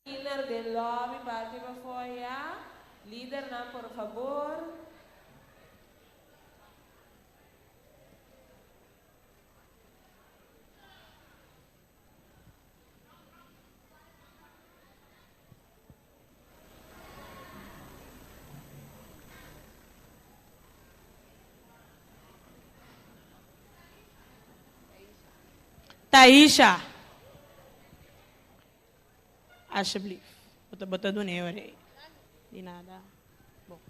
Tiener den lobby parti pafó ya. Lidernan por fabor. Taisha. Alsjeblieft. Bo ta bo ta duna e ora ei. Di nada. Bo.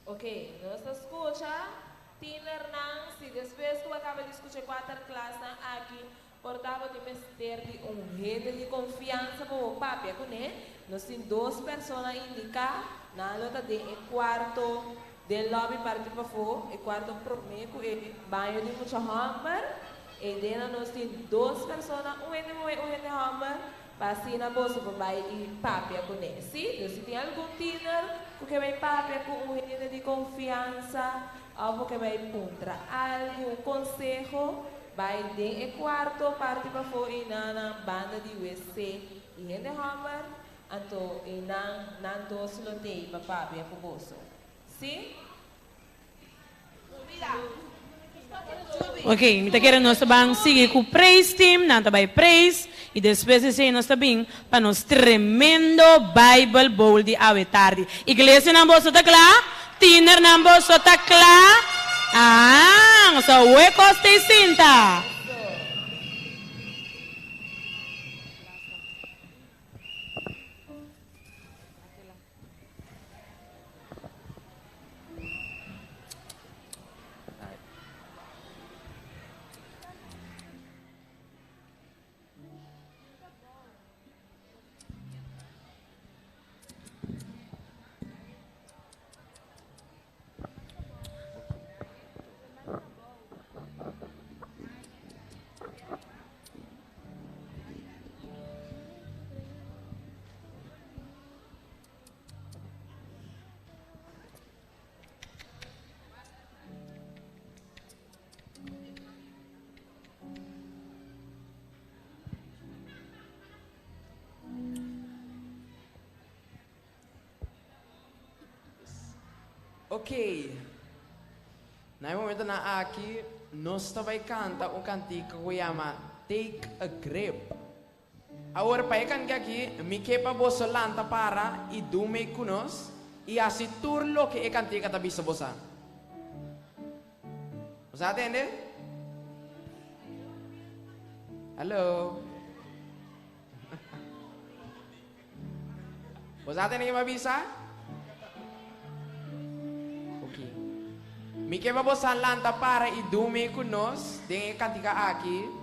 Ok, nos ta skucha tienernan si despues ku bo a kaba di skucha e kuater klasnan aki por ta bo tin mester di un hende di konfiansa pa bo papia kuné. Nos tin dos persona indiká, nan lo ta den e kuarto den lobby parti pafó, e kuarto promé ku e baño di mucha hòmber. Eidena nos tin dos persona, un hende muhé, un hende hòmber, pa asina boso por bai i papia kuné. Sí, dus si tin algun tiener ku ke bai papia ku un hende di konfiansa òf bo ke bai puntra algu, un konseho, bai den e kuarto parti pafó einan nan banda di wc i hende hòmber, anto einan nan dos lo tei pa papia ku boso. Sí? Ok, mi ta kere nos ta ban sigui ku praise team, nan ta bai praise i despues di esei nos ta bin pa nos tremendo Bible Bowl di awe tardi. Iglesianan boso ta kla? Tienernan boso ta kla? Ahan, so awe kos ta e sinta. Ok. Na e momentonan aki Nos ta bai kanta un kantika ku yama Take a Grip. Awor pa e kantika aki, mi ke pa boso lanta para i dumi ku nos i hasi tur loke e kantika ta bisa bosa. Boso a tende? Hallo? Boso a tende ke mi a bisa? Ok. Mi ke pa boso a lanta para i dumi ku nos den e kantika aki.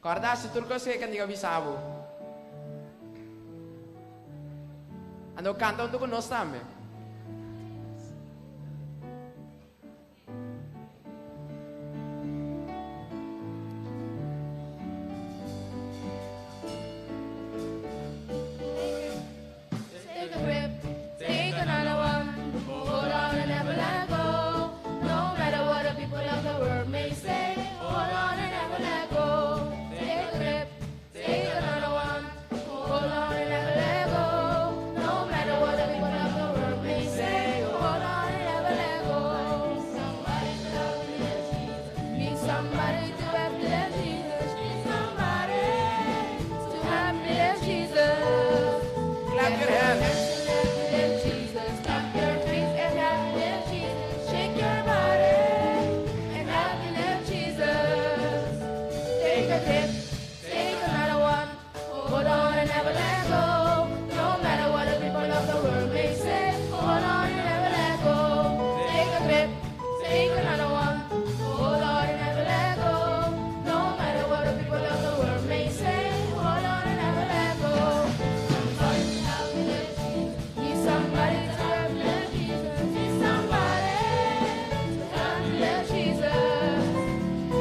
Kòrda si tur kos ku e kantika bisa bo. Anto kanta huntu ku nos tambe.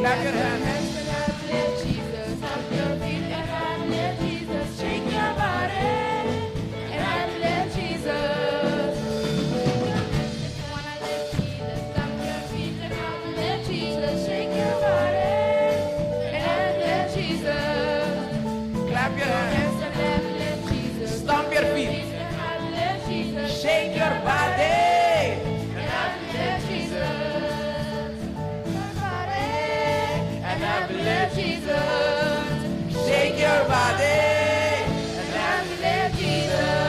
Clap your hands. Clap your hands. Clap your hands. Stomp your feet. Shake your body. And I believe Jesus. Shake your body. And I believe Jesus.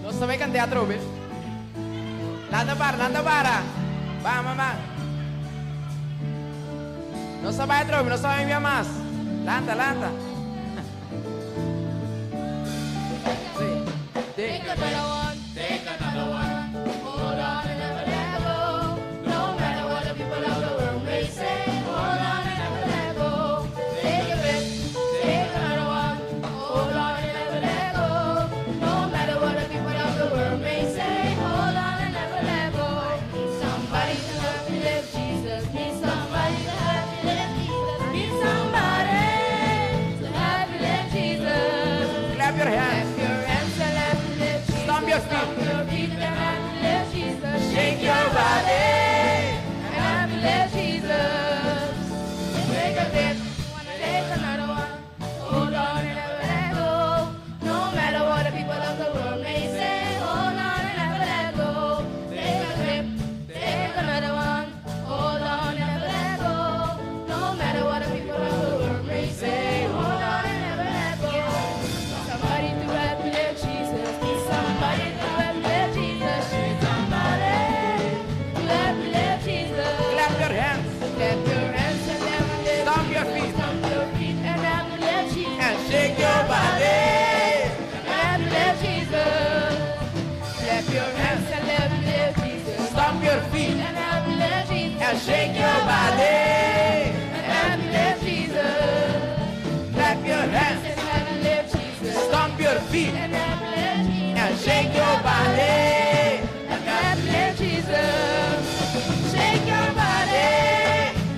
Nos ta bai kant'é atrobe. Lanta para, lanta para. Ban, ban, ban. Nos ta bai atrobe, nos ta bai bia mas. Lanta, lanta. Sí. Take another one, take another one. Hold on and never let go. No matter what the people of the world may say. Hold on and never let go. Take a grip, take another one. Hold on and never let go. No matter what the people of the world may say. Hold on and never let go. Need somebody to help me live Jesus. Need somebody to help me live Jesus. Need somebody to help me live Jesus. Clap your hands. Clap your hands and let me live Jesus. Stomp your feet. Stomp your feet and let me live Jesus. Shake your body. And let me live Jesus. Take a grip, take another one. Hold on and never let go. No matter what the people of the world may say. Hold on and never let go. Take a grip, take another one. Hold on and never let go. No matter what the people of the world may say. Hold on and never let go. Somebody to help me live Jesus. Need somebody to help me live Jesus. Need somebody to help me live Jesus. Clap your hands. Clap your hands and help me live Stomp your Jesus. feet. Stomp your feet and help me live Jesus. And shake your body. And help me live Jesus. Clap your hands and help me live Jesus. Stomp your feet. And help me live Jesus. And shake your body. And help me live Jesus. Clap your hands. And help me live Jesus. Stomp your feet. And help me live Jesus. And shake your body. And help me live Jesus. Shake your body.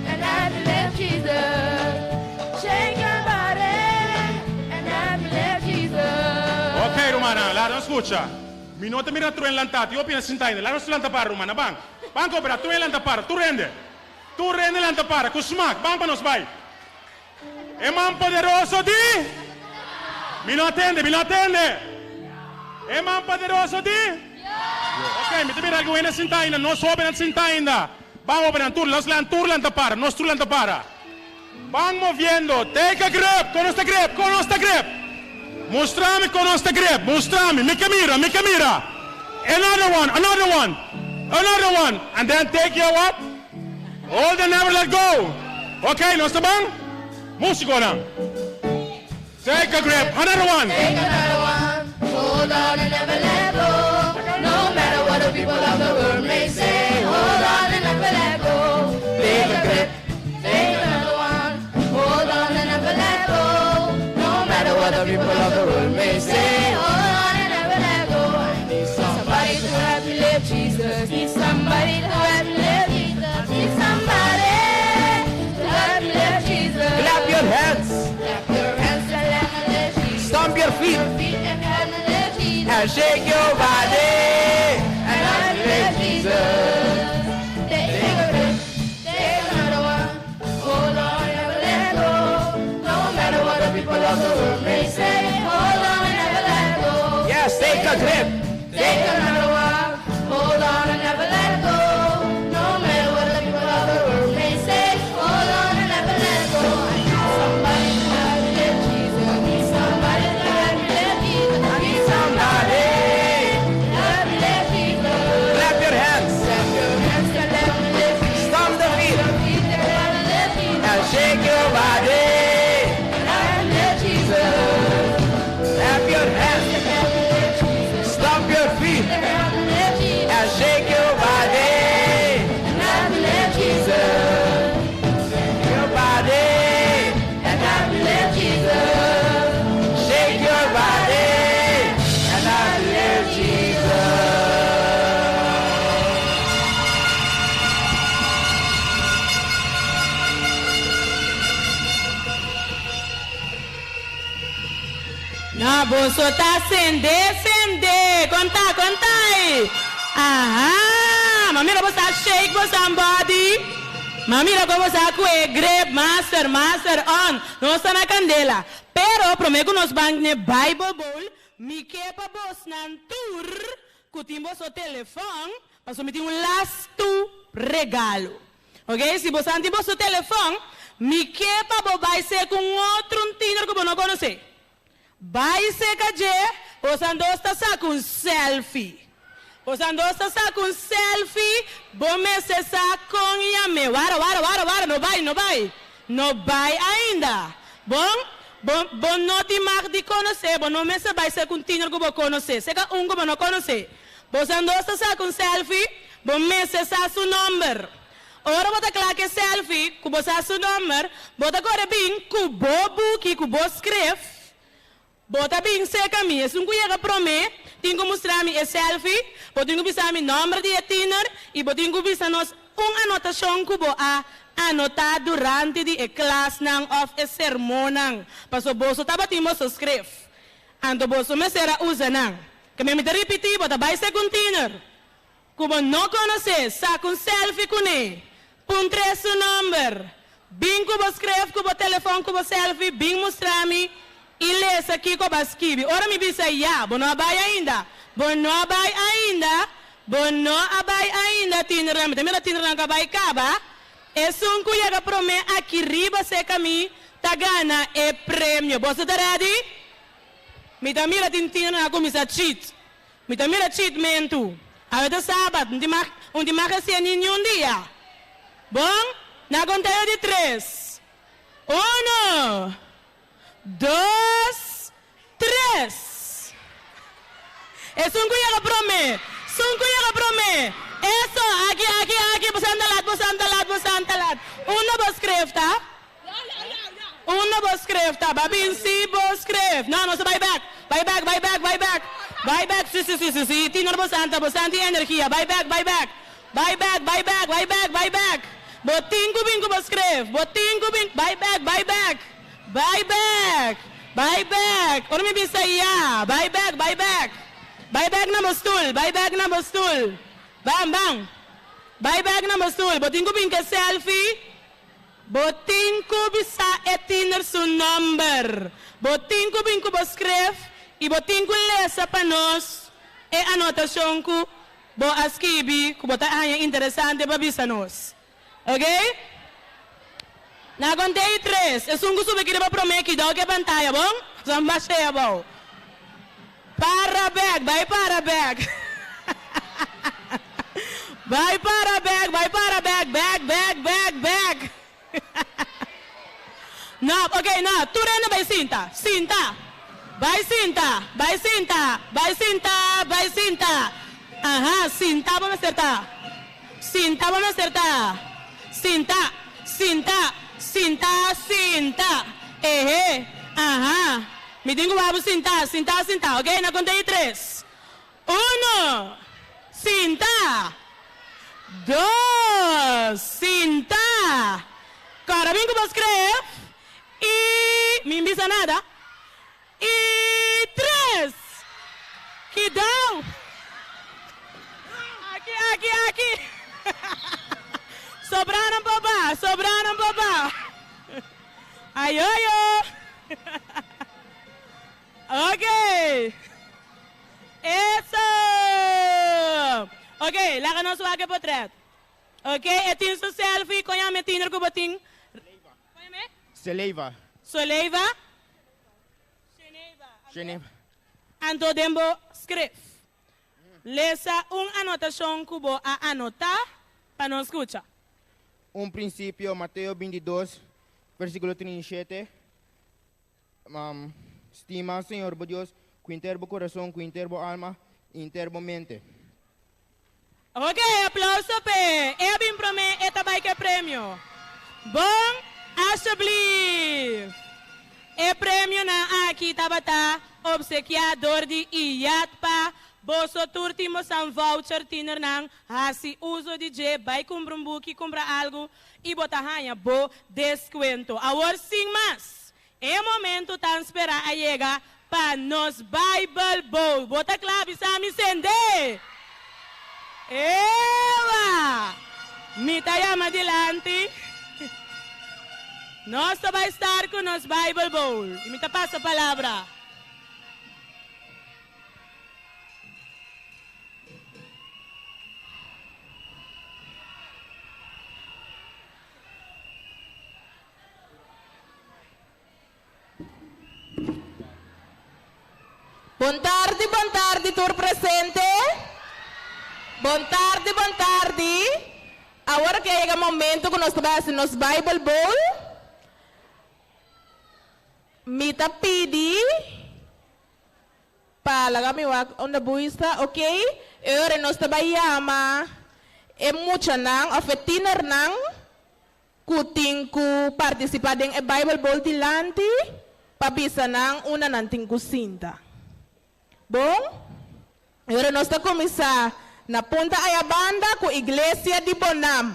And help me live Jesus. Shake your body. And help me live Jesus. Ok, rumannan, laga nos skucha. Mi no ta mira tur lantá. Yo pensa sinta ainda. Laga nos lanta para, rumannan, ban. Ban kooperá, tur hende lanta para, tur hende. Tur hende lanta para, ku smak, ban pa nos bai. E man poderoso di. Mi no a tende, mi no a tende. E man poderoso di. Ok, mi ta mira algun hende sintá ainda, nos hóbennan sintá ainda. Ban hóbennan, tur, nos lan, tur lanta para, nos tur lanta para. Ban moviendo, take a grip, kon nos ta grip, kon nos ta grip? Mustra mi kon nos ta grip, mustra mi, mi ke mira, mi ke mira. Another one, another one, another one, and then take your what? Hold and never let go. Ok, nos ta ban? Musiconan. Take a grip, another one. Take another one, hold on and never let go. No matter what the people of the world may say, hold on and never let go. Take a grip, take another one, hold on and never let go. No matter what the people of the world may say, hold on and never let go. I need somebody to help me live Jesus. Need somebody to help me live Jesus. Need somebody to help me live Jesus. Clap your hands. Clap your hands and let me live Jesus. Stomp your feet. Your feet and help me live Jesus. And shake your body. And And lift Jesus. Take a grip, take another one. Hold on, never let go. No matter what the people of the world may say, hold on and never let go. Yes, take a grip. Take another one. Hold on and never let go. No matter what the people of the world may say, hold on and never let go. I need somebody to help me live Jesus. Need somebody to help me live Jesus. I need somebody to help me live Jesus. Clap your hands. Clap your hands and let me live Jesus. Stomp the feet. Your feet and let me live Jesus. And shake your body. Let me live Jesus. Clap your hands. Let me live Jesus. Stomp your feet. Let me live Jesus. And shake your body. Let me live Jesus. Your body. And let me live Jesus. Shake your body. And I live Jesus. No, boso ta sende, sende. Konta, konta. Aha. Ma mira boso shake boso body. Ma mira kon boso kue grip, master, master on. Nos ta na kandela. Pero promé ku nos ban na Bible Bowl, mi ke pa bosnan tur, ku tin boso telefòn, paso mi tin un last regalo. Ok? Si boso tin boso telefòn, mi ke pa bo bai serka otro tiner ku bo no konosé. Bai serka dje, boso dos ta saka un selfie. Boso dos ta saka un selfie, bo mester sa kon yam'é. Wara, wara, wara, wara, no bai, no bai. No bai ainda. Bon, bon, bo no tin mag di konosé, bo no mester bai serka un tiner ku bo konosé. Serka un ku bo no konosé. Boso dos ta saka un selfie, bo mester sa su nòmber. Ora bo ta kla ku e selfie, ku bo sa su nòmber, bo ta kore bin ku bo buki, ku bo skref, Bo ta bin serka mi, esun ku yega promé, tin ku mustra mi e selfie, bo tin ku bisa mi nòmber di e tiner, i bo tin ku bisa nos un anotashon ku bo a anotá durante di e klasnan òf e sermonnan. Paso boso tabatin boso skref. Anto boso mester a usa nan. Ke men mi ta ripití, bo ta bai serka un tiner. Ku bo no konosé, saka un selfie kuné. Puntr'é su nòmber. Bin ku bo skref, ku bo telefòn, ku bo selfie, bin mustra mi i lesa kiko b'a skibi. Ora mi bisa ya, bo no a bai ainda. Bo no a bai ainda. Bo no a bai ainda, tiner. Mi ta mira tiner ku a bai kaba. Esun ku yega promé aki riba serka mi, ta gana e premio. Boso ta ready? Mi ta mira tin tiner a kuminsá cheat. Mi ta mira cheatmentu. Awe ta sabat, un tin mag hasi ningun dia. Bon, na konteo di tres. Uno, dos, tres. Esun ku yega promé. Esun ku yega promé. Eso, aki, aki, aki, boso lat, boso lat, boso lat. Unda bo skref ta? Unda bo skref ta? B'a bin sin bo skref. No, no, so bai back. Bai back, bai back, bai back. Bai back, si, si, si, si, si. Tiner bo santa, bo santi energia. Bai back, bai back. Bai back, bai back, bai back, bai back. Bo tin ku bin ku bo skref. Bo tin ku bin. Bai back, bai back. Bai back. Bai back. Ora mi bisa ya. Bai back, bai back. Bai back na bo stul. Bai back na bo stul. Bam, bam. Bai bek na bo stoel. Bo tin ku bin ke selfie. Bo tin ku bisa e tiener su nòmber. Bo tin ku bin ku bo skref i bo tin ku lesa pa nos e anotashon ku bo a skibi ku bo ta haña interesante pa bisa nos. Ok? Na konté i tres. Esun ku subi aki riba promé kidou ku e pantaya, bon? Son bash'é abou. Para bek, bai para bek. Bai para bek, bai para bek, bek, bek, bek, bek. No, ok, no, tur hende bai sinta, sinta. Bai sinta, bai sinta, bai sinta, bai sinta. Aha, sinta bo mester ta. Sinta bo mester ta. Sinta, sinta, sinta, sinta. Ehe, aha. Mi tin ku wak bo sinta, sinta, sinta. Ok, na konta di tres. Uno, sinta. Dos, sinta. Kòrda bin ku bo skref. I, mi n bisa nada. I tres! Kidau! Aki, aki, aki! Sobranan por ba, sobranan por ba! Ayoyo! Ok! Eso! Ok, laga nos wak e potret. Ok, e tin su selfie, kon yama e tiner ku bo tin? Kon yama e? Soleiva. Soleiva? Geneva. Anto den bo skref, lesa un anotashon ku bo a anotá pa nos skucha. Un prinsipio, Mateo 22, versíkulo 37, Stima Señor bo Dios ku henter bo kurason, ku henter bo alma i henter bo mente. Ok, aplauso p'e. E a bin promé, e ta bai ku e premio. Bon, alsjeblieft. E premionan aki tabata obsekiá dor di IATPA. Boso tur tin bosan voucher tienernan, hasi uso di dje, bai kumpra un buki, kumpra algu i bo ta haña bo deskuento. Awor sin mas, e momento tan sperá a yega pa nos Bible Bowl. Bo ta kla bisa mi sende? Ewa! Mi ta yama dilanti. Nos ta bai start ku nos Bible Bowl. I mi ta pasa palabra. Bon tardi, bon tardi tur presente. Bon tardi, bon tardi. Awor aki a yega momento ku nos ta bai hasi nos Bible Bowl. Mi ta pidi Pa laga mi wak unda bui sta, ok. E ora nos ta bai yama e muchanan of e tienernan ku tin ku partisipá den e Bible Bowl dilanti pa bisa nan unda nan tin ku sinta. Bon, e ora nos ta kuminsá na punta aya banda ku Iglesia di Bonam.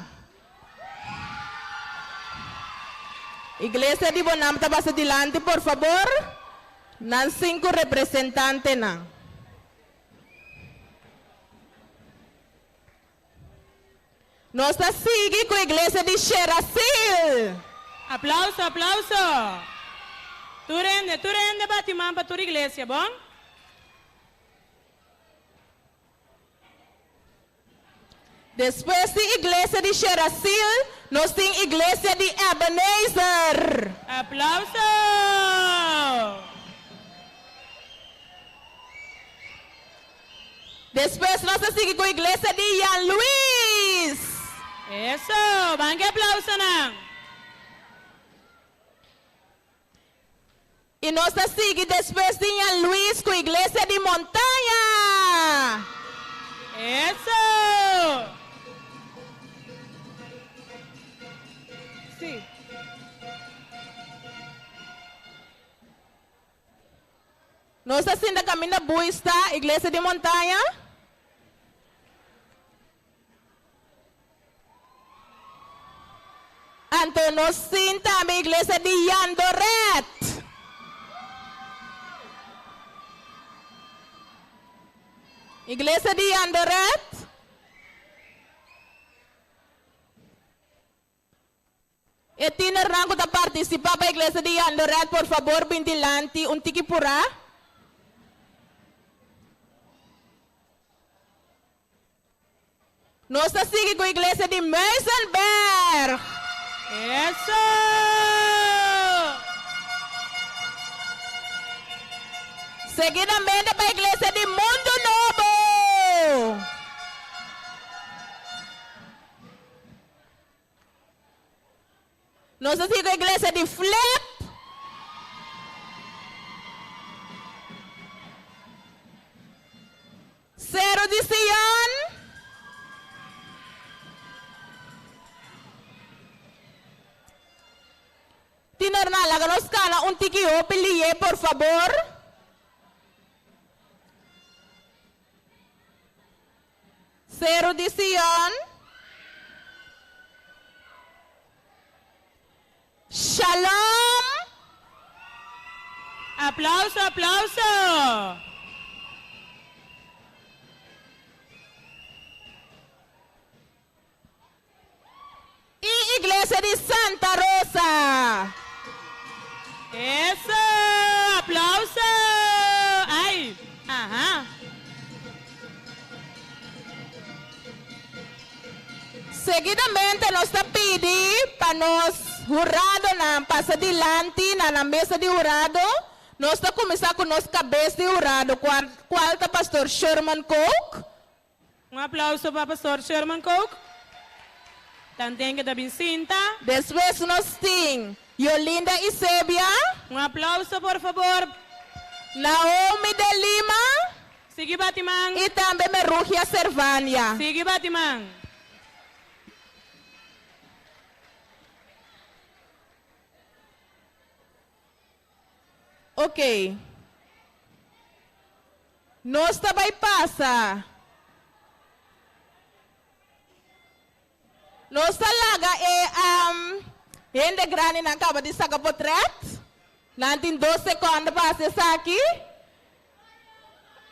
Iglesia di Bonam ta pasa dilanti por fabor. Nan sinku representantenan. Nos ta sigui ku Iglesia di Sherasil. Aplauso, aplauso. Tur hende, tur hende bati man pa tur iglesia, bon? Despues di Iglesia di Sherasil, nos tin Iglesia di Ebenezer. Aplauso! Despues nos ta sigui ku Iglesia di Jan Luis. Eso! Ban ke aplausonan! I nos ta sigui despues di Ña Luis ku Iglesia di Montaña. Eso! Sí. Nos ta sinta kaminda Bui sta, Iglesia di Montaña. Anto nos tin tambe iglesia di Yandoret. Iglesia di Yandoret. E tienernan ku ta partisipá pa Iglesia di Jandoret por fabor bin dilanti un tiki purá. Nos ta sigui ku Iglesia di Muizenberg. Eso! Seguidamente pa Iglesia di Mundu Nobo. Nos ta sigui ku iglesia di Flip. Seru di Sion. Tinernan, laga nos kana un tiki hopi lié, por fabor. Seru di Sion. Shalom! Aplauso, aplauso! I Iglesia di Santa Rosa. Eso! Aplauso! Ay! Aha! Seguidamente nos ta pidi pa nos huradonan pasa dilanti na nan mesa di hurado. Nos ta kuminsá ku nos kabes di hurado, kual ta Pastor Sherman Kook. Un aplauso pa Pastor Sherman Kook. Tanten ke ta bin sinta. Despues nos tin Yolinda Isebia. Un aplauso por fabor. Naomi de Lima. Sigui bati man. I tambe Merugia Servania. Sigui bati man. Ok. Nos ta bai pasa. Nos ta laga e hende grandinan kaba di saka potret. Nan tin dos sekonde pa hasi esaki.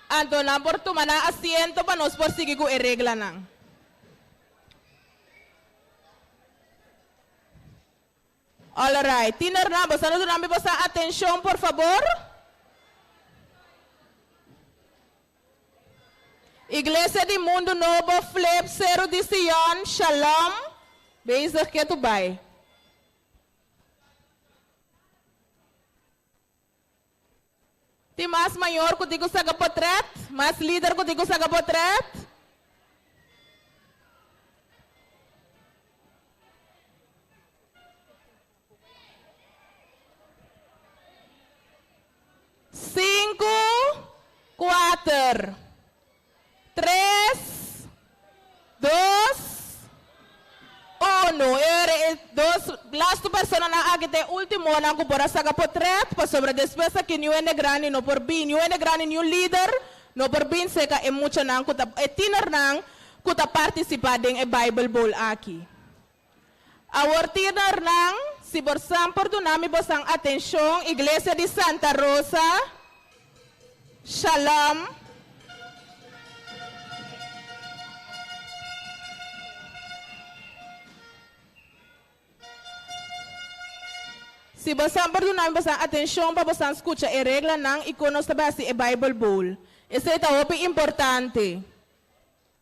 Anto nan por tuma nan asiento pa nos por sigui ku e reglanan. Alright, tienernan, boso a duna mi boso atencion, por fabor? Iglesia di Mundu Nobo, Flip, Seru di Sion, Shalom, bezig ketu bai. Tin mas mayor ku tin ku saka potret? Mas lider ku tin ku saka potret? Sinku, kuater, Tres, dos, unu. E ora e dos lastu personanan aki ta e ultimonan ku por a saka potret, pasobra despues aki niun hende grandi no por bin. Niun hende grandi, niun lider no por bin seka e muchanan ku ta, e tienernan ku ta partisipá den e Bible Bowl aki. Awor tienernan, si por san por duna mi bosan atenshon, Iglesia di Santa Rosa, Shalom. Si bosan por duna mi bosan atenshon pa bosan skucha e reglanan i kon nos ta bai hasi e Bible Bowl. Esei ta hopi importante.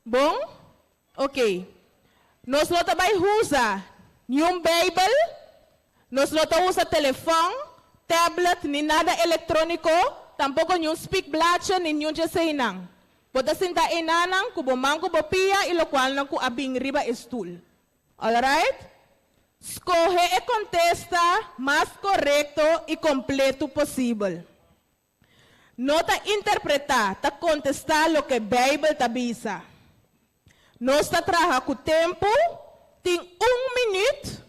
Bon? Ok. Nos no ta bai usa niun Beibel, nos no ta usa telefòn, tablet ni nada elektróniko, tampoko niun spikbladje ni niun dje eseinan. Bo ta sinta einanan ku bo man ku bo pia i lokualnan ku a bin riba e stul. Alright? Skohe e kontesta mas korekto i kompletu posibel. No ta interpretá, ta kontestá loke Beibel ta bisa. Nos ta traha ku tempu, tin un minüt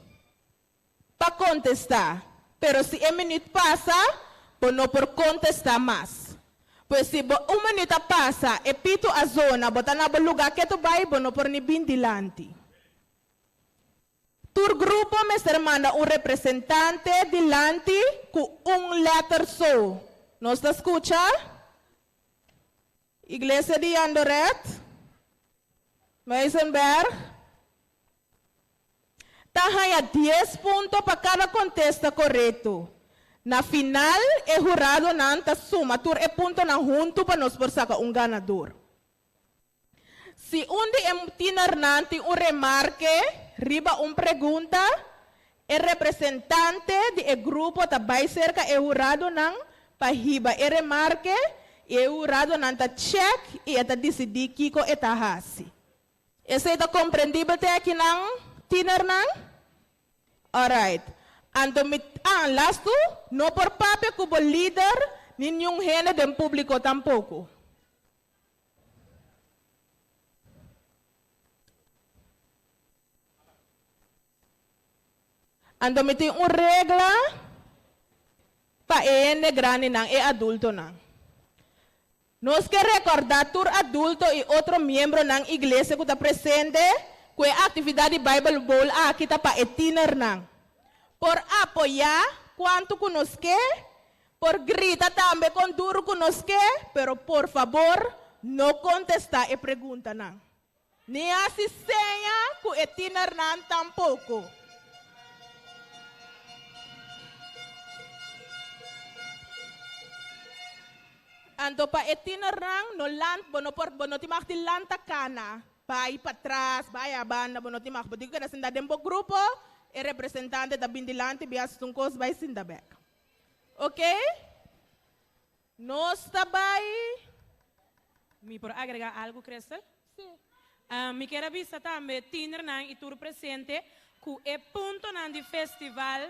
pa kontestá, pero si e minüt pasa, bo no por kontestá mas. Pues si bo un minüt a pasa, e pitu a zona, bo ta na bo lugá ketu bai, bo no por ni bin dilanti. Tur grupo mester manda un representante dilanti ku un lèter so. Nos ta skucha? Iglesia di Jandoret, Muizenberg. Ta haña 10 punto pa kada kontesta korekto. Na final, e huradonan ta suma tur e puntonan huntu pa nos por saka un ganadó. Si un di e tienernan tin un remarke riba un pregunta, e representante di e grupo ta bai serka e huradonan pa hiba e remarke i e huradonan ta check i e ta disidí kiko e ta hasi. Esei ta komprendibel te akinan, tienernan? Alright. Anto mi, ah, lastu, no por papia ku bo lider ni niun hende den públiko tampoko. Anto mi tin un regla pa e hende grandinan, e adultonan. Nos ke rekordá tur adulto i otro miembronan iglesia ku ta presente ku e aktividat di Bible Bowl aki ta pa e tienernan. Por apoyá kuantu ku nos ke, por grita tambe kon duru ku nos ke, pero por fabor no kontestá e preguntanan. Ni hasi seña ku e tienernan tampoko. Anto pa e tienernan no lant, bo no por, bo no tin mag di lanta kana, bai patras, bai abanda, bo no tin mag. Bo tin ku keda sinta den bo grupo, e representante ta bin dilanti, bin hasi un kos, bai sinta bèk. Oké? Nos ta bai. Mi por agregá algu, Crystal? Sí. Mi kier a bisa tambe tienernan i tur presente ku e puntonan di festival.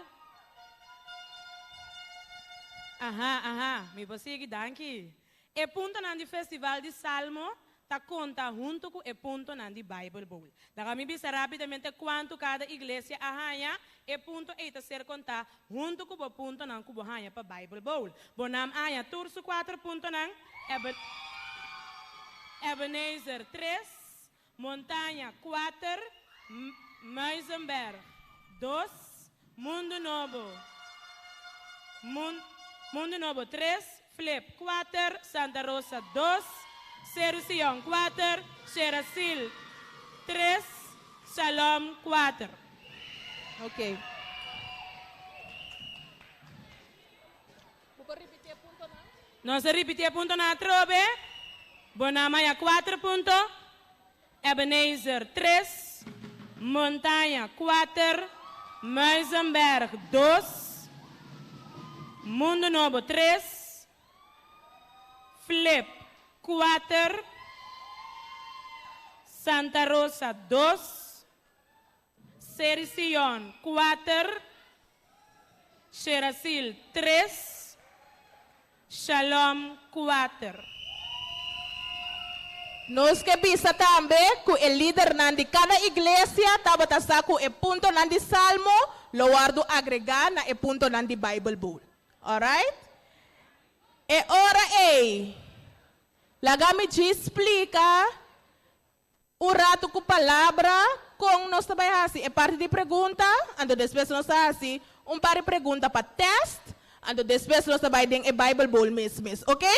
Aha, aha, mi por sigui, danki. E puntonan di festival di Salmo ta konta huntu ku e puntonan di Bible Bowl. Laga mi bisa rápidamente kuantu kada iglesia a haña, e punto ei ta ser kontá huntu ku bo puntonan ku bo haña pa Bible Bowl. Bo nam a haña tur su kuater puntonan, Ebenezer tres, Montaña kuater, Muizenberg dos, Mundu Nobo, Mundu Nobo tres, Flip kuater, Santa Rosa dos, Seru Sion kuater, Sherasil tres, Shalom kuater. Ok. Bo por ripití e puntonan? Nos a ripití e puntonan atrobe. Bo nan haya kuater punto, Ebenezer tres, Montaña kuater, Muizenberg dos, Mundu Nobo tres, Flip kuater, Santa Rosa dos, Seri Sion kuater, Sherasil tres, Shalom kuater. Nos ke bisa tambe ku e lidernan di kada iglesia tabata sa ku e puntonan di Salmo lo wòrdu agregá na e puntonan di Bible Bowl. Alright? E ora ei, laga mi djis splika un ratu ku palabra kon nos ta bai hasi e parti di pregunta, anto despues nos ta hasi un par di pregunta pa tèst, anto despues nos ta bai den e Bible Bowl mes mes, oke?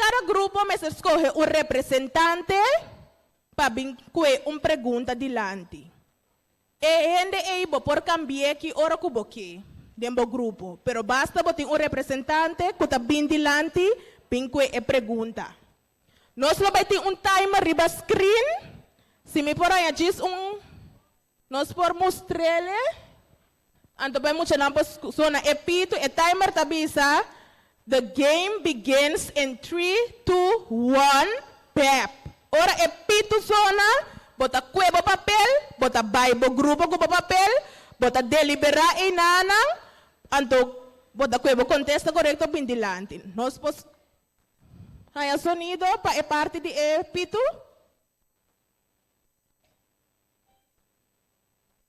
Kada grupo mester skohe un representante pa bin kue un pregunta dilanti. E hende ei bo por kambi'é ki ora ku bo ke den bo grupo, pero basta bo tin un representante ku ta bin dilanti bin kue e pregunta. Nos lo bai tin un timer riba screen, si mi por haña djis un, nos por mustr'el, anto pa e muchanan por sona e pitu, e timer ta bisa, The game begins in three, two, one, pep! Ora e pitu sona, bo ta kue bo papel, bo ta bai bo grupo ku bo papel, bo ta deliberá einanan, anto bo ta kue bo kontesta korekto bin dilanti. Nos por Haña sonido pa e parti di e pitu.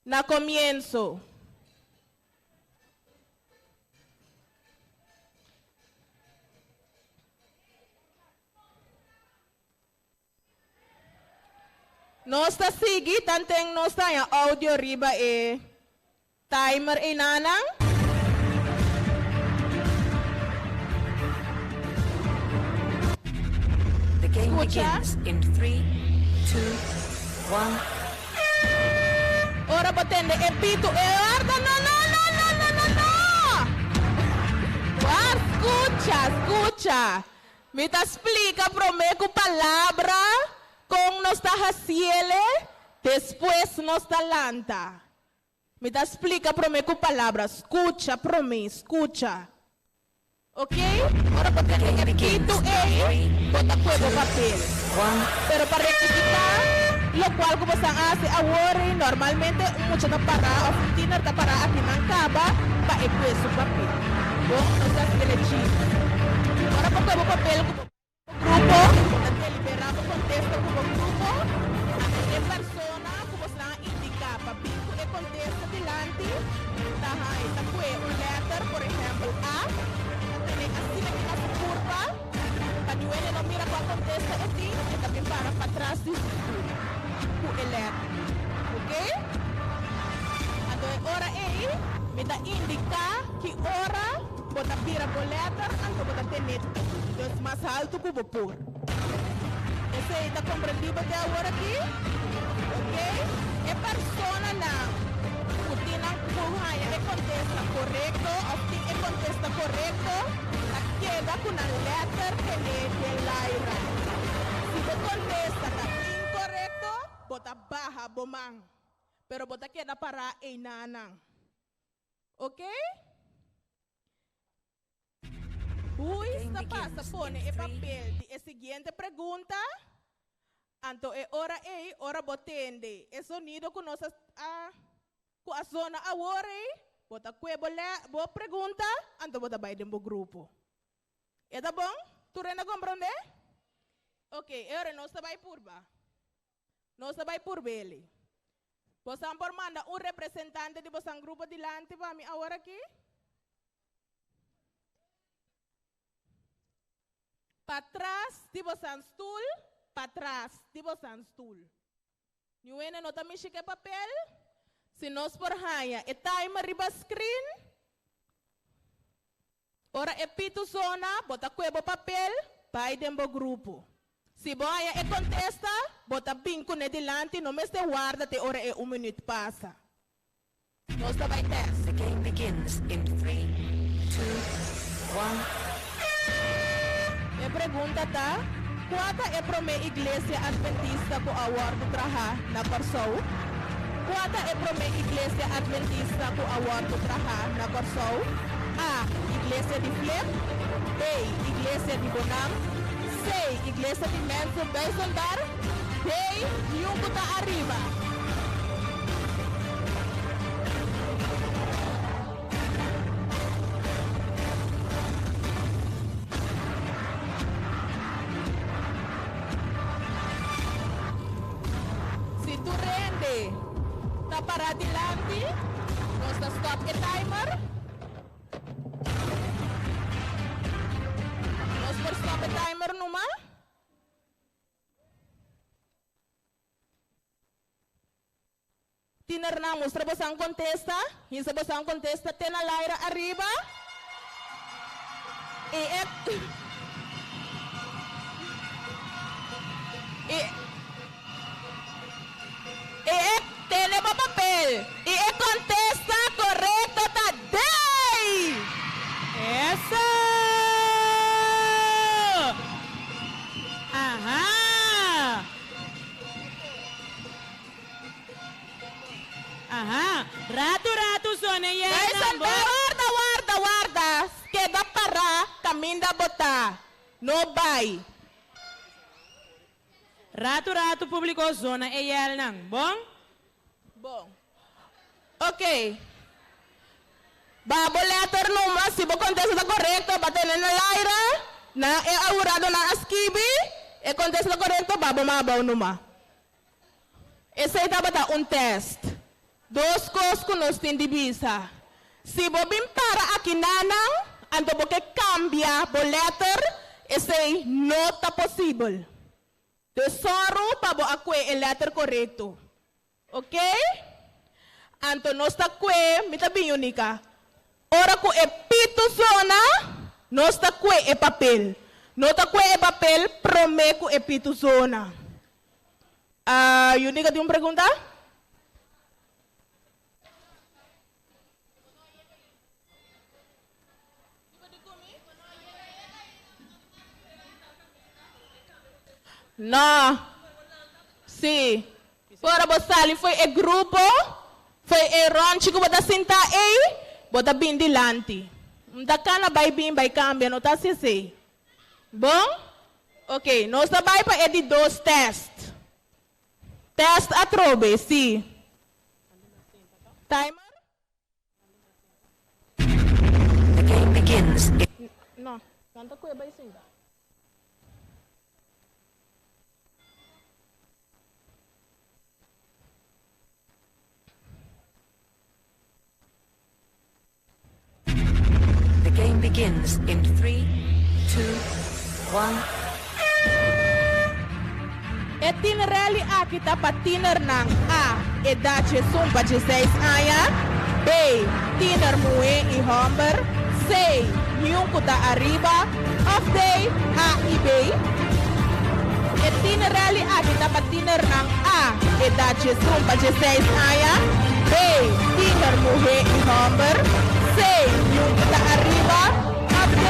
Na komienso. Nos ta sigui tanten nos ta haña audio riba e timer einanan. The game Skucha. begins in 3, 2, 1. Ora bo tende e pitu e warda no no no no no no no! Wak skucha skucha mi ta splika prome ku palabra kon nos ta hasiele despues nos ta lanta. Mi ta splika prome ku palabra skucha prome skucha. Ok, ora bo tene e pitu ei, bo ta kue bo papel. Pero pa rektifiká lokual ku bosan a hasi awor ei, normalmente un mucha ta pará òf un tiner ta pará akinan kaba pa e kue su papel. Bon, nos ta hasi el e chiste. Ora bo kue bo papel ku bo. Grupo, bo ta deliberá bo kontesta ku bo grupo. Anto e persona ku bosnan a indiká pa bin ku e kontesta dilanti ta haña ta kue un lèter, por ehèmpel A, ta tene asina ki na su kurpa pa niun hende no mira kua kontesta e tin, e ta bin para patras di su stul ku e lèter. Oke? Anto e ora ei mi ta indiká ki ora. Bo ta bira bo letter anto bo ta tene dus mas haltu ku bo por. Esei ta komprendibel te awor aki? Ok. E personanan ku tin nan ku haña e kontesta korekto òf tin e kontesta korekto ta keda ku nan letter tene den laira. Si bo kontesta ta inkorekto, bo ta baha bo man. Pero bo ta keda pará einanan. Ok? Huis ta pasa pone e papel di e siguiente pregunta, anto e ora ei, ora bo tende e sonido ku nos a ku a zona awor ei, bo ta kue bo le bo pregunta, anto bo ta bai den bo grupo. E ta bon? Tur hende a komprondé? Ok, e ora nos ta bai purba. Nos ta bai purb'eli. Bosan por manda un representante di bosan grupo dilanti pa mi awor aki? Patras di bosan stul, patras di bosan stul. Niun hende no ta mishi ku e papel? Si nos por haña e timer riba screen, Ora e pitu zona, bo ta kue bo papel, bai den bo grupo. Si bo haña e kontesta, bo ta bin kuné dilanti, no mester warda te ora e un minüt pasa. Nos ta bai tèst. The game begins in three, two, one. E pregunta ta, Kua ta e promé iglesia adventista ku a wòrdu trahá na Kòrsou? Kua ta e promé iglesia adventista ku a wòrdu trahá na Kòrsou? A. Iglesia di Flip B. Iglesia di Bonam C. Iglesia di Mensen Bijzonder D. Niun ku ta ariba. Si tur hende ta pará dilanti, nos ta stòp e timer. Nos por stòp e timer numa. Tienernan, mustra bosan kontesta. Hisa bosan kontesta te na laira ariba. I e i i e tene bo papel. I e kontesta korekto ta D! Eso! Aha! Aha, ratu ratu sone Guys, yernan bo. Warda, warda, warda, keda pará kaminda bo ta. No bai. Ratu ratu publiko zona e yelnan, bon? Bon. Ok. Ba bo letter numa, si bo kontesta ta korekto, ba tene na laira, na e ahuradonan a skibi, e kontesta ta korekto, ba bo man abou numa. Esei tabata un tèst. Dos kos ku nos tin di bisa. Si bo bin para aki nanan, anto bo ke kambia bo lèter, esei no ta posibel. Dus sòru pa bo a kue e lèter korekto. Oke? Anto nos ta kue, mi ta bin Yunika, ora ku e pitu zona, nos ta kue e papel. No ta kue e papel promé ku e pitu zona. Ah, Yunika tin un pregunta? No. Si. Ora bo sali fo'i e grupo, fo'i e rònchi ku bo ta sintá ei, bo ta bin dilanti. N ta kana bai bin bai kambia, no ta hasi esei. Bon? Oké, nos ta bai pa e di dos tèst. Tèst atrobe, si. Timer? The game begins in. No, nan ta kue bai sinta. The game begins in 3, 2, 1. E tiener rally aki ta pa tienernan A, edat djesun pa djeseis aña, B, tiener muhé i hòmber, C, niun ku ta ariba, òf D, A i B. E tiener rally aki ta pa tienernan A, edat djesun pa djeseis aña, B, tiener muhé i hòmber, C, niun ku ta ariba, òf D,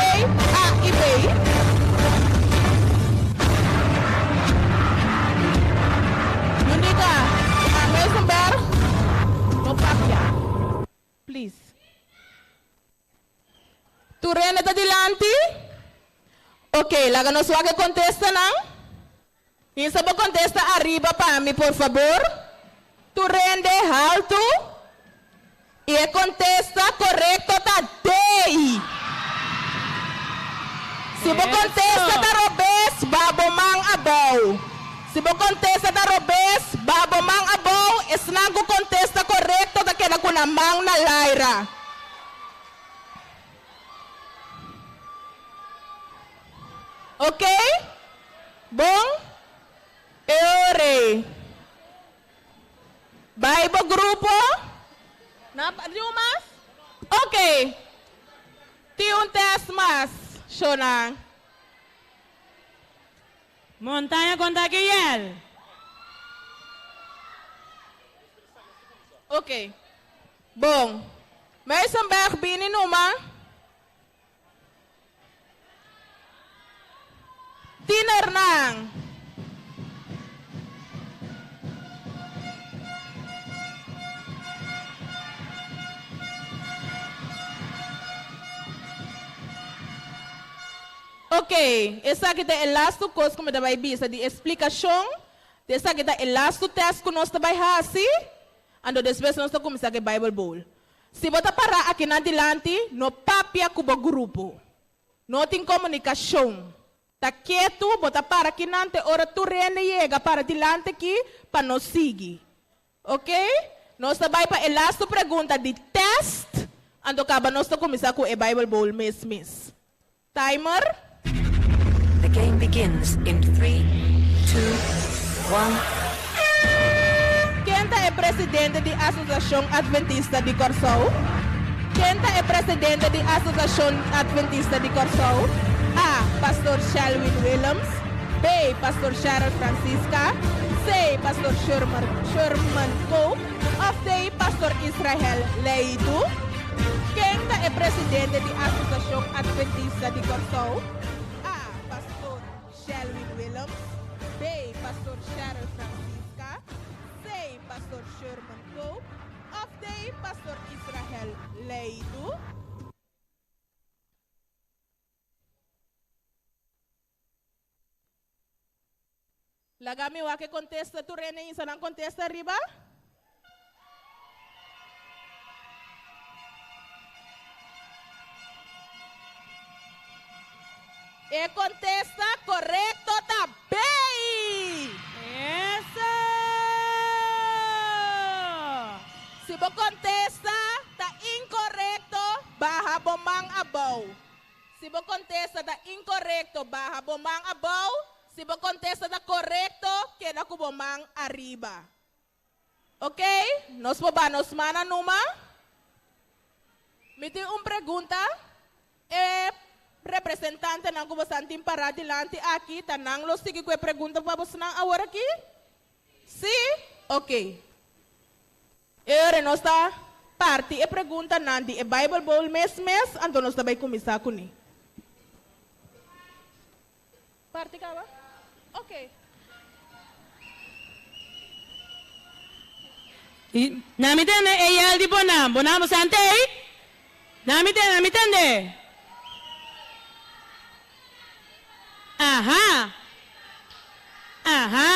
A i B. Yunika, Muizenberg, no papia. Please. Tur hende ta dilanti? Ok, laga nos wak e kontestanan. Hinsa bo kontesta ariba pa mi, por fabor. Tur hende haltu. I e kontesta korekto ta D. Si bo kontesta ta robes, baha bo man abou. Si bo kontesta ta robes, baha bo man abou. Esnan ku kontesta korekto ta keda ku nan man na laira. Ok? Bon? E ora ei. Bai bo grupo. Nan pa tin un mas? Ok. Tin un test mas, shownan. Montaña konta ki yel. Ok. Bon. Muizenberg bini numa. Tienernan. Ok, esaki ta e lastu kos ku mi ta bai bisa di e splikashon. Esaki ta e lastu tèst ku nos ta bai hasi, anto despues nos ta kuminsá ku e Bible Bowl. Si bo ta pará akinan dilanti, no papia ku bo grupo. No tin komunikashon. Ta ketu bo ta para akinan te ora tur hende yega para dilanti aki pa nos sigui. Oke? Nos ta bai pa e lastu pregunta di tèst, anto kaba nos ta kuminsá ku e Bible Bowl mes mes. Timer. The game begins in 3, 2, 1. Ken ta e presidente di Asosiashon Adventista di Kòrsou? Ken ta e presidente di Asosiashon Adventista di Kòrsou? A. Pastor Shelwin Willems B. Pastor Cheryl Francisca C. Pastor Shermer Sherman Koop òf D. Pastor Israel Leitu? Ken ta e presidente di Asosiashon Adventista di Kòrsou? A. Pastor Shelwin Willems B. Pastor Cheryl Francisca C. Pastor Sherman Koop òf D. Pastor Israel Leidu? Laga mi wak e kontesta tur hende insa nan kontesta riba. E kontesta korekto ta B! Eso! Si bo kontesta ta inkorekto, baha bo man abou. Si bo kontesta ta inkorekto, baha bo man abou. Si bo kontesta ta korekto, keda ku bo man ariba. Ok, nos por baha nos mannan numa. Mi tin un pregunta. E representantenan ku bosan tin pará dilanti aki, ta nan lo sigui ku e pregunta pa bosnan awor aki? Sí? Ok. E ora nos ta parti e preguntanan di e Bible Bowl mes mes, anto nos ta bai kuminsá kuné. Parti kaba? Ok. I na mi tende e yel di bonam. Bonam bo sante ei? Na mi tende, na mi tende. Aha. Aha.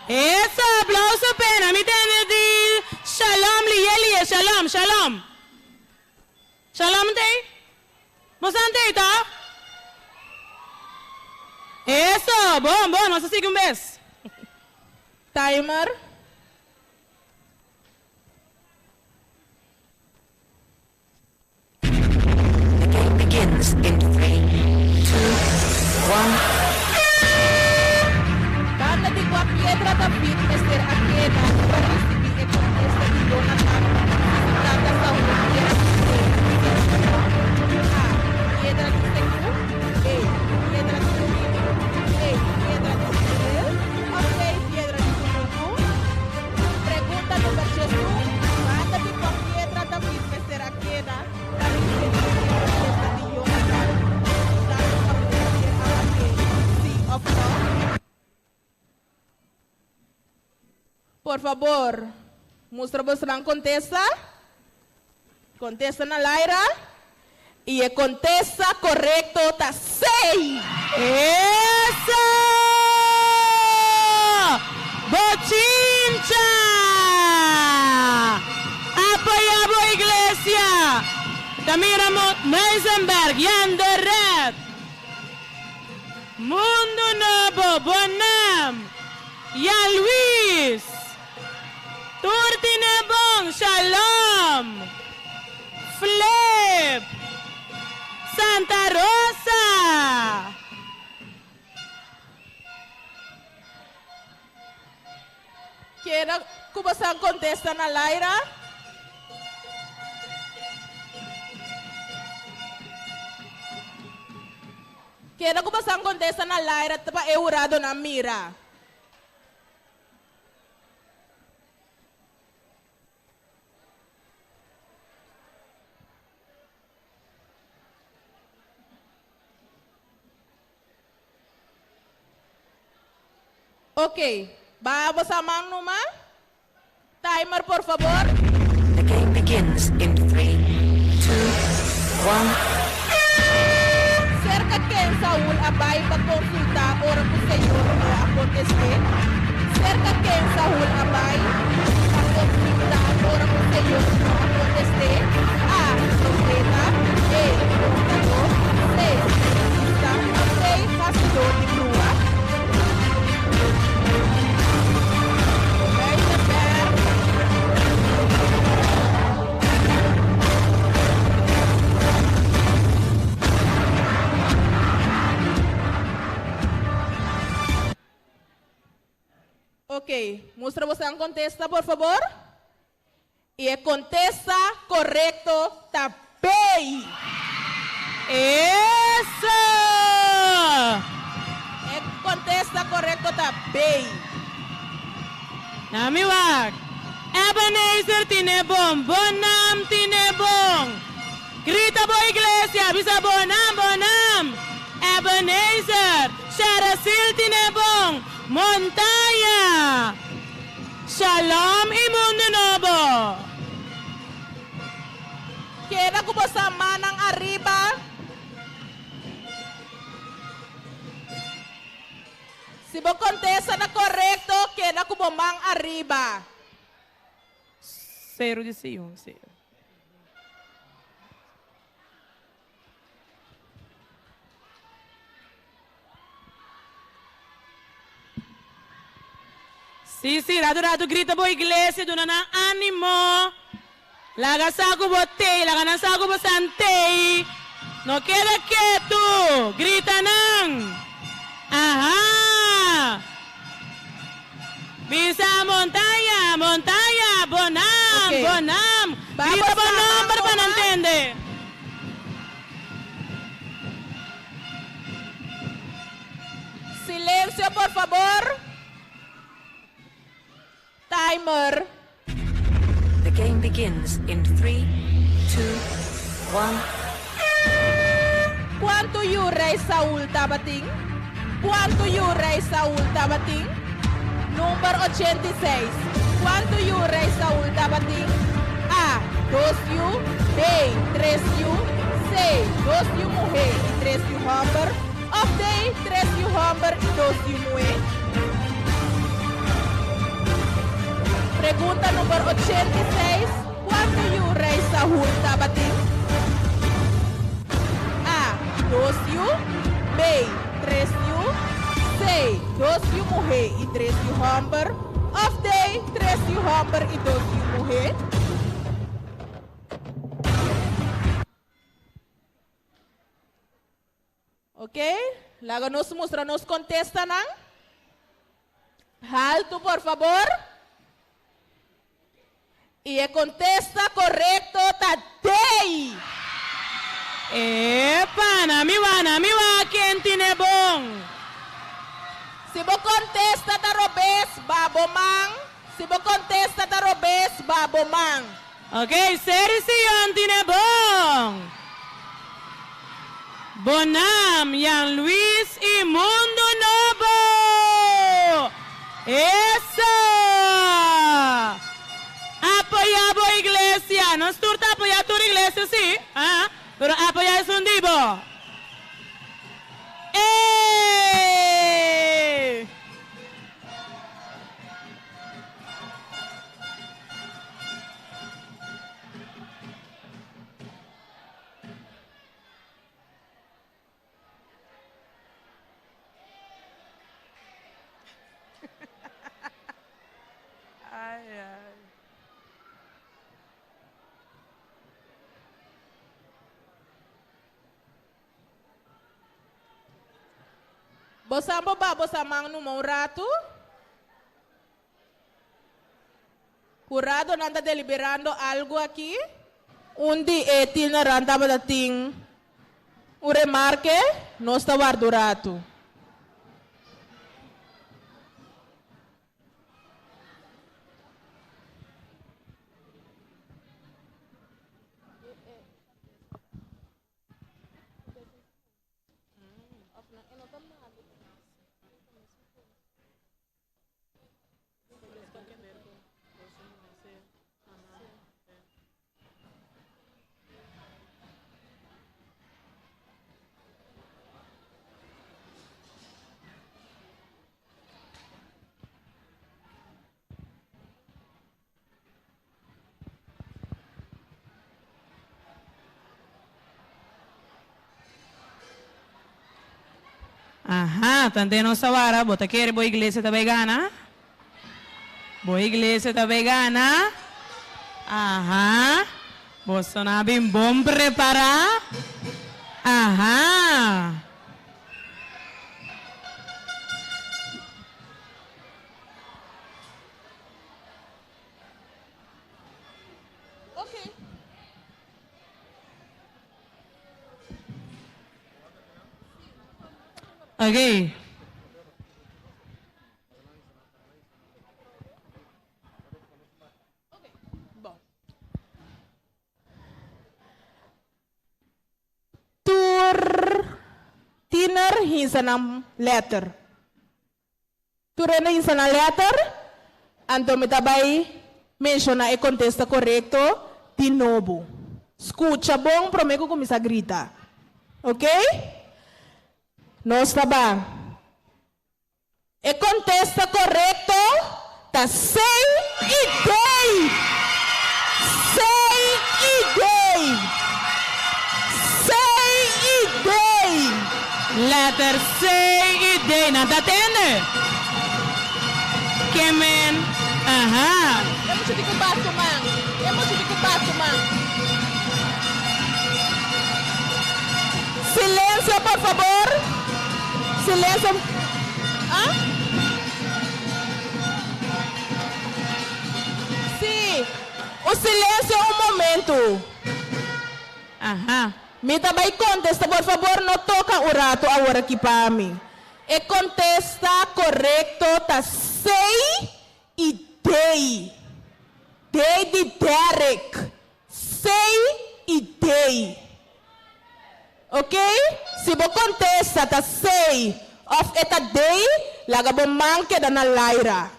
Eso, aplauso p'e. Na mi tende di Shalom liye liye, Shalom, Shalom. Shalom t'ei? Bo sante ei tòg? Eso, bon, bon, nos ta sigui un bes. Timer. The game begins in 3, 2, 1. Banda di kua piedra David mester a keda pa risibí e kontesta di Jonatan si su tata Saul kier a bis'é sí òf nò? A. Piedra di Seku B. Piedra di Tumino C. Piedra di Sirel òf D. Piedra di Kunuku? Pregunta number 11, Banda di kua piedra David mester a keda pa risibí e kontesta di Jonatan si su tata Saul kier a mat'é, sí òf nò? Por fabor, mustra bosnan kontesta. Kontesta na laira. I e kontesta korekto ta sí! Eso! Bochincha! Apoyá bo iglesia! Ta mira Muizenberg, Jandoret, Mundu Nobo, Bonam, Jan Luis, Tur tine bon, Shalom, Flip, Santa Rosa. Keda ku boso kontesta na laira? Keda ku boso kontesta na laira pa e huradonan mira. Ok, baha boso man numa. Timer, por fabor. The game begins in 3, 2, 1. Serka ken Saul a bai pa konsultá ora ku Señor no a kontest'é? Serka ken Saul a bai pa konsultá ora ku Señor no a kontest'é? A. Profeta B. Kontadó C. Spiritisita òf D. Hasidó di brua? Muizenberg. Ok, mustra boso nan kontesta por fabor. I e kontesta korekto ta B. Eso! E kontesta korekto ta B. Na mi wak. Ebenezer tine bon, Bonam tine bon. Grita bo iglesia, bisa Bonam, Bonam. Ebenezer, Sharasil tine bon, Montaña. Shalom i Mundu Nobo. Keda ku boso mannan ariba. Si bo kontesta ta korekto, keda ku bo man ariba. Seru di Sion, seru. Sí, sí, ratu ratu grita bo iglesia, duna nan ánimo. Laga sa ku bo tei, laga nan sa ku bo san tei. No keda ketu, grita nan. Aha! Bisa montaña, montaña, bonam, Ok. bonam. Ba Grita bo bo sa nomber pa nan man tende. Silensio por fabor. Timer. The game begins in 3, 2, 1. Kuantu yu Rei Saul tabatin? Kuantu yu Rei Saul tabatin? Number 86. Kuantu yu Rei Saul tabatin? A, dos yu, B, tres yu, C, dos yu muhé i tres yu hòmber, òf D, tres yu hòmber i dos yu muhé? Pregunta number 86. Kuantu yu Rei Saul tabatin? A, dos yu, B, tres yu, C, dos yu muhé i tres yu hòmber, òf D, tres yu hòmber i dos yu muhé? Ok, laga nos mustra nos kontestanan. Haltu, por fabor. I e kontesta korekto ta D! Epa, na mi wa, na mi wa, ken tine bon? Si bo kontesta ta robes, ba bo man. Si bo kontesta ta robes, ba bo man. Ok, Seri Sion tine bon. Bonam, Jan Luis i Mundu Nobo! Eso! Apoyá bo iglesia! Nos tur ta apoyá tur iglesia, sí, ah, pero apoyá esun di bo. Ey! Ai, ai. Boso por ba boso man numa un ratu? Huradonan ta deliberando algu aki. Un di e tienernan tabata tin un remarke, Nos ta warda un ratu. Aha, tante nos ta wara, bo ta kere bo iglesia ta bay gana? Bo iglesia ta bay gana? Aha, boso na bin bon prepara? Aha. Ok. Tur tiener hisa nan letter. Tur hende hisa nan letter, anto mi ta bai menciona e contesta corecto di nobo. Scucha bon prome cu cuminsa grita. Ok? Nos ta ba. E contesta corecto ta C y D! C y D! C y D! Letter C y D. Nan ta tende? Ke men? Aha. E mucha di ku baso man. E mucha di ku baso man. Silencio por fabor. Silencio. Ah? Sí. Un silencio un momento. Aha. Mi ta bai contesta, por fabor no toca un rato awor aki pa mi. E contesta corecto ta C y D. D di Derek. C y D. Ok? Si bo contesta ta C of e ta D, laga bo man keda na laira.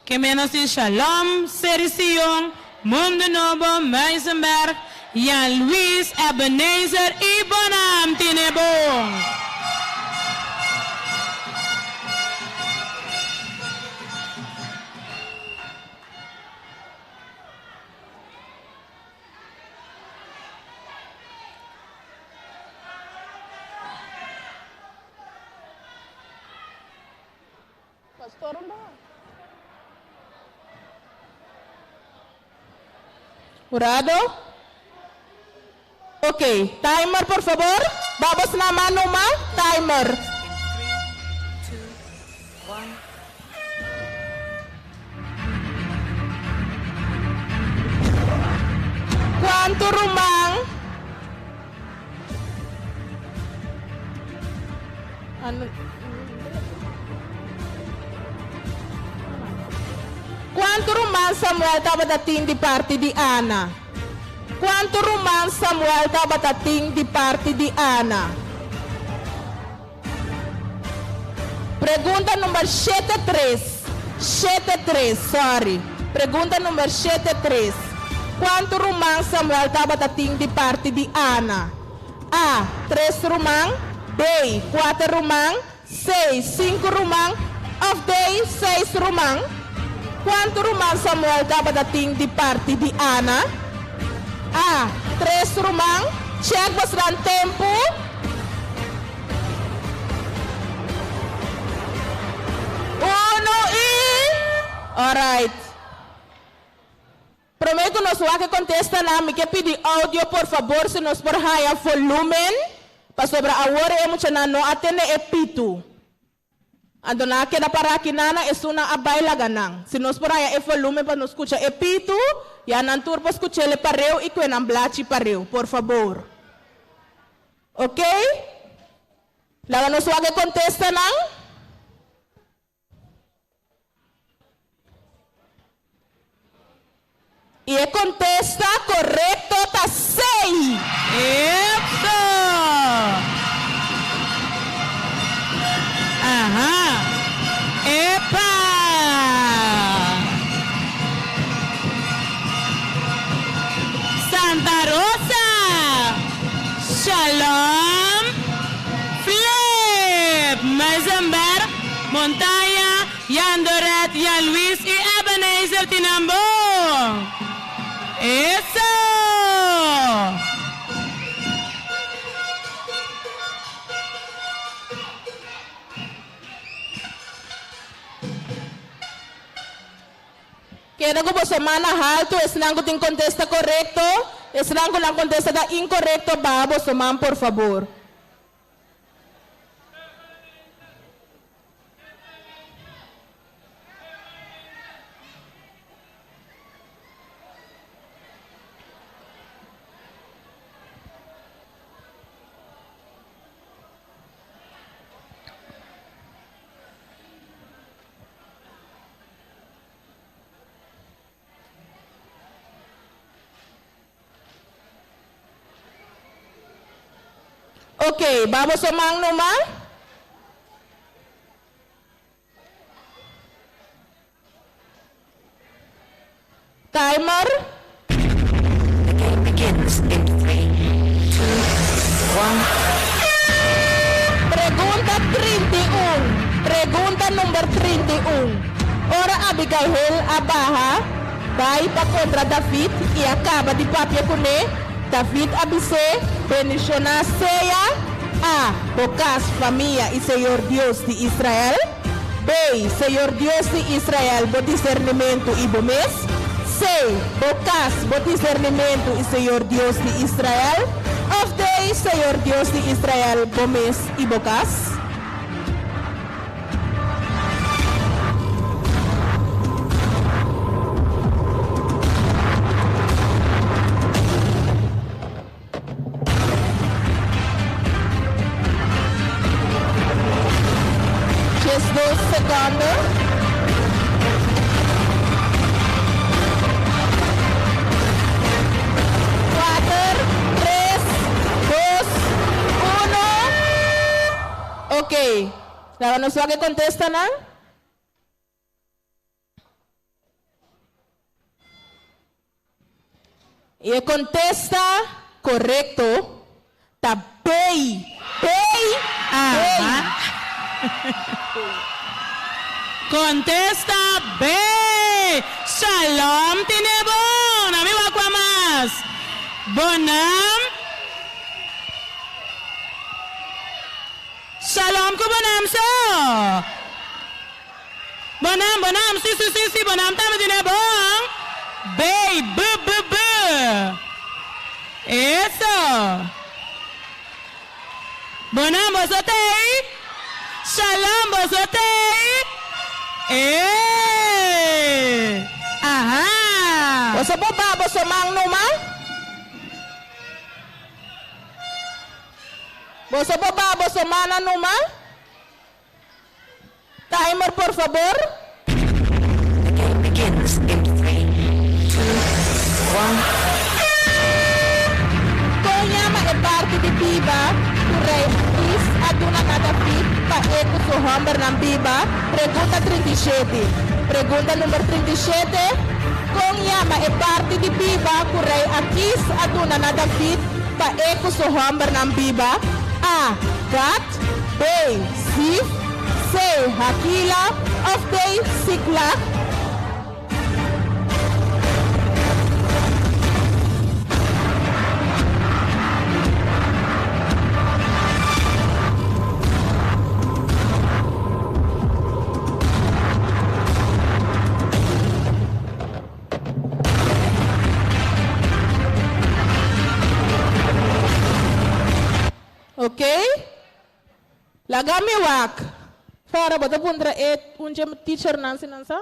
Ke menos tin Shalom, Seri Sion, Mundo Nobo, Muizenberg, Jan Luis, Ebenezer i Bonam tine bon. Pastor un ba. Jurado? Ok, timer por favor. Babos na manuma, timer. In 3, 2, 1. Kuantu ruman? Ano? Kuantu ruman Samuel tabata tin di parti di Ana? Kuantu ruman Samuel tabata tin di parti di Ana? Pregunta number 73. 73, sorry. Pregunta number 73. Kuantu ruman Samuel tabata tin di parti di Ana? A. 3 ruman. B. 4 ruman. C. 5 ruman. Òf D. 6 ruman. Kuantu ruman Samuel tabata tin di parti di Ana? A. 3 ruman. Check bosnan tempu. Uno i. Alright. Promé ku nos wak e kontestanan, mi ke pidi audio por fabor si nos por haya volumen, pasobra awor e muchanan no a tende e pitu. Anto nan a keda para aki nana, esunnan a bai laga nan. Si nos por haya e volumen pa nos skucha e pitu, ya nan tur por skuch'el e pareu i kue nan blachi pareu, por fabor. Ok? Laga nos wak e kontestanan. I e kontesta korekto ta sei! Epso! Aha! Epa! Santa Rosa! Shalom! Flip! Muizenberg, Montaña, Jan Doret, Jan Luis i Ebenezer Tinambon. Eso! Keda ku boso man na haltu, esnan ku tin kontesta korekto. Esnan ku nan kontesta ta inkorekto, baha boso man por fabor. Ok, ba boso man numa. Timer. The game begins in 3, 2, 1. Pregunta 31. Pregunta number 31. Ora Abigail a baha bai pa kontra David i a kaba di papia kuné, David a bis'é, Bendishoná sea, A, bo kas, famia i Señor Dios di Israel. B, Señor Dios di Israel, bo disernimentu i bo mes. C, Bo kas, bo disernimentu i Señor Dios di Israel. Òf D, Señor Dios di Israel, bo mes i bo kas. 12 seconde. Kuater, tres, dos, uno. Ok. Laga nos wak e kontestanan. E kontesta korekto ta B. B. B. Kontesta B. Shalom tine bon. Ami wak kua mas. Bonam. Shalom ku bonam so. Bonam, bonam, si, si, si, si, bonam tambe tine bon. B, B, B, B. Eso. Bonam, boso t'ei? Shalom, boso t'ei? Eh! Aha! Boso por baha boso man numa? Boso por baha boso mannan numa? Timer por fabor. The game begins in 3, 2, 1. Kon yama e parti di biba ku Rei Akis a duna na David pa e ku su hòmbernan biba? Pregunta 37. Pregunta number 37. Kon yama e parti di biba ku Rei Akis a duna na David pa e ku su hòmbernan biba? A. Gat. B. Zif. C. Hakila òf D. Siklag. Ok? Laga mi wak. Fara, bo ta puntra e un dje teachernan si nan sa?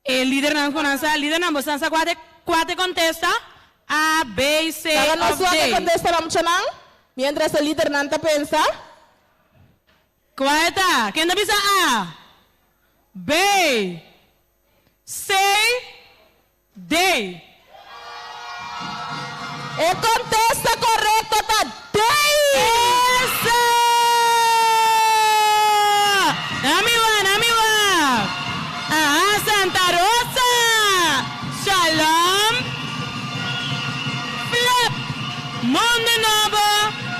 E lidernan ku nan sa. Lidernan, boso sa kua kua ta kontesta? A, B, C Laga nos òf wak e D? kontestanan muchanan, miéntras e lidernan ta pensa. Kua e ta? Ken ta bisa A? B, C, D. E kontesta korekto ta D! Eso! Nami wa, nami wa! Aha, Santa Rosa! Shalom! Flip! Mundo Nobo,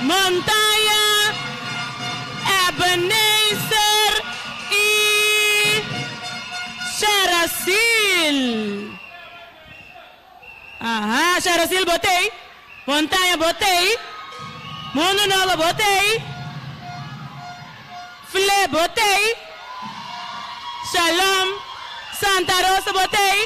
Montaña, Ebenezer i Sharasil. Aha, Sharasil bo t'ei, Montaña bo t'ei, Mundo Nobo bo t'ei, Fle bo t'ei, Shalom, Santa Rosa bo t'ei.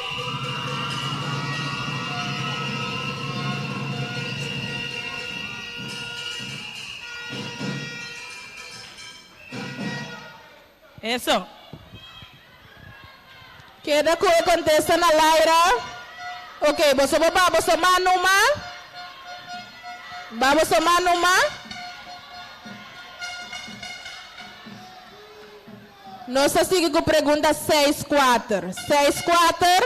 Eso. Keda ku e kontesta na laira. Ok, boso por baha boso man numa. Baha boso man numa. Nos ta sigui ku pregunta seis kuater. Seis kuater,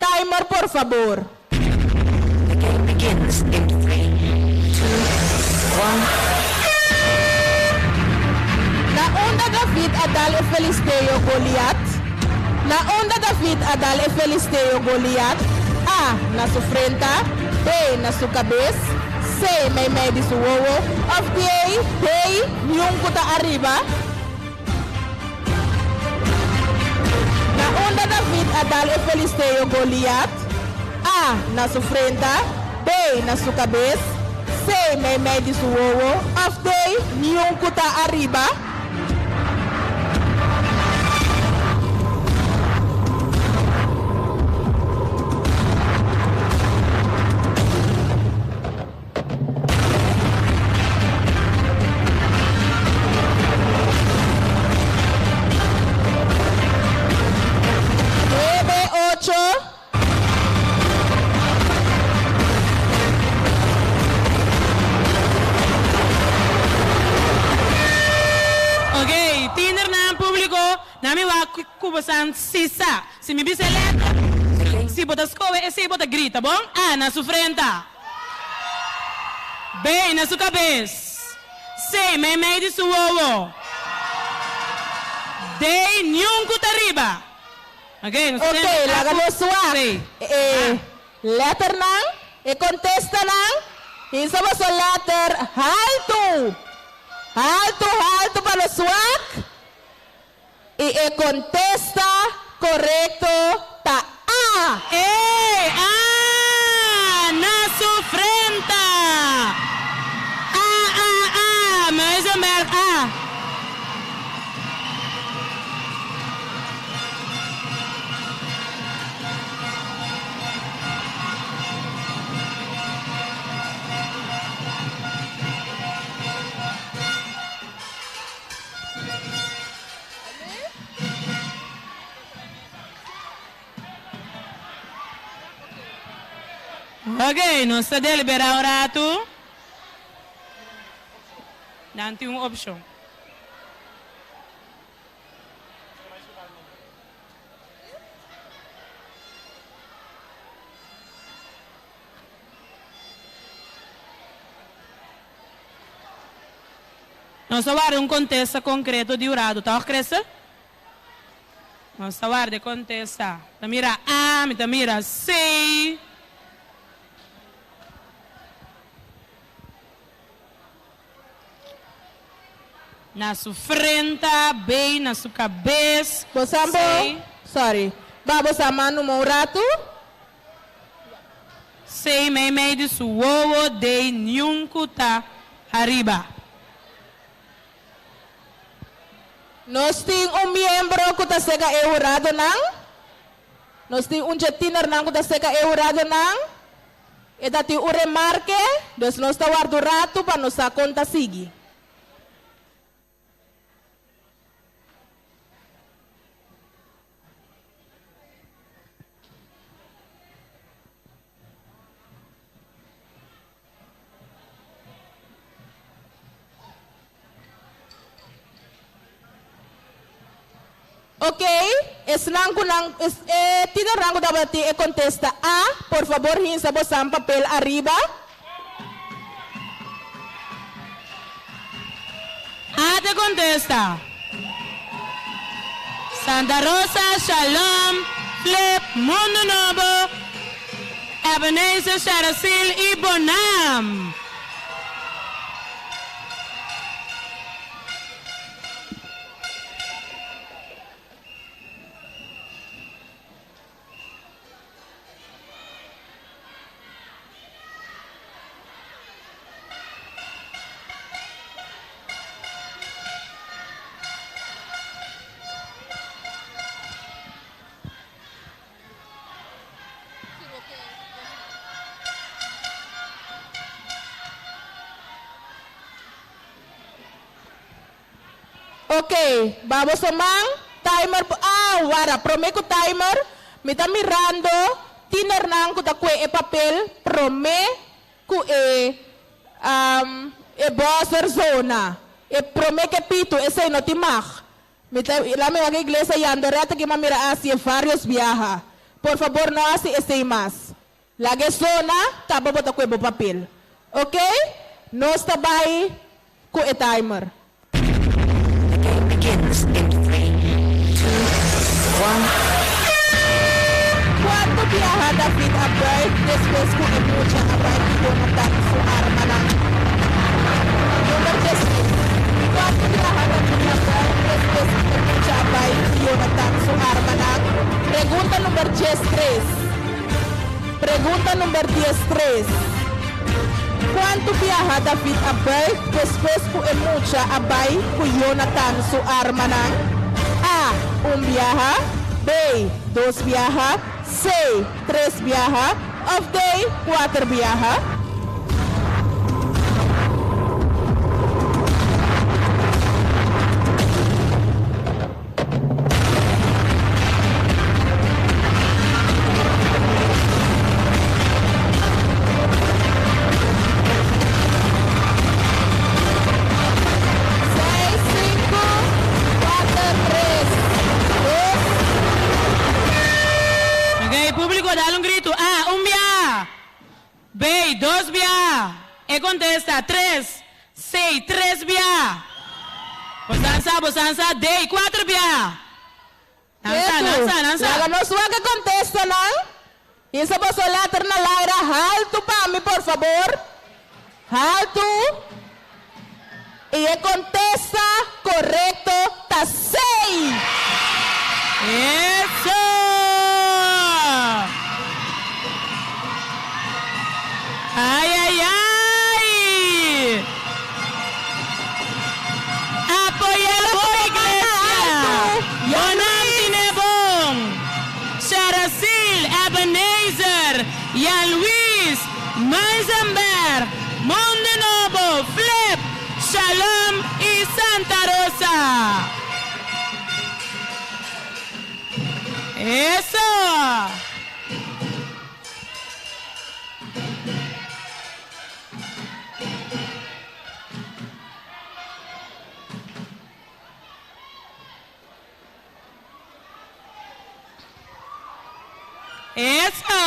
timer por fabor. The game begins in 3, 2, 1. Na unda David a dal e filisteo Goliat? Na unda David a dal e filisteo Goliat? A. Na su frenta. B. Na su kabes. C. Meimei di su wowo. Òf D. D. Niun ku ta ariba. Na unda David a dal e filisteo Goliat? A. Na su frenta. B. Na su kabes. C. Meimei di su wowo. Òf D. Niun ku ta ariba. Nuebe, ocho. Ok, tienernan públiko, na mi wak ku bosan si sa. Si mi bisa e letra, si bo ta skohe esei bo ta grita, bon? A, na su frenta. B, na su kabes. C, meimei di su wowo. D, niun ku ta riba. Ok, nos Ok, tende A laga ku nos wak C. e letternan. E kontestanan, hisa boso lèter haltu, haltu, haltu pa nos wak. I e kontesta korekto ta A! E A na su frenta. A, A, A, Muizenberg A. Ok, nos ta deliberá un ratu. Nan tin un opshon. Nos ta warda un kontesta konkreto di hurado, tòg Christel? Nos ta warda e kontesta. Mi ta mira A, mi ta mira C. Na su frenta, B na su kabes, Bo sa bo, C. sorry, ba bo sa man numa un ratu? Sei meimei di su wowo dei niun ku ta ariba. Nos tin un miembro ku ta seka e huradonan. Nos tin un dje tienernan ku ta seka e huradonan. E ta tin un remarke, dus nos ta warda un ratu pa nos sa kon ta sigui. Ok, esnan ku nan, es, e tienernan ku tabata tin e kontesta A, por fabor hinsa bosan papel ariba. A te contesta. Santa Rosa, Shalom, Flip, Mundo Nobo, Ebenezer, Sharacil y Bonam. Ok, ba boso man, timer por, ah, wara, prome ku timer, mi ta mirando tienernan ku ta kue e papel prome ku e, e buzzer zona, e prome ke pitu, esei no tin mag. Mi ta, la mi wak iglesia Yandoreta ki mi a mira hasi e varios biaha. Por fabor no hasi esei mas. Laga e zona, kaba bo ta kue bo papel. Ok, nos ta bai ku e timer. The game begins in three, two, one. Kuantu biaha David a buig despues ku e mucha a bai ku Jonatan su armanan? Number diestres. Kuantu biaha David a buig despues ku e mucha a bai ku Jonatan su armanan? Pregunta number diestres. Pregunta number diestres. Kuantu biaha David a buig despues ku e mucha a bai ku Jonatan su armanan? A, Un biaha, B, dos biaha, C, tres biaha, òf D, kuater biaha? Seis, sinku, kuater, tres, dos. Ok, públiko dal un gritu. A, un bia. B, dos bia. E kontesta, tres. C, tres bia. Bosan sa, bosan sa. D, kuater bia. Nan sa, nan sa, nan sa. Laga nos wak e kontestanan. Hisa boso letter na laira haltu pa mi, por fabor. Haltu. I e kontesta korekto ta C. Eso! Ai, ai, ai! Apoyá bo iglesia! Bo nan tine bon! Sharacil, Ebenezer, Jan Luis, Muizenberg, Monde Nobo, Flip, Shalom i Santa Rosa. Eso! Eso!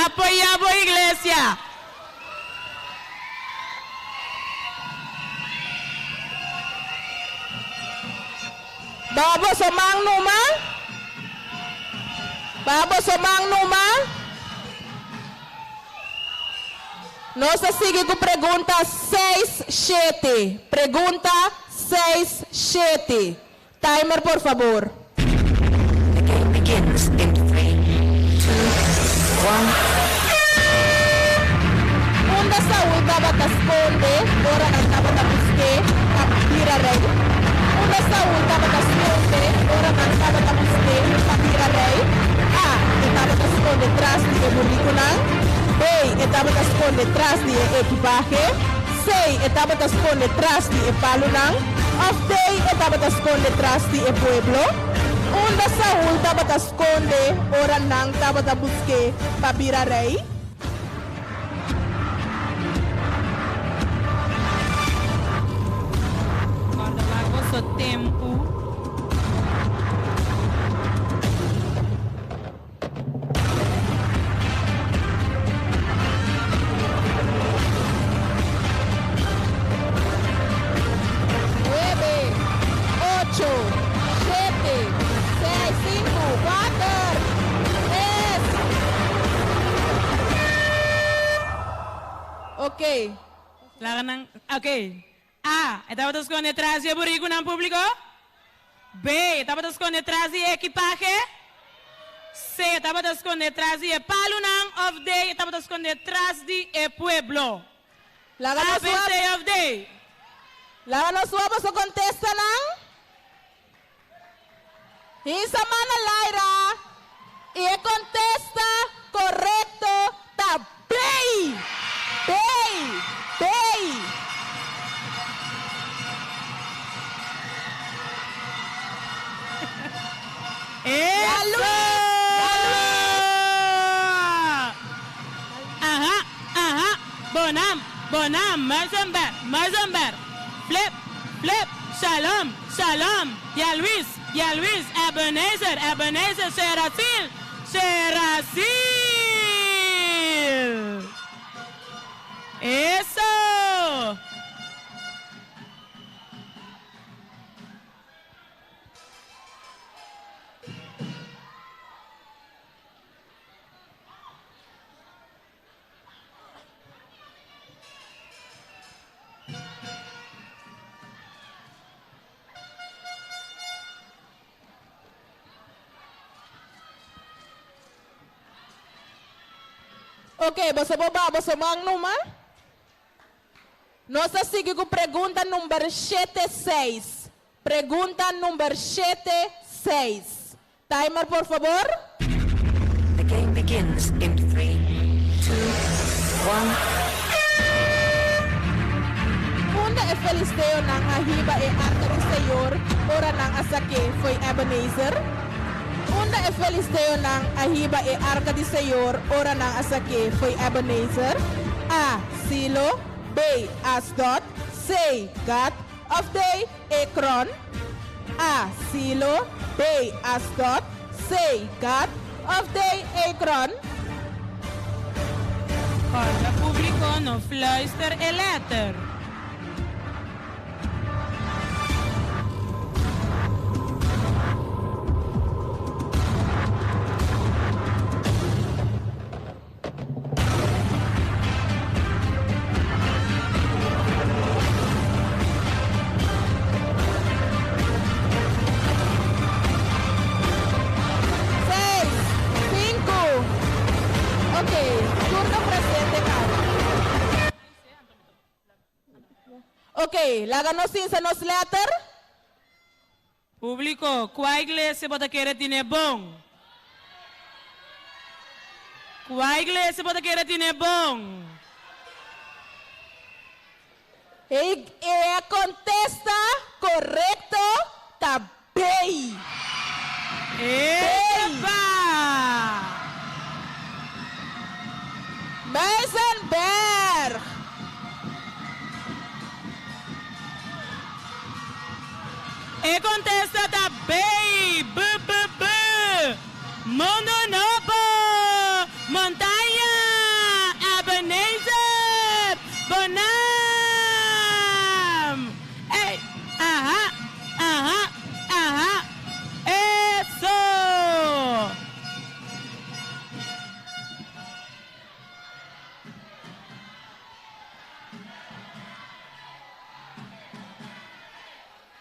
Apoyá bo iglesia! Ba boso man numa. Ba boso man numa. Nos ta sigui ku pregunta seis shete. Pregunta seis shete. Timer por fabor. The game begins in 3, 2, 1. Unda Saul tabata skonde ora nan tabata busk'é pa bira rei? Unda Saul tabata skonde ora nan tabata busk'é pa bira rei? A. E tabata skonde tras di e burikunan. B. E tabata skonde tras di e ekipahe. C. E tabata skonde tras di e palunan. Òf D. E tabata skonde tras di e pueblo. Unda Saul tabata skonde ora nan tabata busk'é pa bira rei? Kòrda wak boso tempu. Nuebe, ocho, shete, seis, sinku, kuater, tres. Ok. Laga nan, ok. A, e tabata skonde tras di e burikunan públiko. B, e tabata skonde tras di e ekipahe. C, e tabata skonde tras di e palunan. Òf D, e tabata skonde tras di e pueblo. Laga A, nos B, wak. C òf D. Laga nos wak boso kontestanan. Hisa man na laira i e kontesta korekto ta B! B! B! Eso! Aha, aha, bonam, bonam, Muizenberg, Muizenberg, flip, flip, Shalom, Shalom, Ya Luis, Ya Luis, Ebenezer, Ebenezer, Serasil, Serasil! Eso! Ok, boso por baha boso man numa. Nos ta sigui ku pregunta number shete seis. Pregunta number shete seis. Timer por fabor. The game begins in 3, 2, 1. Unda e filisteonan a hiba e arka di Señor ora nan a sak'é fo'i Ebenezer? Unda e filisteonan a hiba e arka di Señor ora nan a sak'é fo'i Ebenezer? A. Silo, B. Asdod, C. Gat, òf D. Ekron? A. Silo, B. Asdod, C. Gat òf D. Ekron? Kòrda públiko no fluister e lèter. Ok, laga nos sinsa nos letter. Públiko, kua iglesia bo ta kere tine bon? Kua iglesia bo ta kere tine bon? E, e kontesta korekto ta B. Epa! Muizenberg. E kontesta ta B, B, B, B. Mundu Nobo, Montaña, Ebenezer, Bonam. Ey, aha, aha, aha, eso.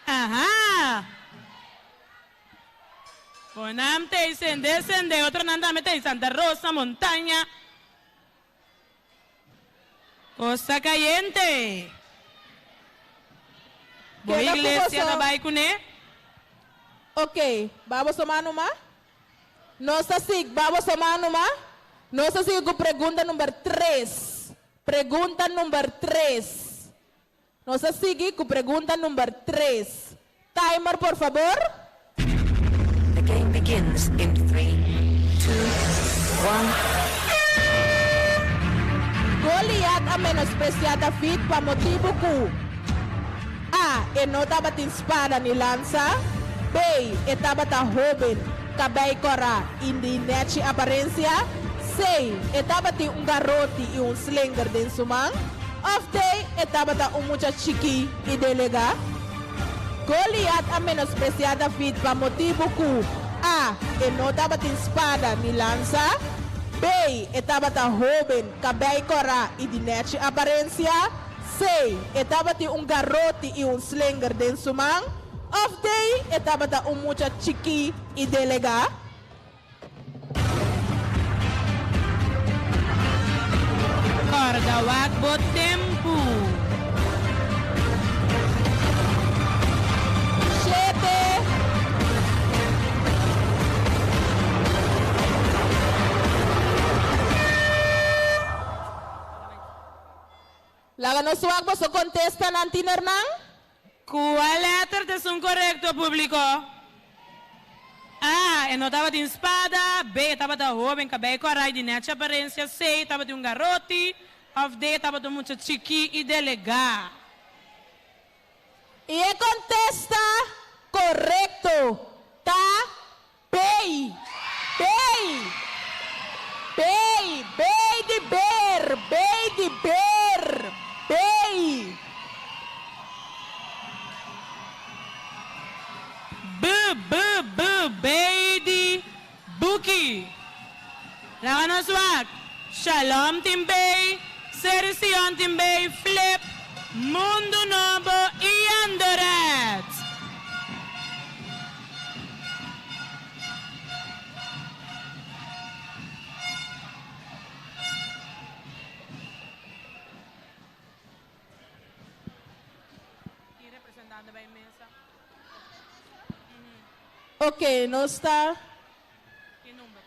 Aha. Bonam tei sende sende, otronan tambe tei Santa Rosa, Montaña. Costa Cayente. Bo Keda ku iglesia boso. ta bai kuné? Ok, ba boso man numa? Nos ta sig, ba boso man numa? Nos ta sigui ku pregunta number tres. Pregunta number tres. Nos ta sigui ku pregunta number tres. Timer por fabor. The game begins in 3, 2, 1. Goliat a menospresiá David pa motibu ku, A. E no tabatin spada ni lansa, B. E tabata hóben, kabei kòrá i di nèchi aparensia, C. E tabatin un garoti i un slinger den su man, òf D. E tabata un mucha chikí i delegá. Goliat a menospresiá David pa motibu ku, A. E no tabatin spada ni lansa, B. E tabata hóben, kabei kòrá i di nèchi aparensia, C. E tabatin un garoti i un slinger den su man, òf D. E tabata un mucha chikí i delegá. Kòrda wak bo tempu. Shete. Laga nos wak boso kontestanan, tienernan. Kua lèter ta esun korekto, públiko? A. E no tabatin spada. B. E tabata hóben, kabei kòrá i di nèchi aparensia. C. E tabatin un garoti. Òf D. E tabata un mucha chikí i delegá. I e kontesta korekto ta B. B. B. B di ber, B di ber, B. B, B, B, B di buki. Laga nos wak. Shalom tin B, Seri Sion tin B, Flip, Mundu Nobo i Andoret. Ki representante bai mesa? Ok, nos ta Ki number?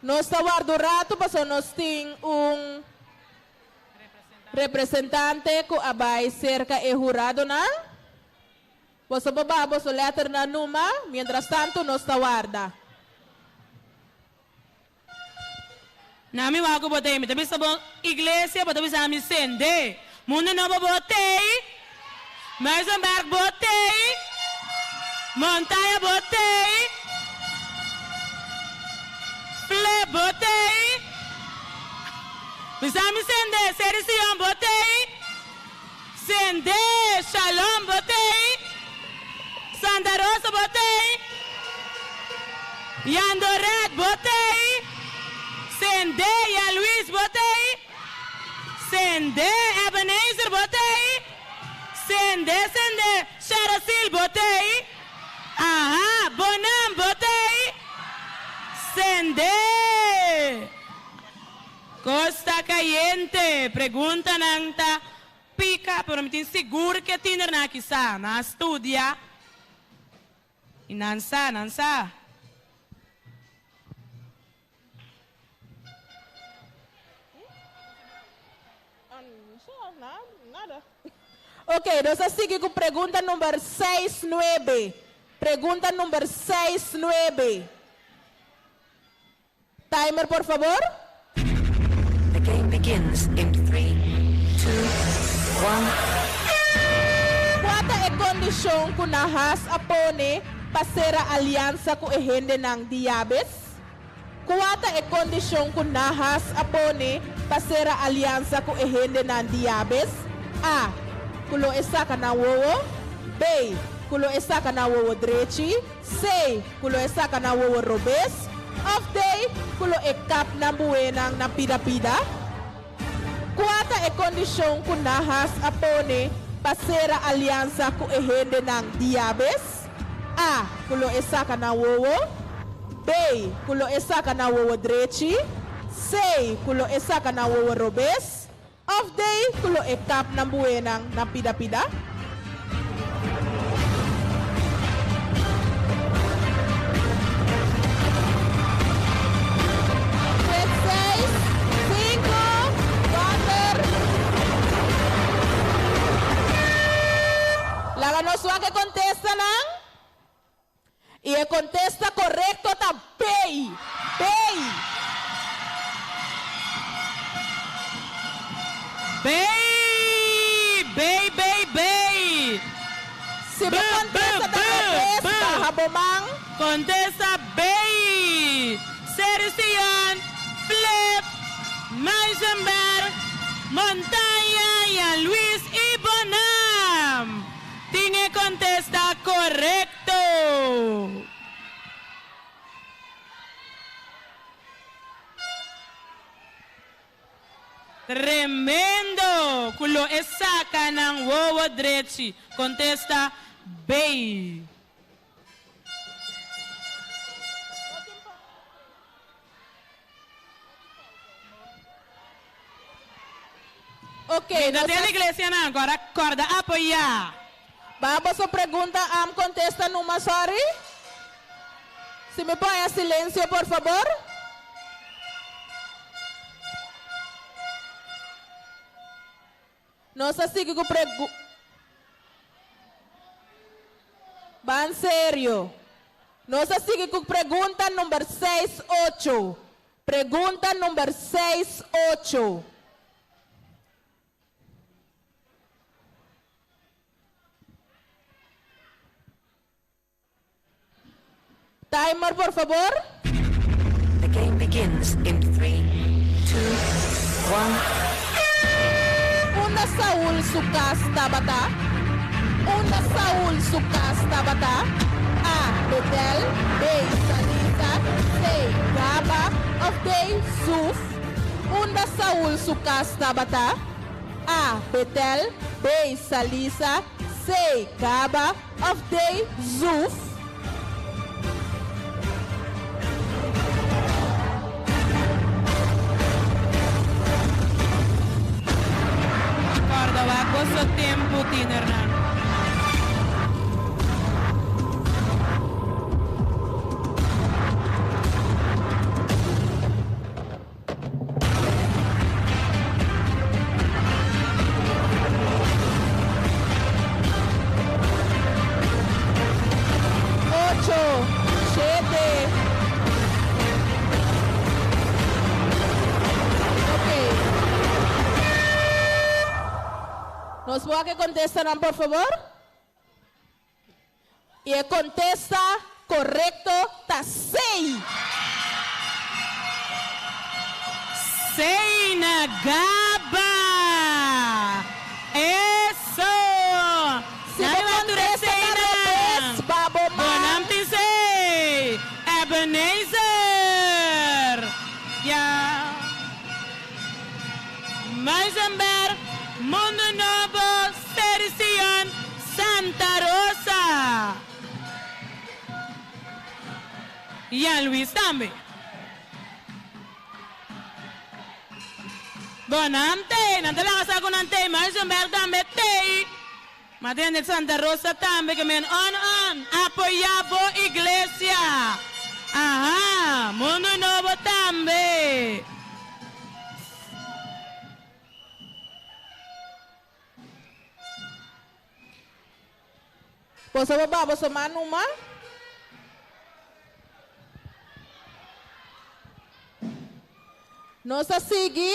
nos ta warda un ratu pasobra nos tin un representante ku a bai serka e huradonan. Boso por baha boso lèternan numa, mientras tantu nos ta warda. Na mi wak ku bo ta ei, mi ta bisa bo, Iglesia, bo ta bisa mi sende. Mundu Nobo bo t'ei, Muizenberg bo t'ei, Montaña bo t'ei, Flip bo t'ei, bisa mi sende, Seri Sion bo t'ei, sende, Shalom bo t'ei, Santa Rosa bo t'ei, Jandoret bo t'ei, sende, Ya Luis bo t'ei, sende, Ebenezer bo t'ei, sende, sende, Sharasil bo t'ei, aha, Bonam bo t'ei, sende. Kos ta kayente, preguntanan ta. Pika. splika, pero mi tin sigur ku e tienernan aki sa. Nan a studia i nan sa, nan sa. Ok, nos a sigui ku pregunta number seis nuebe. Pregunta number seis nuebe. Timer por fabor. The game begins in three, two, one. Kua ta e kondishon ku Nahas a pone pa sera aliansa ku e hendenan di Yabes? Kua ta e kondishon ku Nahas a pone pa sera aliansa ku e hendenan di Yabes? A. Ku lo e saka nan wowo. B. Ku lo e saka nan wowo drechi. C. Ku lo e saka nan wowo robes. Òf D. Ku lo e kap nan buenan na pida pida. Kua ta e kondishon ku Nahas a pone pa sera aliansa ku e hendenan di Yabes? A. Ku lo e saka nan wowo. B. Ku lo e saka nan wowo drechi. C. Ku lo e saka nan wowo robes. Òf D. Ku lo e kap nan buenan na pida pida. Tres, seis, sinku, kuater. Laga nos wak e kontestanan. I e kontesta korekto ta B! B! B! B! B! B! Si bo kontesta ta robes, baha bo man. Kontesta B! Seri Sion, Flip, Muizenberg, Montaña, Jan Luis i Bonam! Tin e kontesta korekto. Tremendo! Ku lo e saka nan wowo drechi. Kontesta B. Ok, Mi ta nos den a. iglesianan ku ora kòrda apoyá. Ba boso pregunta am kontesta numa sorry. Si mi por haña silensio por fabor. Nos a sigui ku pregu. Ban serio. Nos a sigui ku pregunta number seis ocho. Pregunta number seis ocho. Timer por fabor. The game begins in three, two, one. Unda Saul su kas tabata? Unda Saul su kas tabata? A. Betel, B. Salisa, C. Gaba òf D. Zuf? Unda Saul su kas tabata? A. Betel, B. Salisa, C. Gaba òf D. Zuf? Kòrda wak boso tempu, tienernan. Ocho, shete. Ok. Nos por wak e kontestanan por fabor? I e kontesta korekto ta sei! Sei na gaba! Eso! Si Nan bo riba tur e kontesta ta seinan! robes, ba bo Bo man. nan tin sei! Ebenezer! Ya! Muizenberg, Mundo Nobo, Seri Sion, Santa Rosa. Jan Luis tambe. Bon, nan t'ei, nan ta laga sa ku nan t'ei, Muizenberg tambe t'ei. Ma den Santa Rosa tambe ke men on on, apoyá bo iglesia. Aha, Mundu Nobo tambe. Boso por baha boso man numa? Nos ta sigui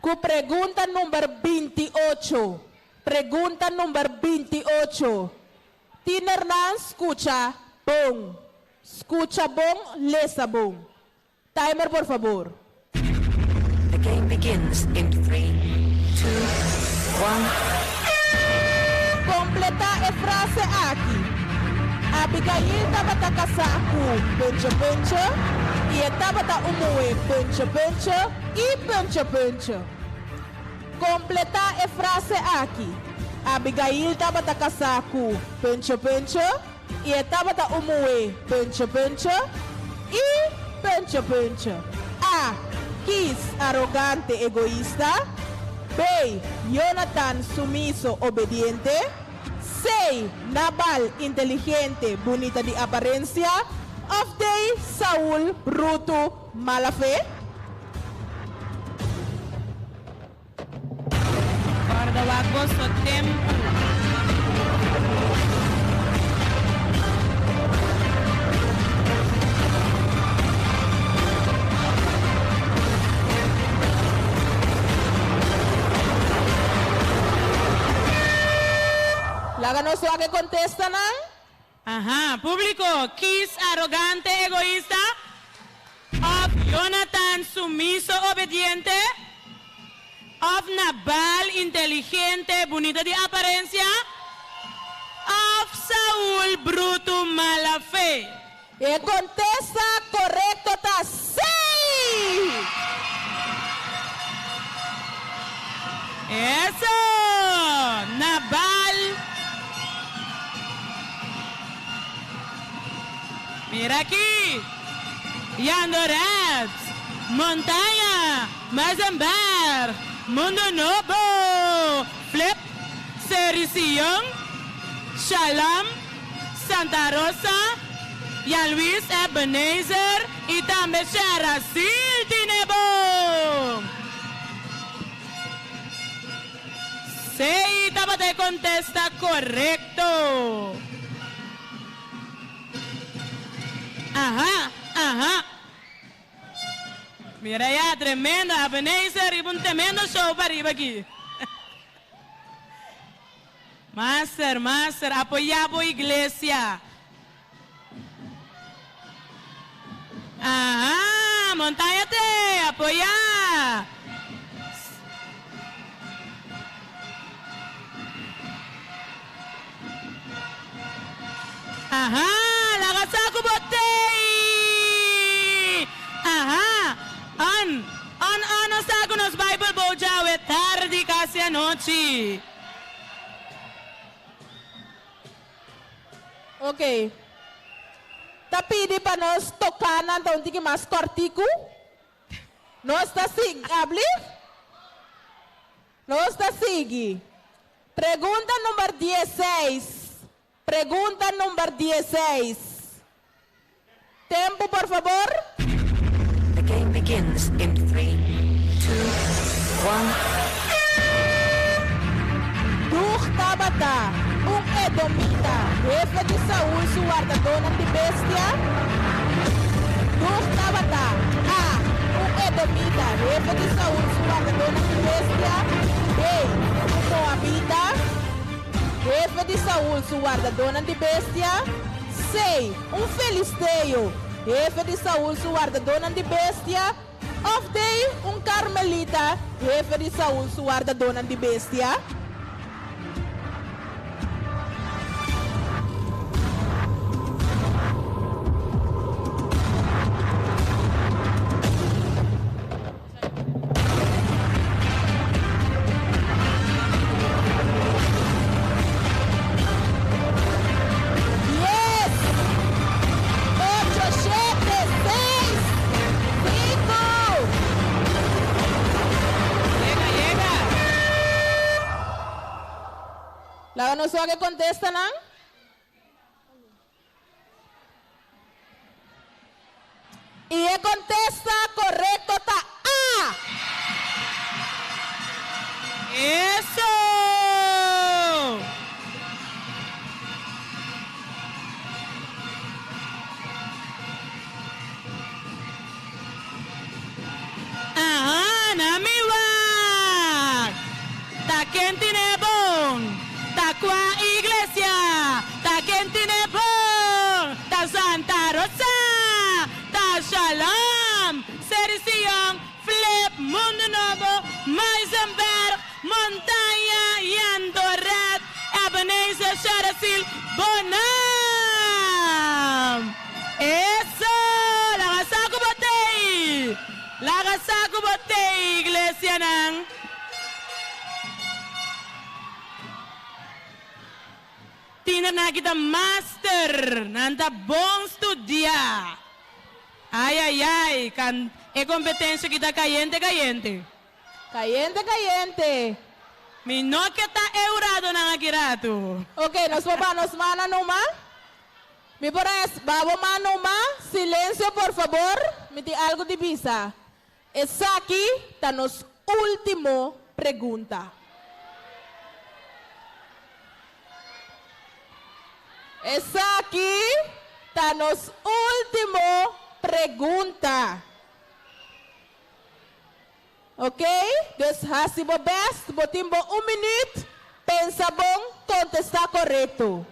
ku pregunta number 28. Pregunta number 28. Tienernan skucha bon. Skucha bon, lesa bon. Timer por fabor. The game begins in 3, 2, 1. Kompletá e frase aki, Abigail tabata kasá ku puntje puntje i e tabata un muhé puntje puntje i puntje puntje. Kompletá e frase aki, Abigail tabata kasá ku puntje puntje I e tabata un muhé puntje puntje i puntje puntje. A. Kis, arogante, egoista. B. Jonatan, sumiso, obediente. C. Nabal, inteligente, bunita di aparensia. Òf D. Saul, brutu, mala fe. Kòrda wak boso tempu. Laga nos wak e kontestanan. Aha, públiko, Kis arogante, egoista? Òf Jonatan sumiso, obediente? Òf Nabal inteligente, bunita di aparensia? Òf Saul brutu, mala fe? E kontesta korekto ta sí! Eso! Nabal! Mira aki! Yando Raps, Montaña, Muizenberg, Mundo Nobo, Flip, Seri Sion, Shalom, Santa Rosa, Jan Luis Ebenezer y tambe Sherasil tine bo. Sey tabata e contesta corecto. Aha, aha. Mira ya, tremendo. Ebenezer riba un tremendo show pa riba aki. Master, master, apoyá bo iglesia. Aha, Montaña te, apoyá. Aha, laga sa ku bo tei. Aha, on, on, on, nos sa ku nos Bible Bowl djawe tardi kasi anochi. Ok. Ta pidi pa nos toká nan ta un tiki mas kòrtiku. Nos ta sigui, abli? Nos ta sigui. Pregunta number diesseis. Pregunta number diesseis. Tempu por fabor. The game begins in 3, 2, 1. Dug tabata un edomita, hefe di Saul su wardadónan di bestia. Dug tabata, A, un edomita, hefe di Saul su wardadónan di bestia, B, un moabita, hefe di Saul su wardadónan di bestia, C, un filisteo, hefe di Saul su wardadónan di bestia, òf D, un karmelita, hefe di Saul su wardadónan di bestia. Dies, ocho, shete, seis, sinku, nos wak e kontestanan. I e kontesta korekto ta A! Eso! Aha, na mi wak! Ta ken tine bon? Ta kua iglesia? Ta ken tine bon? Ta Santa Rosa? Ta Shalom? Seri Sion, Flip, Mundu Nobo, Muizenberg, Montaña, Jandoret, Ebenezer, Sharasil, Bonam! Eso! Laga sa ku bo t'ei! Laga sa ku bo t'ei, iglesianan! Tienernan aki ta master, nan ta bon studia. Ai ai ai, kan e kompetensia aki ta kayente kayente. Kayente kayente. Mi no ke ta e huradonan aki ratu. Ok, nos por baha nos mannan numa. Mi por es, baha bo man numa. Silencio por fabor, mi tin algo di bisa. Esaki ta nos ultimo pregunta. Esaki ta nos ultimo pregunta. Ok, dus hasi bo best, bo tin bo un minuut, pensa bon, contesta corecto.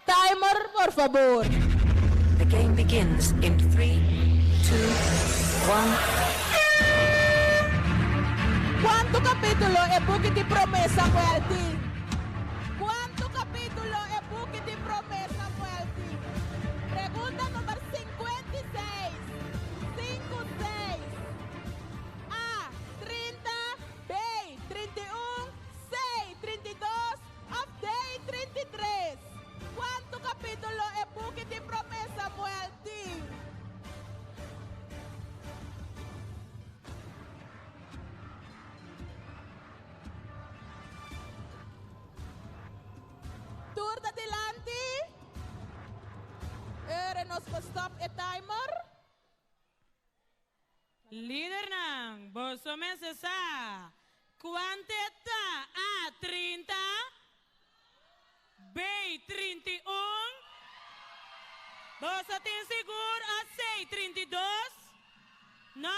Timer por fabor. The game begins in three, two, one. Cuanto capitulo e buki di Prome Samuel tin? Cuanto capitulo e buki di Prome Samuel tin? Pregunta number 56. Sinku, seis. A, 30, B, 31, C, 32 òf D, 33. Kuantu kapítulo e buki di Promé Samuel tin? Tur ta dilanti. Ora nos por stop e timer. Lidernan, boso mester sa kuante ta A, 30, B, 31, boso tin sigur a C, 32, no,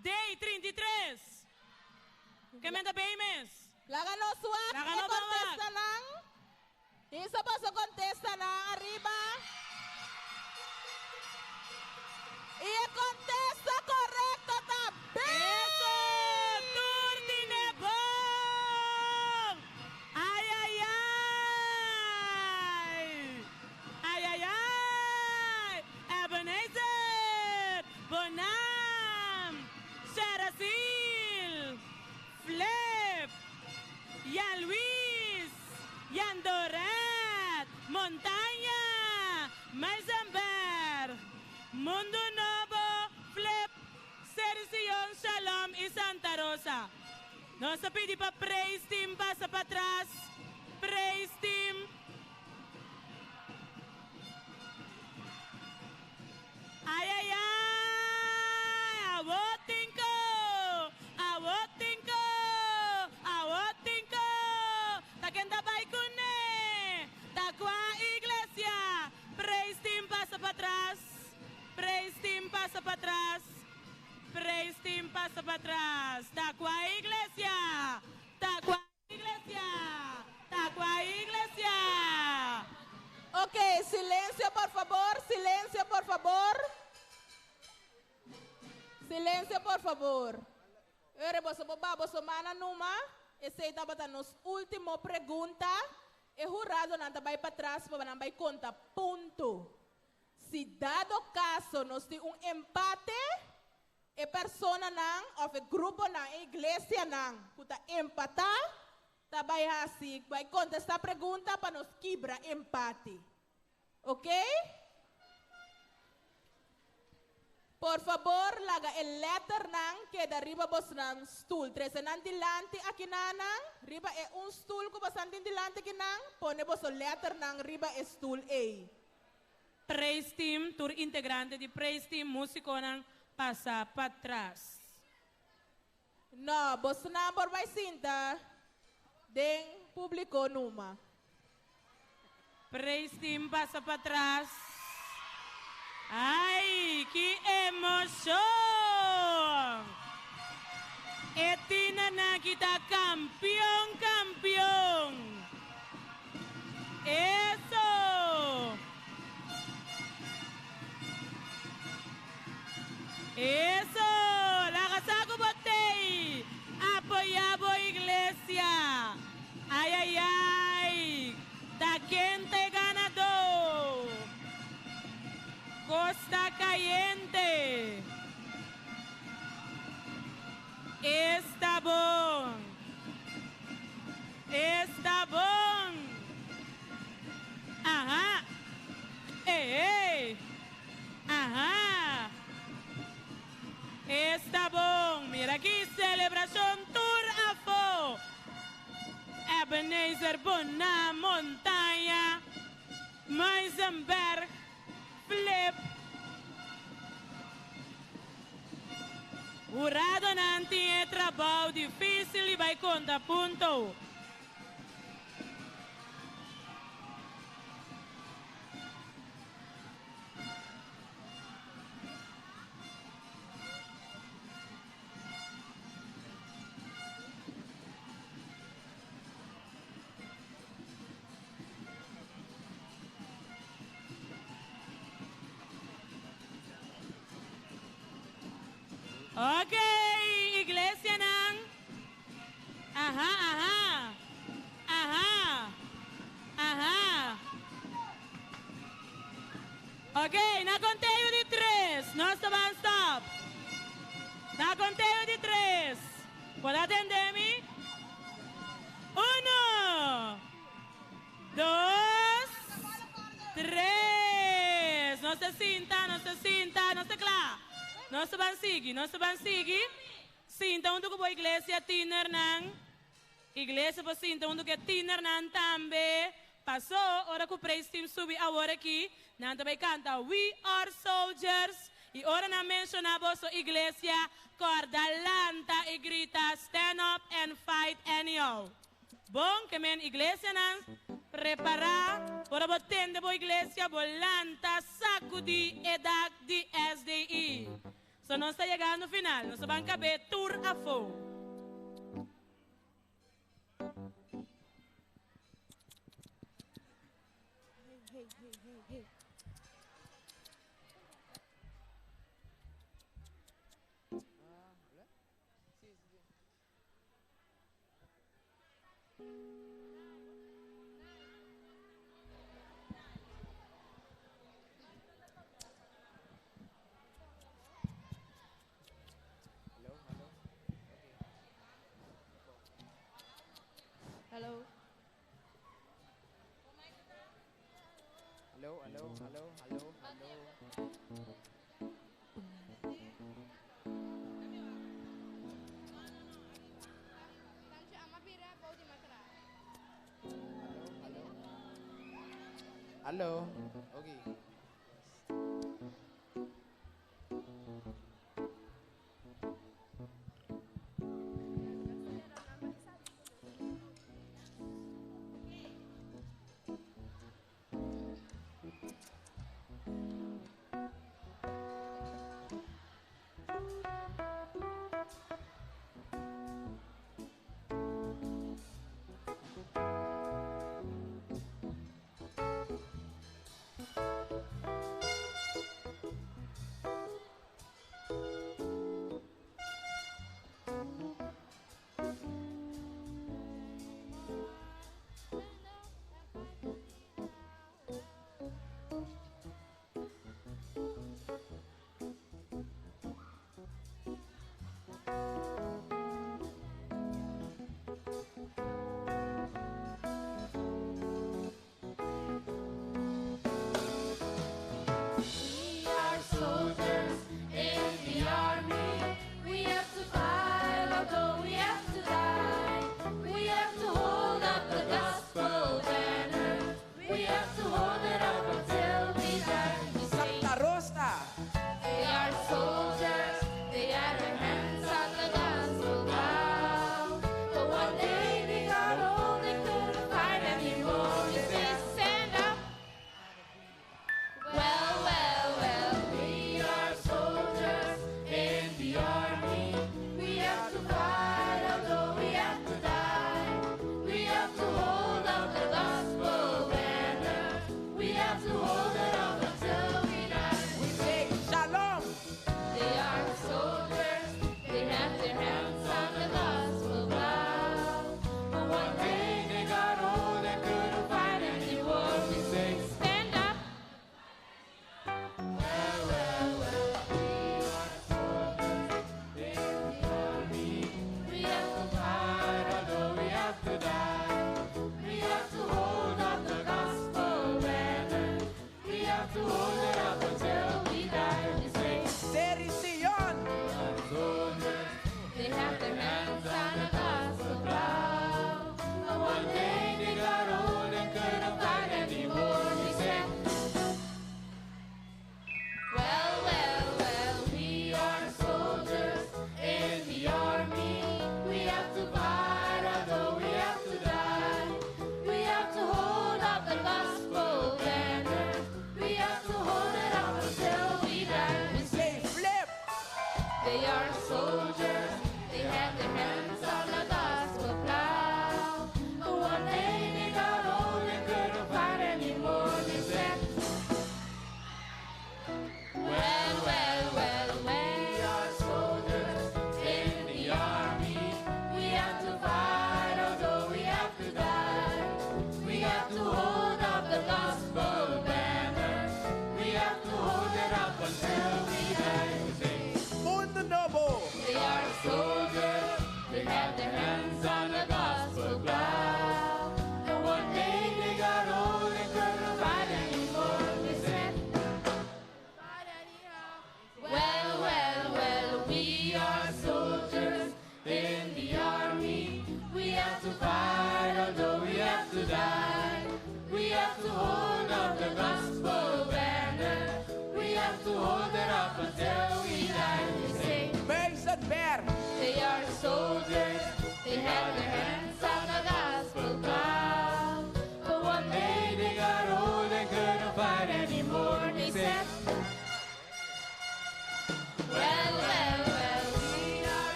D, 33. Ke men ta bay mes? Laga nos wak Laga e nos ban wak. kontestanan. Hisa boso kontestanan ariba. I e kontesta korekto ta B! Eso! Tur tine bon! Ai ai ai! Ai ai ai! Ebenezer! Bonam! Sharasil! Flip! Jan Luis! Jan Doret! Montaña! Muizenberg! Mundu Nobo, Flip, Seri Sion, Shalom i Santa Rosa. Nos ta pidi pa Praise Team pasa patras. Praise Team. Ay ay ay! Awo tin ko! Awo tin ko! Awo tin ko! Ta ken ta bai kuné? Ta kua iglesia? Praise team pasa patras! Praise team pasa patras! Praise team pasa patras! Ta kua iglesia? Ta kua iglesia? Ta kua iglesia? Ok, silencio por fabor, silencio por fabor. Silencio por fabor. Ora boso por baha boso mannan numa. Esei tabata nos ultimo pregunta. E huradonan ta bai patras pa nan bai konta punto. Si dado kaso nos tin un empate, e personanan òf e gruponan, e iglesianan ku ta empatá ta bai hasi, bai kontestá pregunta pa nos kibra empate. Oke? Por fabor, laga e letternan keda riba bosnan stul. Trese nan dilanti akinan, riba e un stul ku boso tin dilanti akinan, pone boso letternan riba e stul ei. Praise team, tur integrante di praise team, músikonan pasa patras. No, bosonan por bai sinta den públiko numa. Praise team pasa patras. Ai, ki emoshon! E tienernan aki ta kampeon, kampeon. Eso! Eso! Laga sa ku bo t'ei. Apoyá bo iglesia. Ai, ai, ai. Ta ken ta e ganadó? Kos ta kayente. Esta bon. Esta bon. Aha. Ei, ei. Aha. Esta bon. Mira aki, selebrashon tur afó. Ebenezer, Bona, Montaña, Muizenberg, Flip. Huradonan tin e trabou difísil i bai konta punto. Ok, iglesianan. Aha, aha. Aha. Aha. Ok, na konteo di tres, nos ta ban stop. Na konteo di tres. Por a tende mi? Uno, dos, tres. Nos ta sinta, nos ta sinta, nos ta kla. Nos ta ban sigui, nos ta ban sigui. Sinta huntu ku bo iglesia, tienernan. Iglesia por sinta huntu ku e tienernan tambe. Pasó, ora ku praise team subi awor aki, nan ta bai kanta We Are Soldiers i ora nan menshoná boso iglesia, kòrda lanta i grita Stand up and fight anyhow. Bon, ke men iglesianan prepará, ora bo tende bo iglesia, bo lanta sakudí e dak di SDI. So nos ta yegando final, nos ta ban kab'é tur afó. Hello. Hallo, hallo, hallo, hallo, hallo. Hallo. Okay.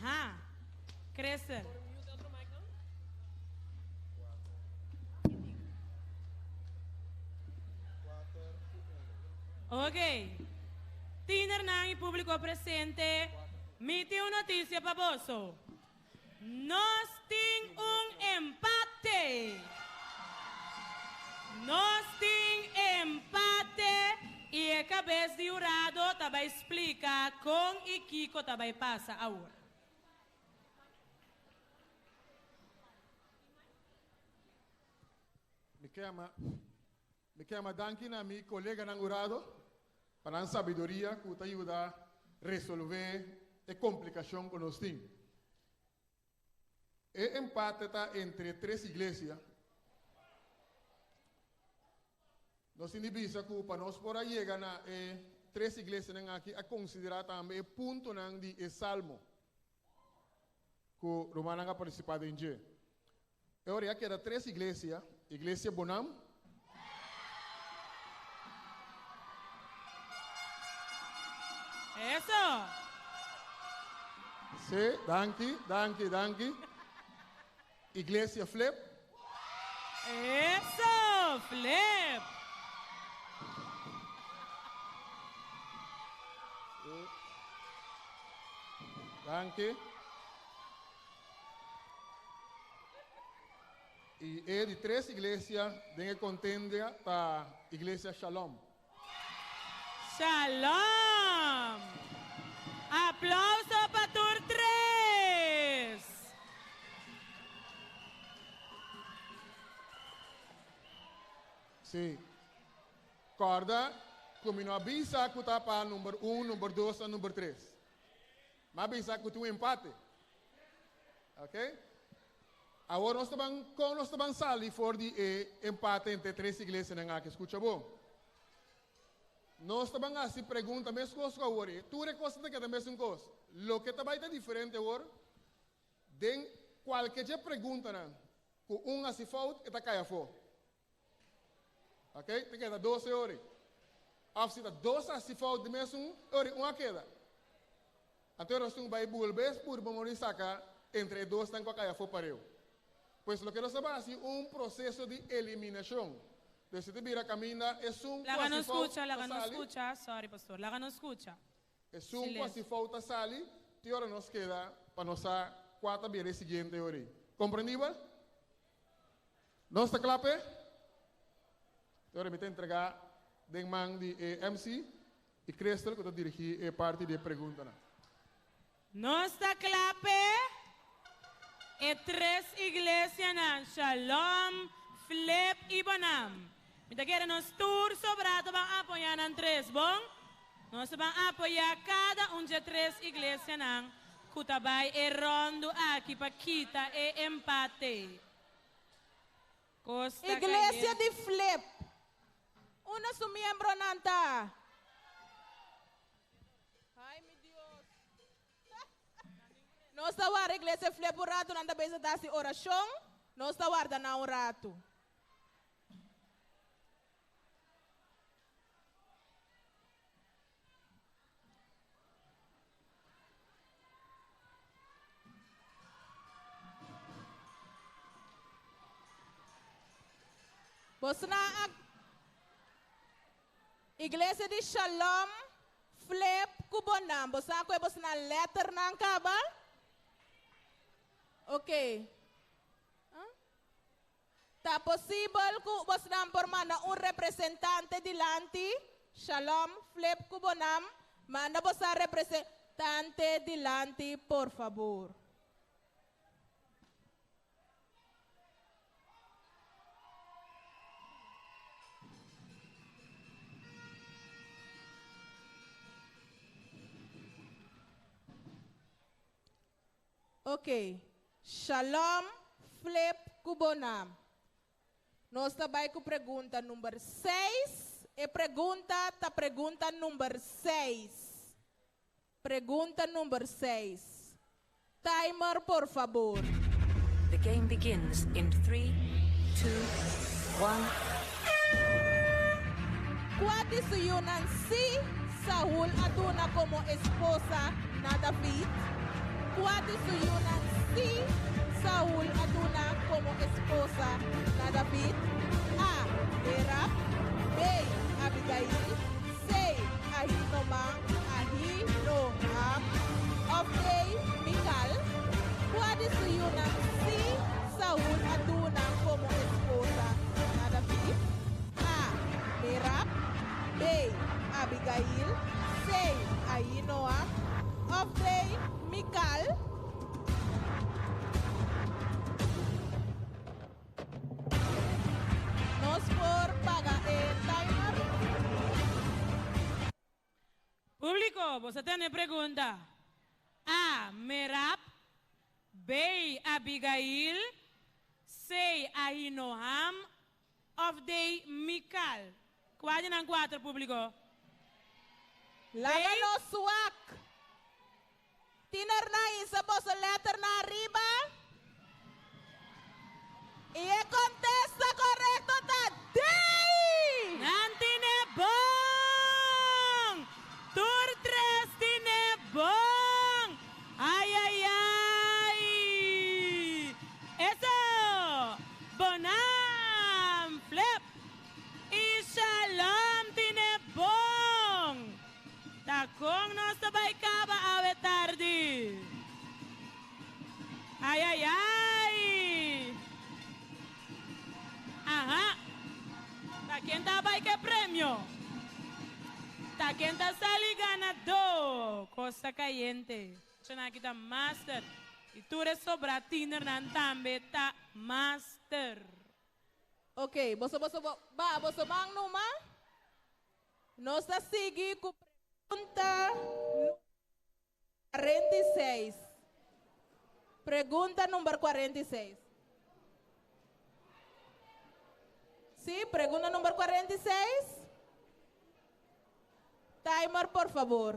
Aha. Crystal. Ok. Tienernan y publico presente, mi tin un noticia pa boso. Nos tin un empate! Nos tin empate y e cabes di hurado ta bay splica con y kico ta bay pasa awor. Mi ke ama Mi ke ama danki na mi koleganan hurado pa nan sabiduria ku ta yuda resolvé e komplikashon ku nos tin. E empate ta entre tres iglesia. Nos tin di bisa ku pa nos por a yega na e tres iglesianan aki a konsiderá tambe e puntonan di e salmo ku rumannan a partisipá den dje. E ora ya keda tres iglesia, Iglesia Bonam, Eso! Sí, danki, danki, danki. Iglesia Flip. Eso! Flip! Sí. Danki. I e di tres iglesia den e kontenda ta Iglesia Shalom. Shalom! Aplauso pa tur tres! Sí. Kòrda ku mi no a bisa ku ta pa number un, number dos òf number tres. M'a bisa ku tin un empate. Ok? Awor nos ta ban, kon nos ta ban sali for di e empate entre e tres iglesianan aki? Skucha bon. Nos ta ban hasi pregunta meskos ku awor. Tur e kosnan ta keda mesun kos. Loke ta bai ta diferente awor, den kualke dje preguntanan ku un hasi fout, e ta kai afó. Ok, ta keda dos e ori. Of si ta dos hasi fout di mesun ori, un a keda. Anto e rostung bai bulbe purba mori saka entre e dosnan ku a kai afó pareu. Pues loke nos ta basi un proseso di eliminashon. Dus si ta bira kaminda esun ku Laga hasi nos fout skucha, ta laga nos sali. skucha, sorry pastor, laga nos skucha. Esun ku hasi Silencio. fout ta sali, te ora nos keda pa nos sa kua ta bira e siguiente ori. Komprendibel? Nos ta kla p'e? Te ora mi ta entregá den man di e MC i Crystal ku ta dirigí e parti di e preguntanan. Nos ta kla p'e? E tres iglesianan, Shalom, Flip i Bonam. Mi ta kere nos tur sobrá ta ban apoyá nan tres, bon? Nos ta ban apoyá kada un dje tres iglesianan ku ta bai e ròndu aki pa kita e empate. Kos ta Iglesia kayente. di Flip. Unda su miembronan ta? Ay, mi Dios. Nos ta warda Iglesia Flip un ratu, nan ta bezig ta hasi orashon. Nos ta warda nan un ratu. Bosnan a Iglesia di Shalom flip ku bo nan. Bo sa ku e bosnan letternan kaba? Ok. Ta posibel ku bosnan por manda un representante dilanti? Shalom, flip ku bo nam. Manda bosa representante dilanti, por fabor. Ok, shalom Flip ku bo nam. Nos ta bai ku pregunta number seis. E pregunta ta pregunta number seis. Pregunta number seis. Timer por fabor. The game begins in three, two, one. Kua di su yunan sí Saul a duna komo esposa na David? Kua di su yunan sí Saul a duna komo esposa na David? A. Merab, B. Abigail, C. Ahinoma, Ahinoam, òf D. Mikal? Kua di su yunan sí Saul a duna komo esposa na David? A. Merab, B. Abigail, C. Ahinoam, òf D. Mikal? Nos por paga e timer? Públiko, boso tene pregunta? A. Merab, B. Abigail, C. Ahinoam òf D. Mikal? Kua di nan kuater, públiko? Laga nos wak. Tienernan hisa boso letternan ariba. I e kontesta korekto ta D! Nan tine bon! Tur tres tine bon! Ai ai ai! Eso! Bonam! Flip! I Shalom tine bon! Ta kon nos ta bai kaba awe tardi? Ai ai ai! Aha! Ta ken ta bai ke premio? Ta ken ta sali ganadó? Kos ta kayente. Chana aki ta master. I tur e sobrá tienernan tambe ta master. Ok, boso boso bo ba boso man numa. Nos ta sigui ku pregunta number 46. Pregunta number 46. Sí, pregunta number 46. Timer, por favor.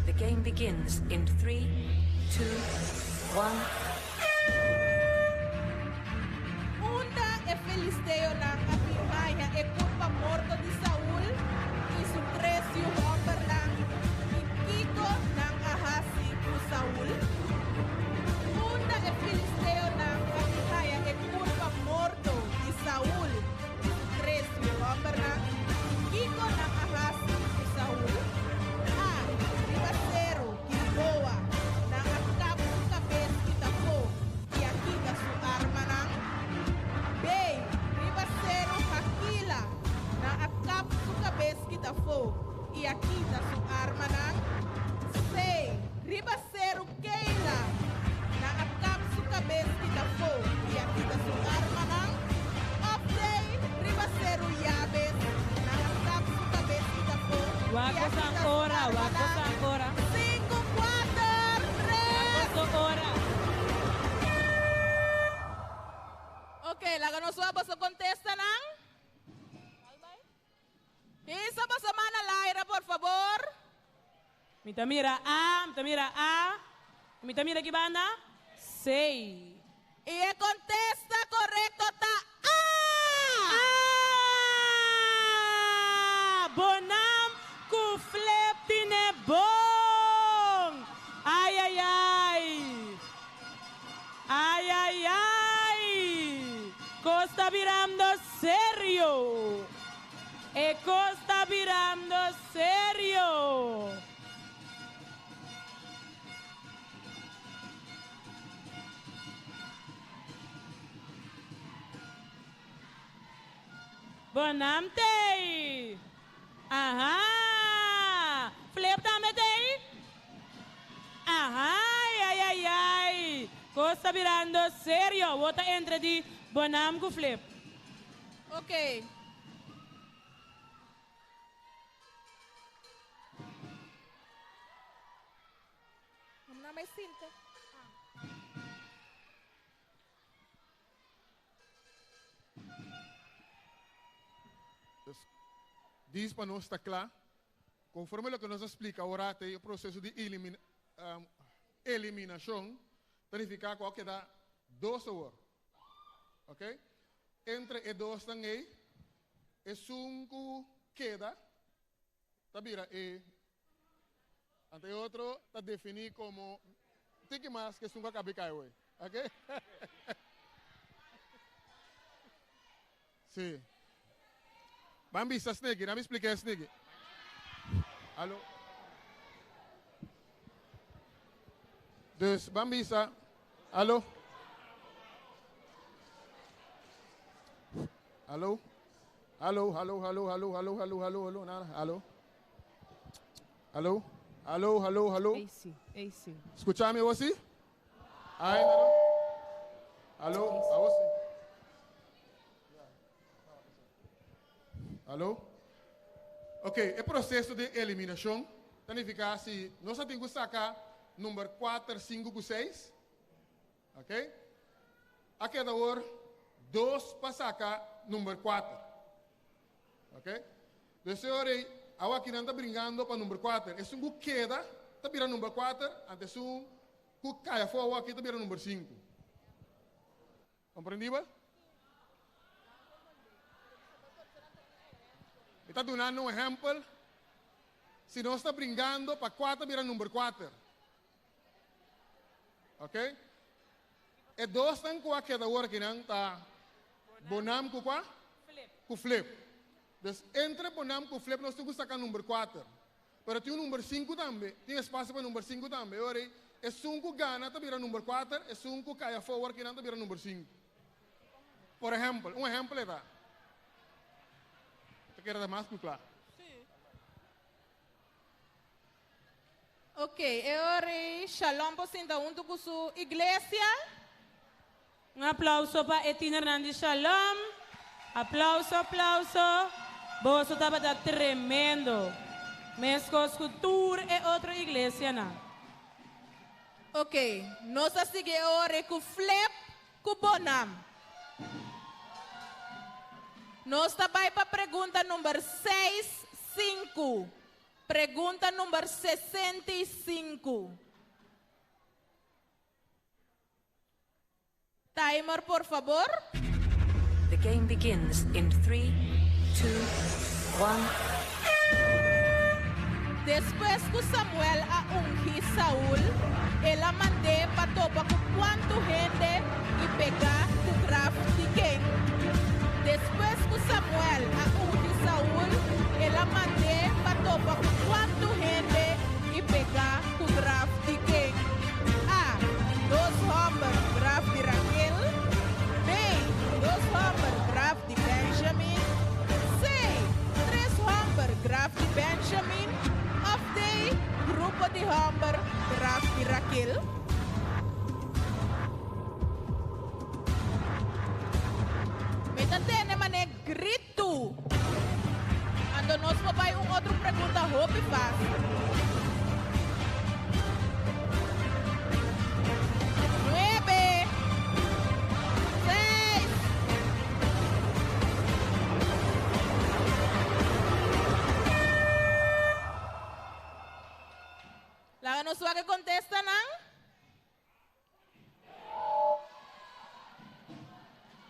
The game begins in 3, 2, 1. Unda e filisteonan a bin haña e kurpa morto di Saul i su tres yu hòmbernan, i kiko nan a hasi ku Saul? Unda e filisteonan a bin haña e kurpa morto di Saul i su tres yu hòmbernan, i kiko nan a hasi ku Saul? A. Riba seru Gilboa, nan a kap su kabes kita afó i a kita su armanan. B. Riba seru Hakila, nan a kap su kabes kita afó i a kita su armanan. C. Riba seru Keila, nan a kap su kabes kita afó i a kita su armanan. Òf D. Riba seru Yabes, nan a kap su kabes kita afó i Wak a kosa kita su ora, wak armanan. kosa ora. Sinku, kuater, Wak tres. kosa ora. Ok, laga nos wak boso kontestanan. Hisa boso man na laira, por fabor. Mi ta mira A, mi ta mira A, mi ta mira ki banda? C. I e kontesta korekto ta A! A! Bonam ku Flip tine bon! Ai ai ai! Ai ai ai! Kos ta birando serio! E kos ta birando serio! Bonam t'ei! Aha! Flip tambe t'ei? Aha! Ai ai ai! Kos ta birando serio! Bo ta entre di Bonam ku Flip. Ok. Na mai sinta. Dus, dis pa nos ta kla, konforme loke nos a splika ora te e proseso di elimin, um, eliminashon, ta nifiká ku a keda dos awor. Ok? Entre e dosnan ei, esun ku keda ta bira e. Ante e otro ta definí komo. tiki mas ku esun ku a kaba di kai awor. Oké? Sí. Ban bisa snegi, nan mi splika e snegi. Alo. Dus ban bisa, alo. Alo. Alo, alo, alo, alo, alo, alo, alo, alo, nada, alo. Alo, alo, alo, alo. Ei sí, ei sí. Skucha mi awor sí? Ainda no? Alo, awor sí. Alo? Ok, e proseso di eliminashon ta nifiká si nos a tin ku saka number kuater, sinku ku seis. Ok? A keda awor dos pa saka number kuater. Ok? Dus e ora ei, awor akinan ta bringando pa number kuater. Esun ku keda ta bira number kuater, anto esun ku kai afó awor aki ta bira number sinku. Komprendibel? Mi ta dunando un ehèmpel. Si nos ta bringando pa kuater bira number kuater. Ok? E dosnan ku a keda awor akinan ta Bonam ku kua? Ku Flip. Dus entre Bonam ku Flip nos tin ku saka number kuater. Pero tin un number sinku tambe. Tin espasio pa number sinku tambe. E ora ei, esun ku gana ta bira number kuater, esun ku kai afó awor akinan ta bira number sinku. Por ehèmpel, un ehèmpel e ta. Ta kere ta mas ku kla. Ok, e ora ei Shalom por sinta huntu ku su iglesia. Un aplauso pa e tienernan di Shalom. Aplauso, aplauso. Boso tabata tremendo. Meskos ku tur e otro iglesianan. Ok, nos a sigui e ora ei ku Flip ku Bonam. Nos ta bai pa pregunta number seis, sinku. Pregunta number 65. Timer, por fabor. The game begins in 3, 2, 1. Despues ku Samuel a ungi Saul, el a mand'é pa topa ku kuantu hende i pegá ku graf di ken? Despues ku Samuel a ungi Saul, el a mand'é pa topa ku kuantu hende i pegá ku graf di ken? A. Dos hòmber graf di Raquel. B. Dos hòmber graf di Benjamin. C. Tres hòmber graf di Benjamin. Òf D. Grupo di hòmber graf di Raquel. Mi ta tene manera gritu. Anto nos por bai un otro pregunta hopi fásil. Nuebe, seis. Laga nos wak e kontestanan.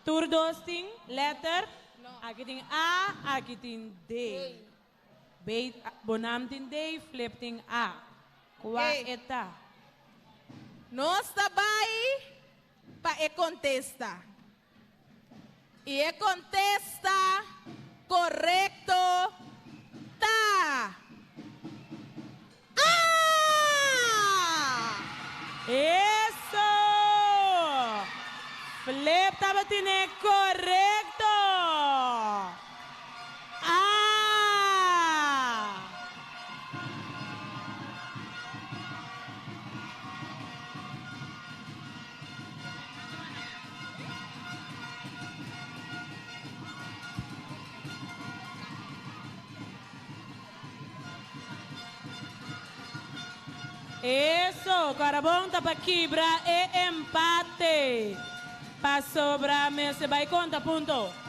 Tur dos tin lèter. Aki tin A, aki tin D. B, Bonam tin D, Flip tin A. Kua Oké. e ta? Nos ta bai pa e kontesta. I e kontesta korekto ta. A! Eso! Flip tabatin e korekto! A! Eso, Carabon ta pa kibra e empate. Pasobra mester bai konta punto.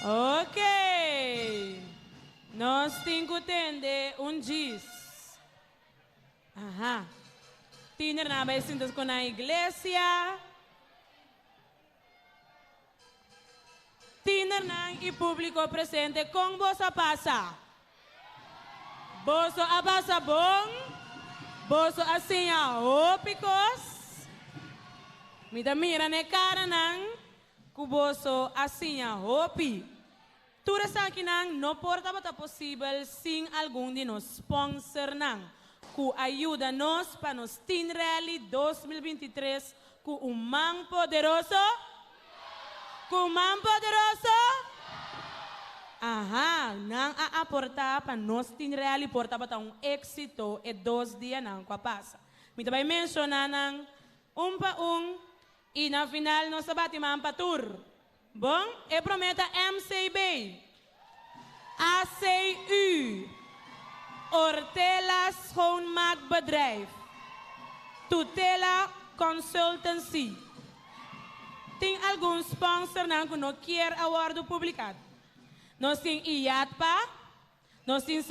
Ok. Nos tin ku tende un djis. Aha. Tienernan a bai sinta ku nan iglesia. Tienernan i públiko presente kon boso a pasa? Boso a pasa bon? Boso a siña hopi kos? Mi ta mira na e karanan ku boso a siña hopi. Tur esakinan no por tabata posibel sin algun di nos sponsornan ku a yuda nos pa nos Teen Rally 2023 ku un man poderoso? Ku un man poderoso? Aha, nan a aportá pa nos Teen Rally por tabata un éksito e dos dianan ku a pasa. Mi ta bai menshoná nan un pa un i na final nos ta bati man pa tur. Bon, e promé ta MCB, ACU, Ortela Schoonmaakbedrijf, Tutela Consultancy. Tin algun sponsornan ku no kier a wòrdu publiká. Nos tin IATPA, Nos tin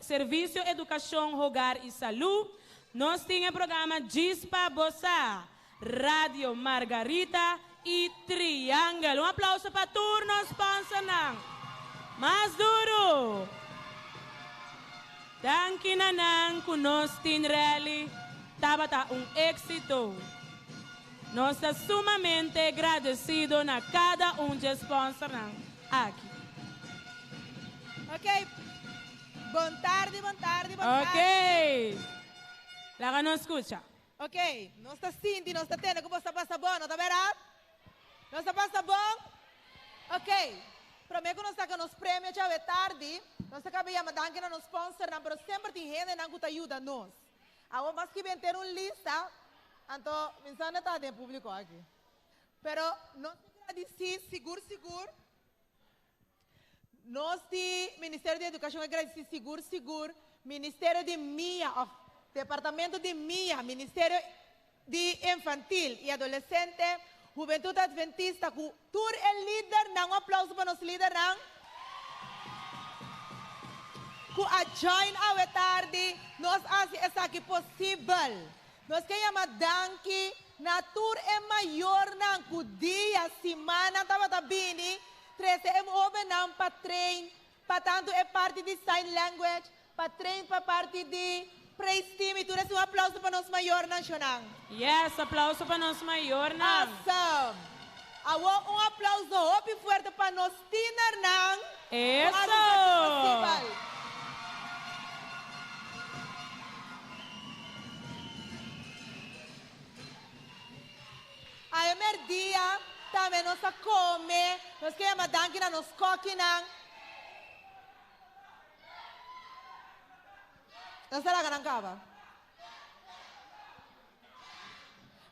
Servisio Edukashon Hogar i Salú, nos tin e programa Djis pa Bo Sa, Radio Margarita i Triangle. Un aplauso pa tur nos sponsornan. Mas duru! Danki na nan ku nos Teen Rally tabata un éksito. Nos ta sumamente gradesido na kada un dje sponsornan aki. Ok. Bon tardi, bon tardi, bon tardi. Ok. Laga nos skucha. Ok. Nos ta sinti, nos ta tende ku bos ta pasa bon, no ta bèrdat? Nos ta pasa bon? Ok. Promé ku nos saka nos premio djawe tardi, nos ta kaba yama danki na nos sponsornan, pero semper tin hendenan ku ta yuda nos. Awor mas ki ben ter un lista, anto mi sa no ta den públiko aki. Pero nos ta gradisí sigur sigur. Nos di Ministerio di Edukashon a gradisí sigur sigur Ministerio di mia òf Departamento di mia, Ministerio di Infantil i Adolesente, Hubentut Adventista ku tur e lidernan, un aplauso pa nos lidernan ku a join awe tardi, nos a hasi esaki posibel. Nos ke yama danki na tur e mayornan ku dia, simannan tabata bini trese e hobennan pa train pa tantu e parti di sign language, pa train pa parti di praise team i tur esei. Un aplauso pa nos mayornan, shonnan. Yes, aplauso pa nos mayornan. Awesome! Awor un aplauso hopi fuerte pa nos tienernan ku a Eso! hasi esaki posibel. Awe merdia tambe nos a come, nos ke yama danki na nos kokinan. Nos ta laga nan kaba.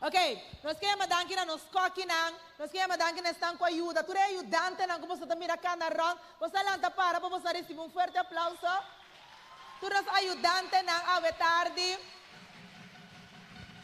Ok, nos ke yama danki na nos kokinan, nos ke yama danki na esnan ku a yuda, tur e ayudantenan ku boso ta mira kana rònt, boso a lanta para pa boso a risibi un fuerte aplauso. Tur nos ayudantenan awe tardi.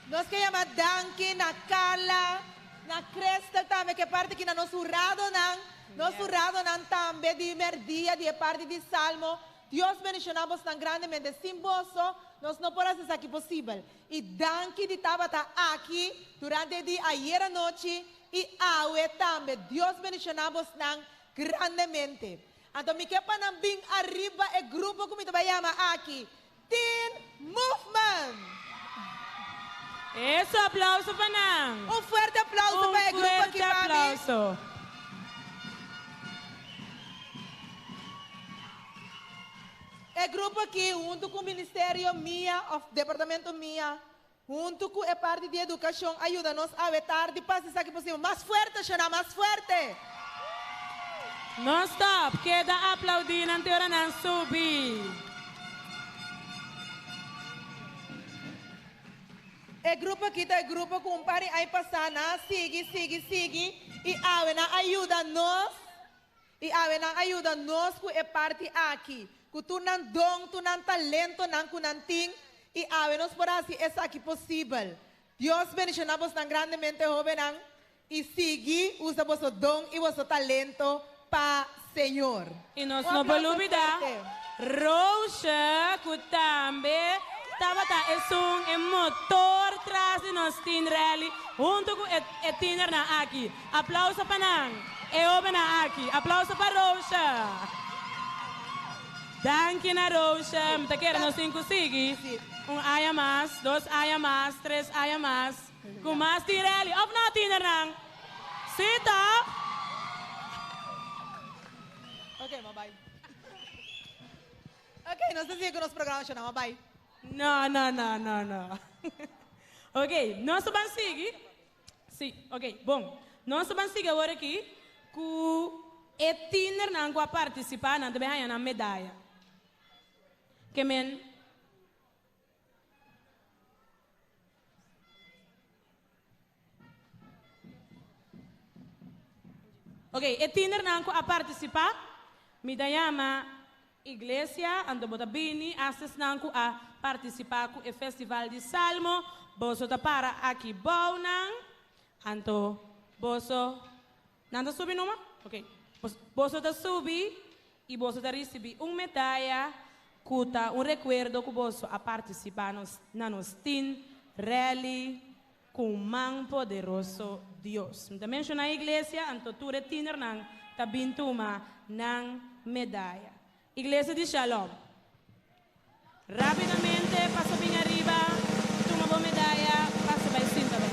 Nos ke yama danki na Carla, na Crystal tambe ke parti ki na nos huradonan, nos huradonan tambe di merdia di e parti di Salmo. Dios bendiciona bosnan grandemente. Sin boso nos no por haci esaki posibel. Y danki di tabata aki durante di ayer anochi y awe tambe. Dios bendiciona bosnan grandemente. Anto mi ke pa nan bin ariba e grupo ku mi ta bai yama aki, Teen Movement! Eso, aplauso pa nan! Un fuerte aplauso Un pa e grupo aki, fuerte mami! aplauso! E grupo aki huntu ku Ministerio mia of Departamento mia, huntu ku e parti di edukashon a yuda nos awe tardi pa hasi esaki posibel. Mas fuerte, Shona, mas fuerte! No stop, keda aplaudí nan te ora nan subi. E grupo aki ta e grupo ku un par di aña pasá nan a sigui, sigui, sigui i awe nan a yuda nos I awe nan a yuda nos ku e parti aki, ku tur nan don, tur nan talentonan ku nan tin, i awe nos por hasi esaki posibel. Dios bendishoná bosnan grandemente hóbennan, i sigui usa boso don i boso talento pa Señor. I nos Un no por aplauso lubidá fuerte. Roosje ku tambe tabata esun e motor tras di nos Teen Rally huntu ku e e tienernan aki. Aplauso pa nan, e hobennan aki. Aplauso pa Roosje. Danki na Roosje. Mi ta kere nos tin ku sigui un aña mas, dos aña mas, tres aña mas ku mas Teen Rally. Of no tienernan? Sí toch? Ok, ma bai. Ok, nos ta sigui ku nos programa shona, ma bai. No, no, no, no, no. Ok, nos ta ban sigui. Sí, ok, bon. Nos ta ban sigui awor aki ku e tienernan ku a partisipá, nan ta bin haña nan medaya. Ke men. Ok, e tienernan ku a partisipá, mi ta yama iglesia, anto bo ta bini, hasta esnan ku a partisipá ku e festival di Salmo, boso ta para aki bou nan, anto boso, nan ta subi numa? Ok, boso ta subi i boso ta risibí un medaya ku ta un rekuerdo ku boso a partisipá na nos Teen Rally Ku man poderoso Dios. Mi ta menshoná iglesia, anto tur e tienernan ta bin tuma nan medaya. Iglesia di Shalom. Rápidamente pasa bin ariba, tuma bo medaya, pasa bai sinta bai.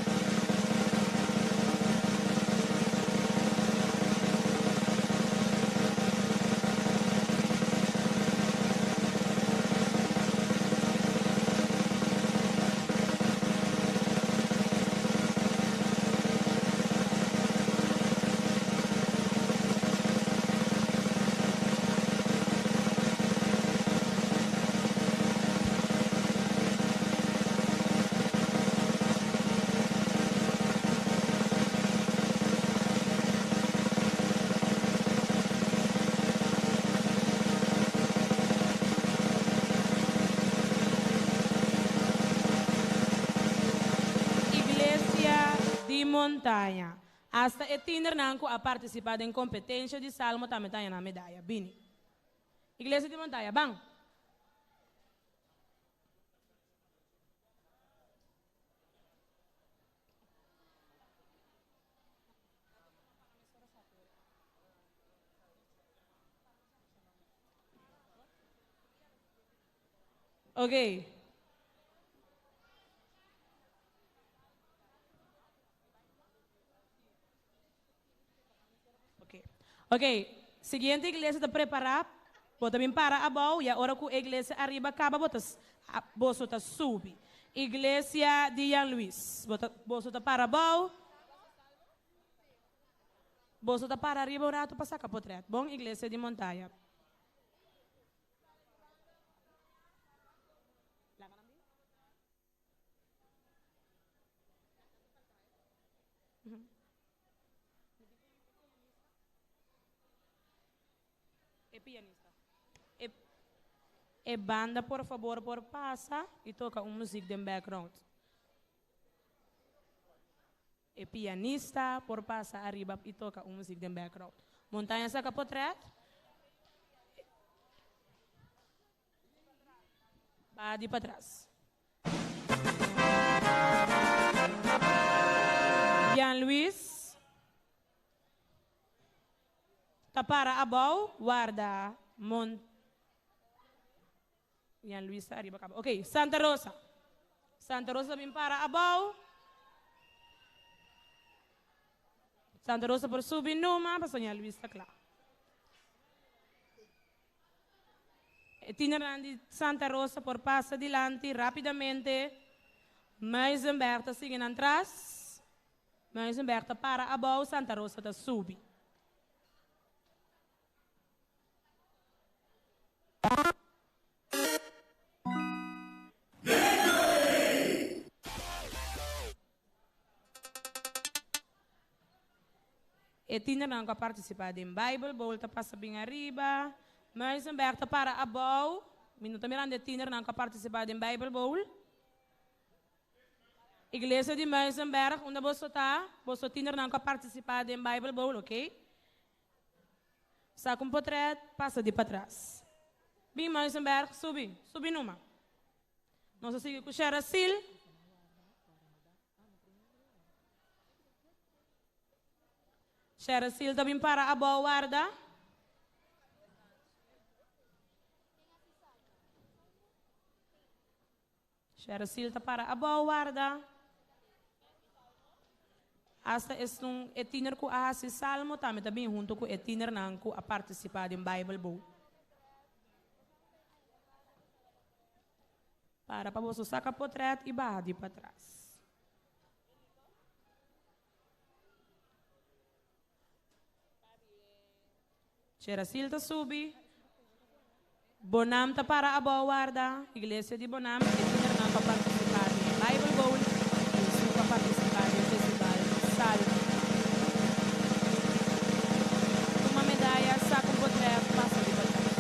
Iglesia di Montaña. Hasta e tienernan ku a partisipá den kompetensha di Salmo tambe ta haña nan medaya. Bini. Iglesia di Montaña, ban! Ok. Ok. Ok, siguiente iglesia ta prepará, bo ta bin para abou i ora ku e iglesia ariba kaba bo ta boso ta subi. Iglesia di Jan Luis, bo ta boso ta para abou. Boso ta para ariba un ratu pa saka potret. Bon iglesia di Montaya. E pianista. E, e banda por fabor por pasa y toca un muziek den background. E pianista por pasa ariba y toca un muziek den background. Montaña saca potret. Ba di patras. Jan Luis ta para abou warda Mon Jan Luis ta ariba kaba. Ok, Santa Rosa. Santa Rosa ta bin para abou. Santa Rosa por subi numa pasobra Jan Luis ta kla. E tienernan di Santa Rosa por pasa dilanti rapidamente. Muizenberg ta sigui nan tras. Muizenberg ta para abou, Santa Rosa ta subi. E tienernan ku a partisipá den Bible Bowl ta pasa bin ariba. Muizenberg ta para abou. Mi no ta mirando e tienernan ku a partisipá den Bible Bowl. Iglesia di Muizenberg, unda boso ta? Boso tienernan ku a partisipá den Bible Bowl, oké. Saka un potrèt, pasa di patras. Bin Muizenberg, subi, subi numa. Nos a sigui ku Sherasil. Sherasil ta bin para abou warda. Sherasil ta para abou warda. Asta esun e tiener ku a hasi salmo tambe ta bin hunto ku e tienernan ku a partisipá den Bijbel Bowl. Para pa boso saka potret i baha di patras. Cherasil ta subi. Bonam ta para abou warda. Iglesia di Bonam e tienernan pa partisipá den Bible Bowl i esun pa partisipá den Festival di Salmo. Tuma medaya, saka un potrèt, pasa riba tras.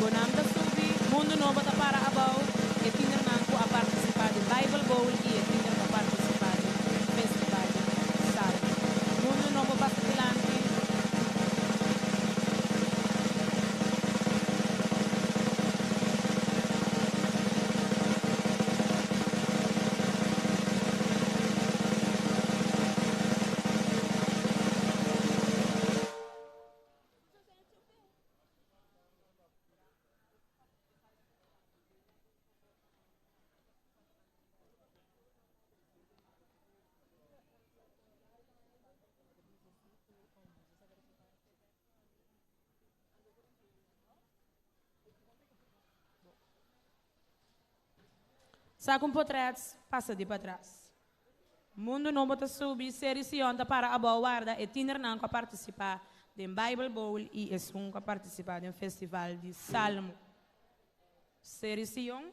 Bonam ta subi, Mundu Nobo ta para abou, e tienernan ku a partisipá den Bible Bowl i e tiener ku a partisipá den Festival di Salmo. Mundu Nobo pasa dilanti. Saka un potret, pasa di patras. Mundu Nobo ta subi, Seri Sion ta para abou warda e tienernan ku a partisipá den Bible Bowl i esun ku a partisipá den Festival di Salmo. Seri Sion.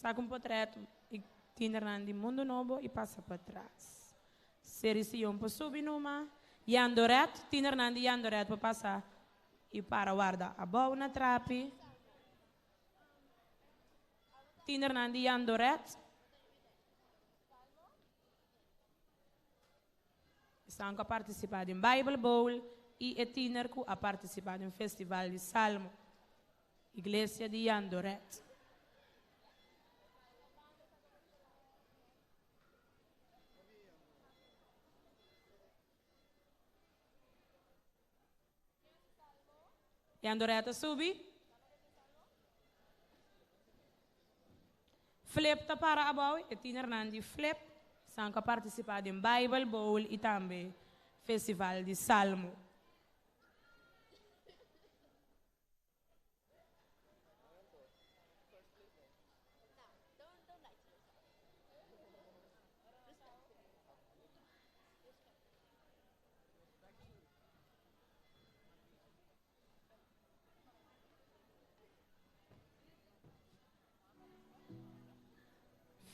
Saka un potret i tienernan di Mundu Nobo i pasa patras. Seri Sion por subi numa. Jandoret, tienernan di Jandoret por pasa i para warda abou na trapi. Tienernan di Jandoret. Esnan ku a partisipá den Bible Bowl i e tiener ku a partisipá den Festival di Salmo. Iglesia di Jandoret. Jandoret a subi. Flip ta para abou, e tienernan di Flip san ku a partisipá den Bible Bowl i tambe Festival di Salmo.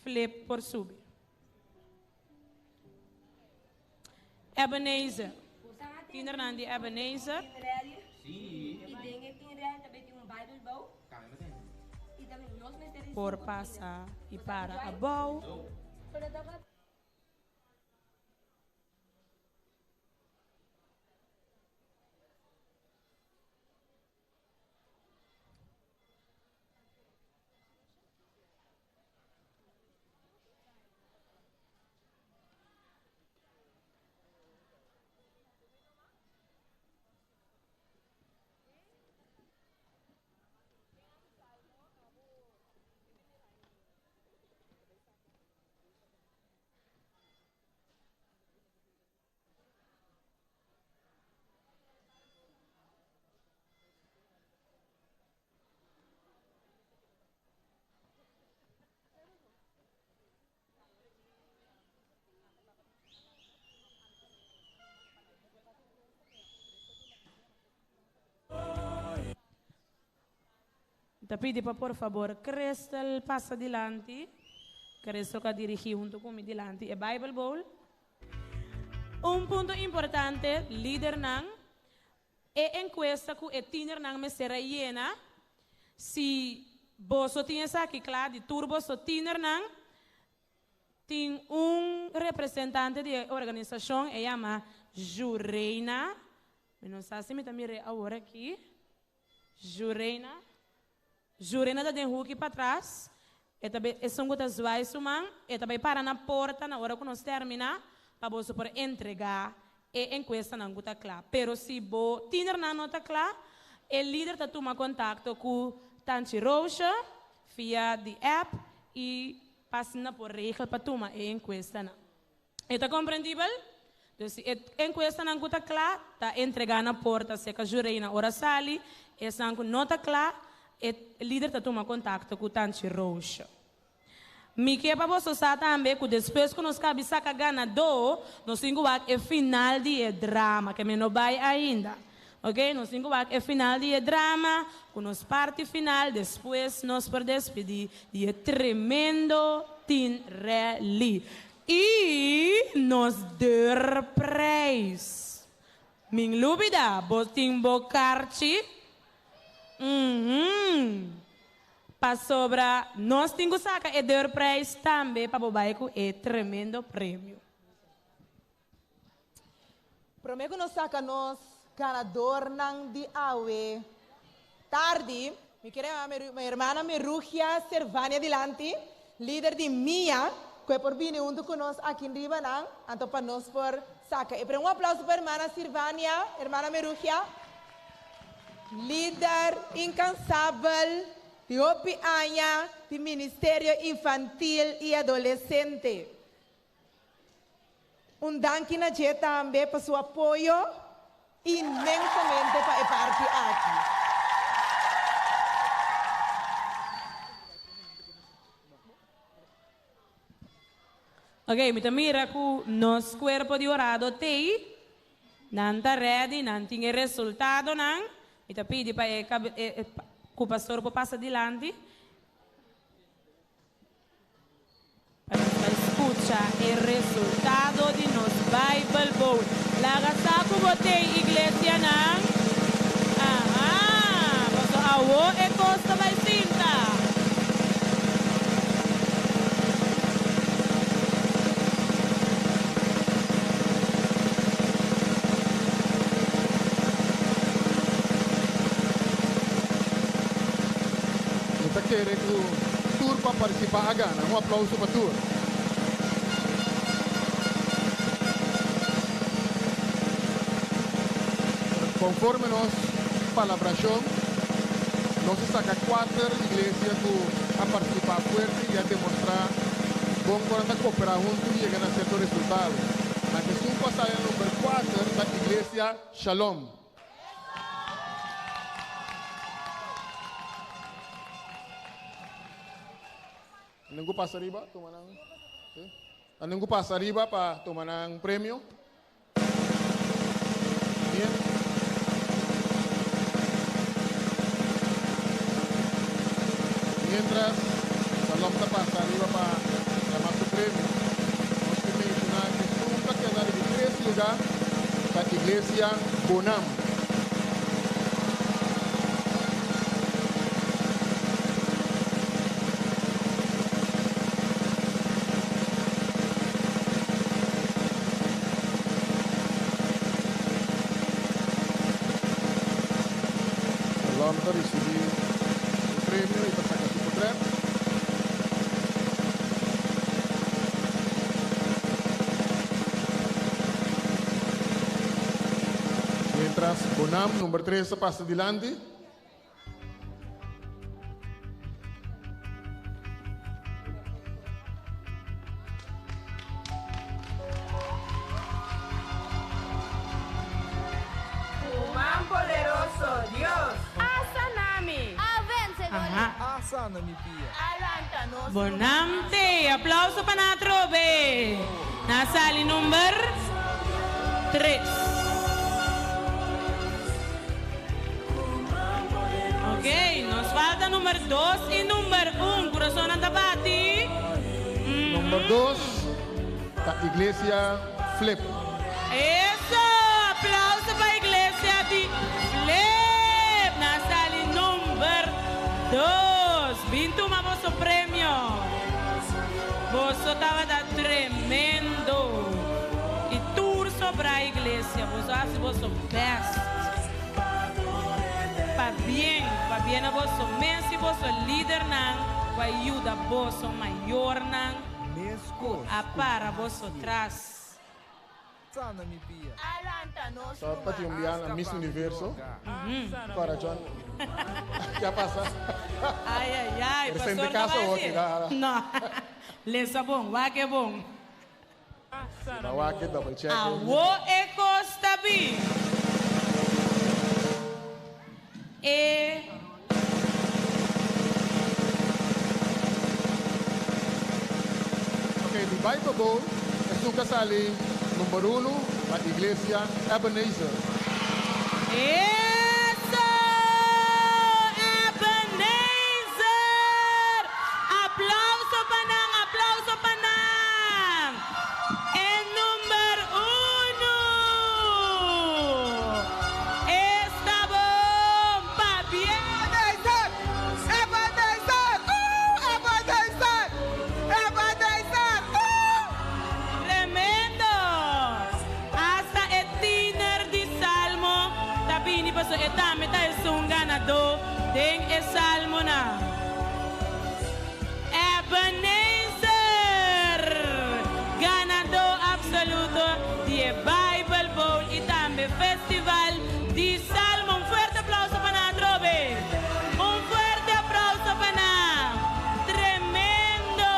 Flip por subi. Ebenezer. Tienernan di Ebenezer. Por pasa i para abou. Ta pidi pa por fabor Crystal pasa dilanti. Crystal ku a dirigí huntu ku mi dilanti e Bible Bowl. Un punto importante, lidernan, e enkuesta ku e tienernan mester a yena, si boso tin esaki kla di tur boso tienernan, Tin un representante di e organisashon, e yama Jureina. Mi no sa si mi ta mir'é awor aki. Jureina. Jureina ta den huki patras. E ta esun ku ta zwai su man. E ta bai para na porta na ora ku nos terminá pa boso por entregá e enkuestanan ku ta kla. Pero si bo tienernan no ta kla, e lider ta tuma kontakto ku Tanchi Roosje via di app i Pa asina por regel pa tuma e enkuestanan. E ta komprendibel? Dus si e enkuestanan ku ta kla, ta entregá na porta serka Jureina ora sali, esnan ku no ta kla, e lider ta tuma kontakto ku Tanchi Roosje. Mi ke pa boso sa tambe ku despues ku nos kabi saka ganadó, nos tin ku wak e final di e drama, ke mi no bai ainda. Ok, nos tin ku wak e final di e drama ku nos parti final, despues nos por despidi di e tremendo Teen Rally i nos deurprijs. Min lubida, bo tin bo karchi? Uhum. Pasobra nos tin ku saka e deurprijs tambe pa bo bai ku e tremendo premio. Promé ku nos saka nos ganadornan di awe tardi, mi ker yama mi hermana Merugia Servania dilanti, lider di mia, ku e por bini huntu ku nos aki riba nan, anto pa nos por saka e premio. Un aplauso pa hermana Sirvania, hermana Merugia, lider inkansabel di hopi aña di Ministerio Infantil i Adolesente. Un danki na dje tambe pa su apoyo inmensamente pa e parti aki. Ok, mi ta mira ku nos kuerpo di orado t'ei. Nan ta ready, nan tin e resultadonan. Mi ta pidi pa e ku pastor por pasa dilanti. Pa nos bai scucha e resultado di nos Bible Bowl. Laga sa cu bo t'ey iglesianan. Aha! Paso awo e cos ta bai sinta. Mi ta kere cu Tur cu a participa a gana. Un aplauso pa tur. Conforme nos palabracion, nos a saca cuater iglesia cu a participa fuerte y a demostra bon con nan ta coopera hunto y yega na cierto resultado. Anto esun cu a sali na number cuater ta Iglesia Shalom. Nan ku pasa riba tuma nan sí. Nan ku pasa riba pa tuma nan premio. Bien. Mientras Salom ta pasa riba pa lama su premio, nos ke menciona que esun ta keda riba tres lugar ta Iglesia Bonam. Shalom ta ricibi su premio y ta saca su potret. Mientras Bonam number tres ta pasa dilanti. Ku man poderoso, Dios. A sana mi. A vense Goliat. A sana mi pia. A lanta nos Bonam te. Aplauso pa nan atrobe. Nan a sali number tres. Ok, nos falta number. 2 i number 1. Kurasonnan ta bati. Number 2 ta Iglesia Flip. Eso! Aplauso pa Iglesia di Flip! Nan a sali number 2. Bin tuma boso premio. Boso tabata tremendo. I tur sobrá iglesia, boso a hasi boso best. Pabien, pabien na boso mes i boso lidernan ku a yuda boso mayornan ku a para boso tras. Sa pati un bia na Miss Universo. Cora John, ke a pasa? Ay ay ay, Reciente pastor ta caso bai hoki haci? da. No, lesa bon, wak e bon. Ma wak e double check e. Awo e cos ta bin. E. Ok, di Bible Bowl esun ka sali number uno pa Iglesia Ebenezer. Eso! Ebenezer! Aplauso pa nan, aplauso pa nan! E number uno! Esta bon! Pabien! Ebenezer! Ebenezer! Uh! Ebenezer! Ebenezer! Uh! Tremendo! Hasta e tiener di Salmo ta bini paso e tambe ta esun ganadó den e Salmonan. Ebenezer! Ganadó absoluto di e Bible Bowl i tambe Festival di Salmo. Un fuerte aplauso pa nan atrobe! Un fuerte aplauso pa nan! Tremendo!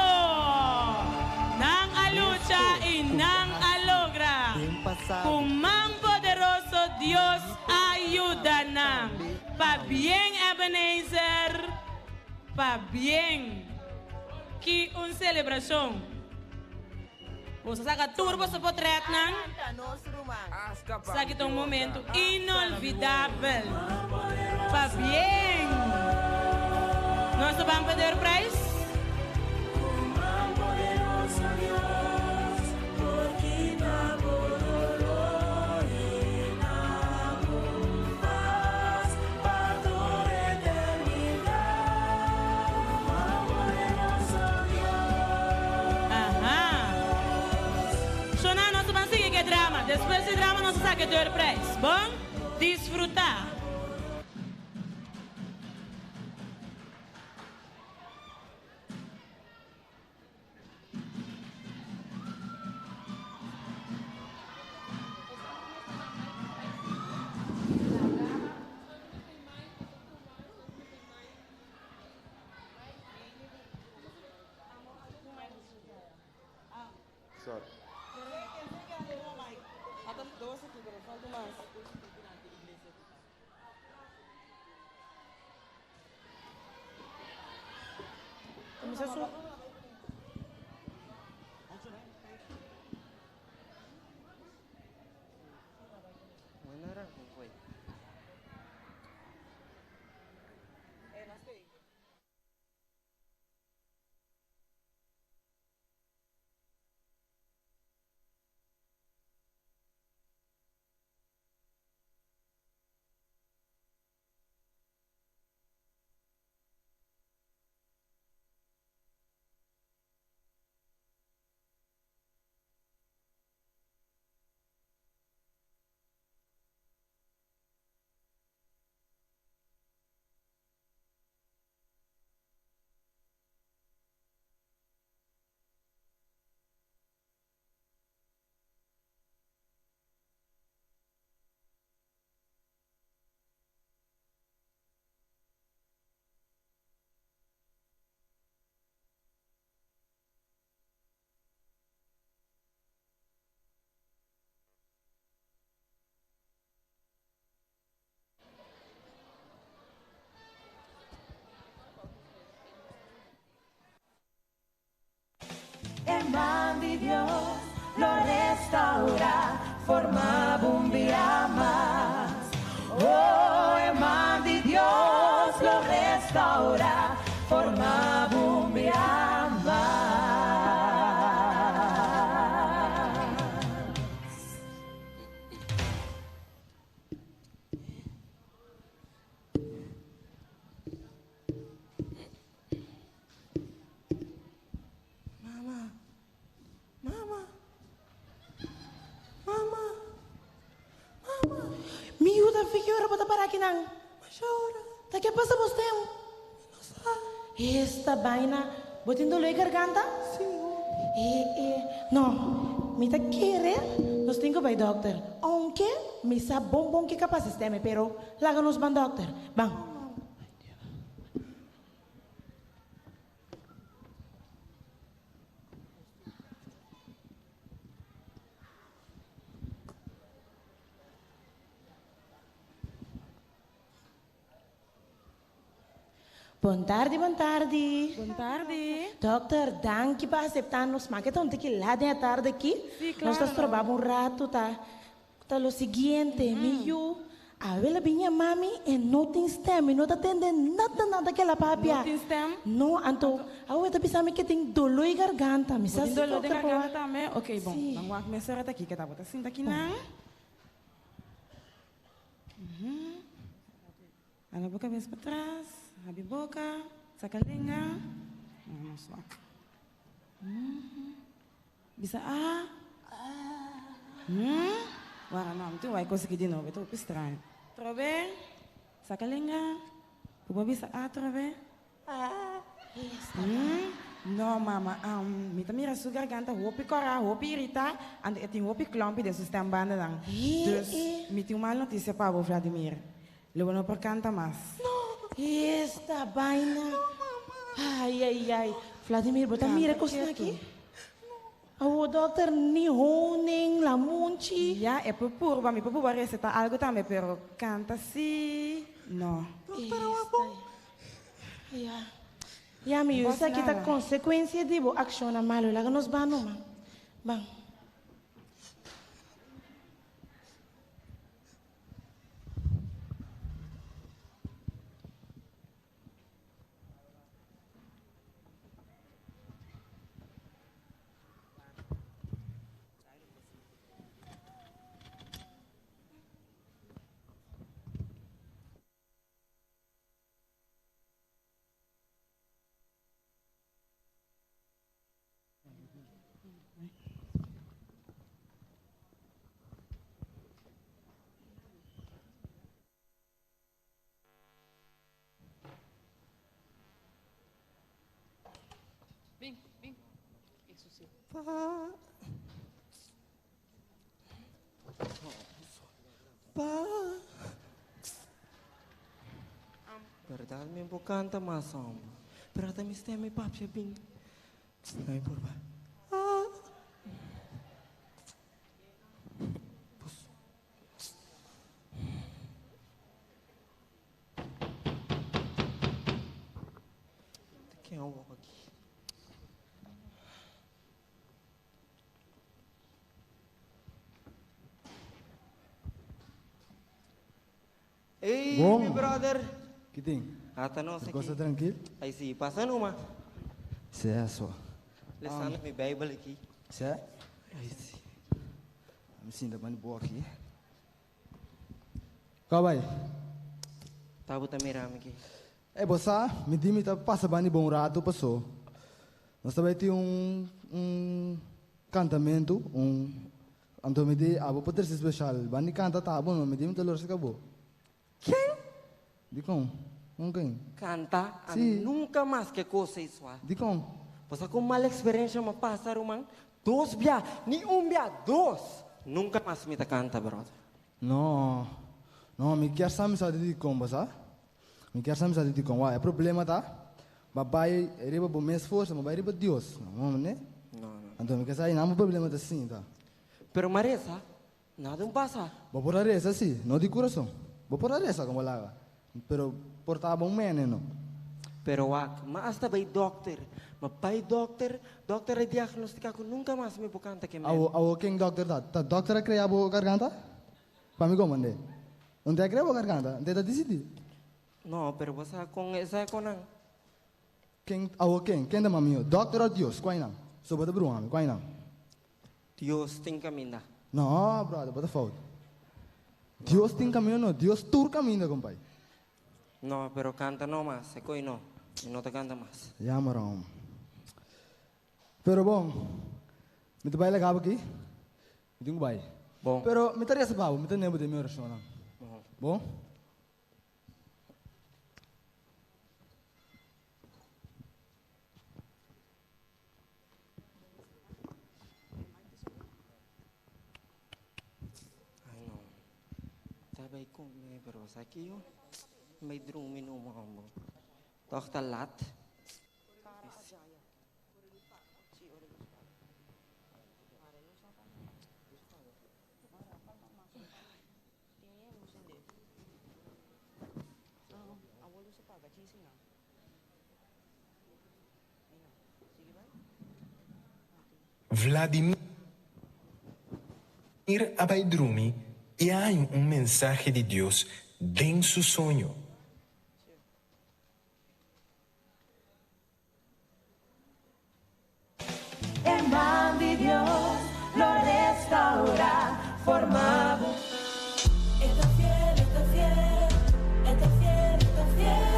Nan a lucha i nan a logra. Ku man poderoso Dios a yuda nan. Pabien Ebenezer! Pabien! Ki un selebrashon! Boso saka tur boso potretnan. Esaki ta un momento inolvidabel. Pabien! Nos ta ban pa deurprijs? Aha. Shona, nos ta ban sigui ku e drama. Despues di drama nos ta saka e deurprijs. Bon? Disfrutá! Sorry. ta fiki ora bo ta para akinan? Masha ora. Ta ke pasa bo stem? Mi no sa. Esta baina. Bo tin doló e garganta? Sí. E, e. No, mi ta kere nos tin ku bai dòkter. Ounke mi sa bon bon ke kapas e stèm, pero laga nos ban dòkter. Ban. Bon tardi, bon tardi. Bon tardi. Dokter, danki pa aseptá nos. Ma ke ta un tiki lat den e tardi aki. Sí, Nos ta klaro. stroba bo un ratu. Ta ta lo siguiente, mi yu, awe la bin yama mi e no tin stèm. Mi no ta tende nada nada ke el a papia. No tin stèm? No, anto awe ta bisa mi ke tin doló i garganta. Mi Bo sa tin si doló den dokter por garganta wak. tambe? Oké, bon. Sí. Ban wak mesora ta kiko ta. Bo ta sinta akinan. Hala bo kabes patras, habri boka, saka lenga. Nos wak. Bisa a. Wara no, mi tin wak e kos aki di nobo, e ta hopi straño. Trobe, saka lenga. Bo por bisa a trobe? No mama, mi ta mira su garganta hopi kòrá, hopi iritá, anto e tin hopi klòmpi den su stembandanan. Dus, mi tin un mal notisia pa bo, Vladimir. Lo bo no por kanta mas. Esta baina. Ai, ai, ai. Vladimir, bo ta mira e kosnan aki? Awor dòkter, ni honing, lamunchi. Ya, e por purba, mi por purba resetá algu tambe, pero kanta sí, no. Esta. Ya. Ya mi yu, esaki ta konsekuensia di bo akshonnan malu. Laga nos ban numa. Ban. Bin, bin. Eso sí. Pa. Pa. Berdad mi por canta mas hombre. Pero ata mi stem mi papia bin. No mi por ba. Ah. Ken awor aki? Ey, Bon. mi brother. Ki tin? Ata nos Tur cosa aki. trankil? Ay si, pasa numa. Sè so. Lesando mi Bijbel aki. Sè? Ay si. Mi sinta banda bo aki. Kau bai? Ta bo ta mira mi aki. Ey, bo sa, mi di mi ta pasa banda bo un rato paso. Nos ta bai tin un un kantamentu, un anto mi di abo por trese special. Banda di kanta ta abo no, mi di mi ta lor seka bo. Ken? Dikon? Kon ken? Kanta? Sí. Ami nunka mas ke kos ei sua. Dikon? Bo sa kon mal eksperensha mi a pasa, ruman? Dos bia, ni un bia, dos! Nunka mas mi ta kanta, brother. No, no, mi kier sa mi sa di dikon, bo sa? Mi kier sa mi sa di dikon. Wak, e problema ta, bo a bai riba bo mes forsa, bo bai riba Dios. No, ne? No, no. Anto mi kier sa einan bo problema ta sinta. Pero mi a resa, Nada un pasa. Bo por a resa si, no di kurason. Bo por a resa kon bo laga, pero por ta bo mene no. Pero wak, mi hasta bai dokter. Mi bai dokter, dokter a diagnostika ku nunka mas mi por kanta ke mene. Awo, awo ken dokter ta? Ta dokter a krea bo garganta? Pa mi komprende. No te a krea bo garganta, te ta disidi. No, pero bo sa kon esei konan. Ken, awo ken? Ken ta mas mihó, dokter òf Dios? Kuai nan? So bo ta bruha mi, kuai nan? Dios tin caminda. No, brother, bo ta fout. Dios tin caminda no, Dios tur caminda, compai. No, pero canta no mas, e coi no. Mi no ta canta mas. Jammer, hom. Pero bon, mi ta bai laga bo aki. Mi tin cu bai. Bon. Pero mi ta reza pa bo, mi ta nebo den mi oracionnan. Bon. Bon? Ai no. Ta bai come, pero sa kico? Bai drumi no mambo. Toch ta lat. Vladimir a bai drumi i a haña un mensahe di Dios den su soño. E man di Dios lo restaurá forma bo. E ta fiel, e ta fiel, e ta fiel, e ta fiel.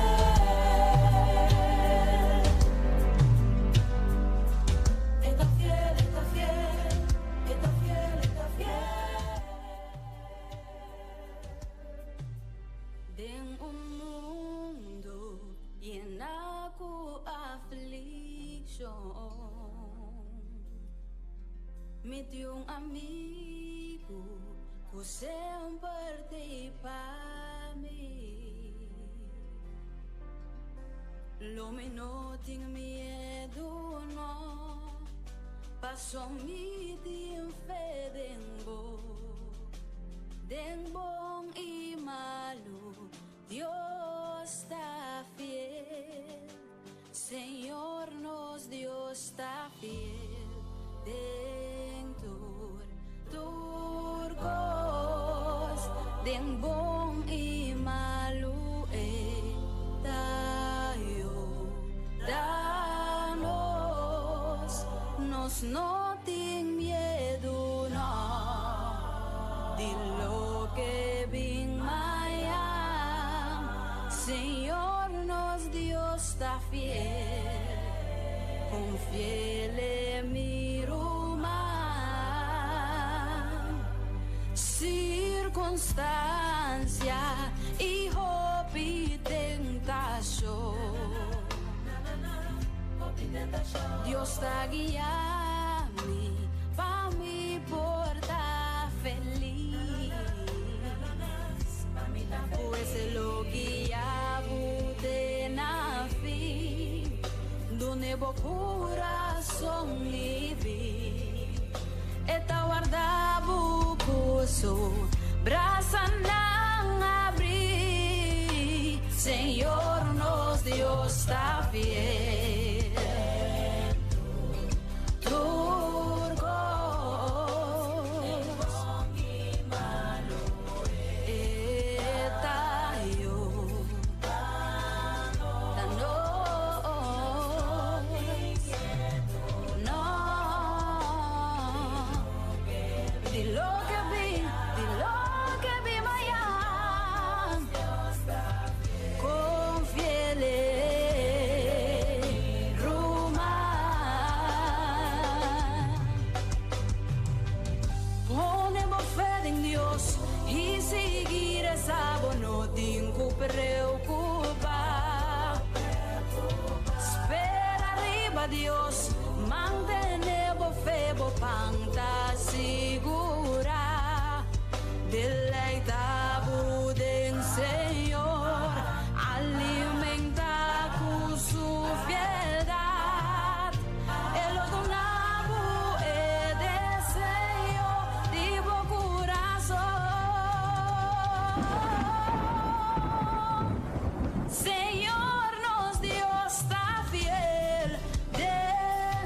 E ta fiel, e ta fiel, e ta fiel, e ta fiel. Den un mundu yená ku aflikshon, mi tin un amigu ku semper t'ei pa mi. Lo mi no tin miedu, no, paso mi tin fe den bo. Den bon i malu, Dios ta fiel. Señor nos Dios ta fiel. Den tur, tur kos, den bon i malu e ta yuda nos. Nos no tin miedu, no, di loke bin mañan. Señor nos Dios ta fiel, konfi'El mi ruman. Sirkunstansia i hopi tentashon, Dios ta guia mi pa mi por ta felis. Pues e lo guia bo te na fin, dune bo kurason libi. E ta warda bo ku su brasanan abrí. Señor nos Dios ta fiel. Tur kos e ta yuda nos. No, di loke bin, di loke bin mañan. Konfi'El, ruman. Pone bo fe den Dios i sigui resa, bo no tin ku preokupá. Spera riba Dios, mantené bo fe, bo pan ta sigurá. Deleitá bo den Señor, alimentá ku su fieldat. E lo duna bo e deseo di bo kurason. Señor nos Dios ta fiel den.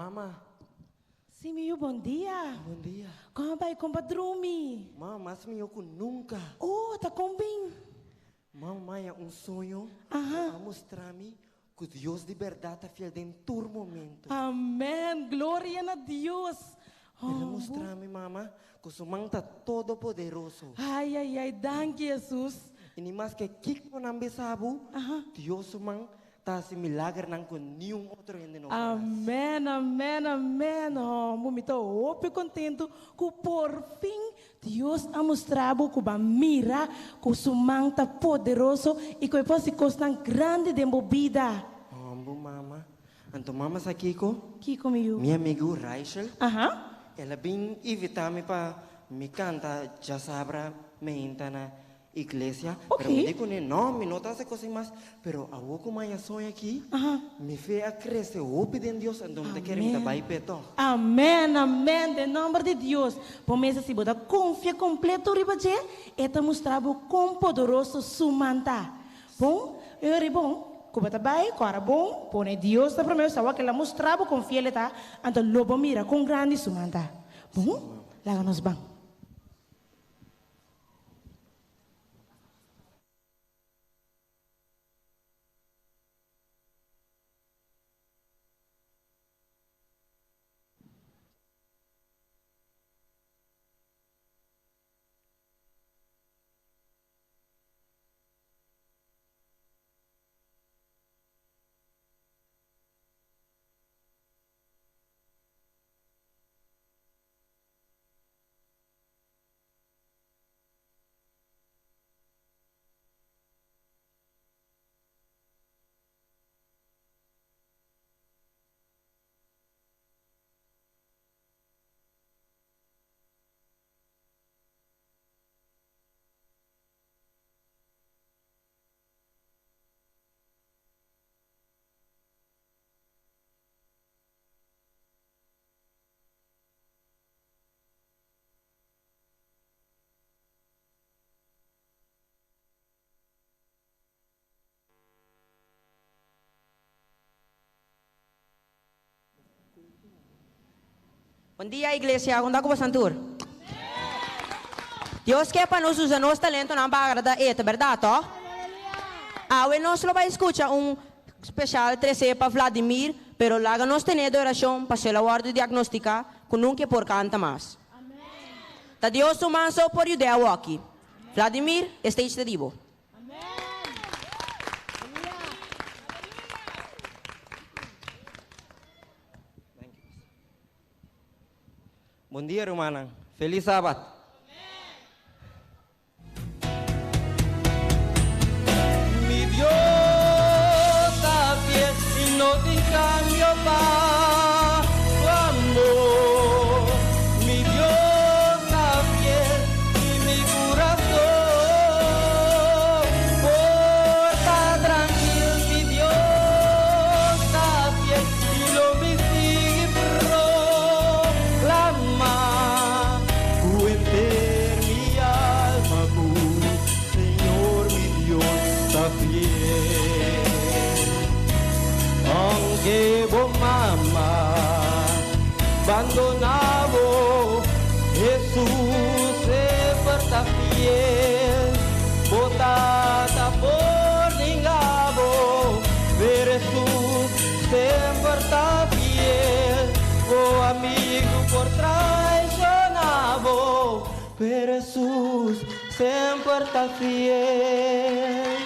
Mama. Si mi yu, bon dia. Bon dia. Kon a bai? Kon bo a drumi? Mama, mas mihó ku nunka. Oh, ta kon bin? Mama, maya un soño ku Aha. a mustra mi ku Dios di bèrdat ta fiel den tur momento. Amèn! Gloria na Dios! El a mustra mi, mama, ku su man ta todopoderoso. Ai, ai, ai, danki Hesus! I ni maske kiko nan bisa bo, Dios su man ta hasi milagernan ku niun otro hende no por hasi. Amèn, amèn, amèn! Hòmbu, mi ta hopi kontentu ku por fin Dios a mustra bo ku bo a mira ku su man ta poderoso i ku e por hasi kosnan grandi den bo bida. Hòmbu, mama, Anto mama sa kiko? Kiko mi yu? Mi amigu Raichel. Aha. El a bin invita mi pa mi kanta djasabra meinta na iglesia. Ok. Pero mi di kuné, no, mi no ta hasi kos mas. Pero awor ku maña soña aki, Aha. mi fe a krese hopi den Dios, anto mi ta kere mi ta Amen. bai p'e tòg. Amen, amen, den nòmber di Dios. Bo mester si bo ta konfia kompleto riba dje, e ta mustra bo kon poderoso su man ta. Bon, e ora bon ku bo ta bai, kòrda bon, pone Dios na promé, sa wak el a mustra bo kon fiel e ta, anto lo bo mira kon grandi su man ta. Bon, laga nos ban. Bon dia iglesia, kon ta ku bosan tur? Dios ke pa nos usa nos talentonan pa agrada E, ta bèrdat tòg? Awe nos lo bai skucha un speshal tresé pa Vladimir, pero laga nos tene de orashon pasobra el a wòrdu diagnostiká ku nunka e por kanta mas. Ta Dios su man so por yud'é awoki. Vladimir, e stage ta di bo. Bon dia rumannan. Feliz Sabat. Mi Dios ta fiel y no tin cambio pa su amor. Mi Dios ta fiel y mi corazón por ta trankil. Mi Dios ta fiel y lo mi sigui proclama cu henter mi alma cu Señor mi Dios ta fiel. Aunke bo mama bandona bo, Hesus semper ta fiel. Bo tata por ninga bo, pero Hesus semper ta fiel. Bo amigu por traiciona bo, pero Hesus semper ta fiel.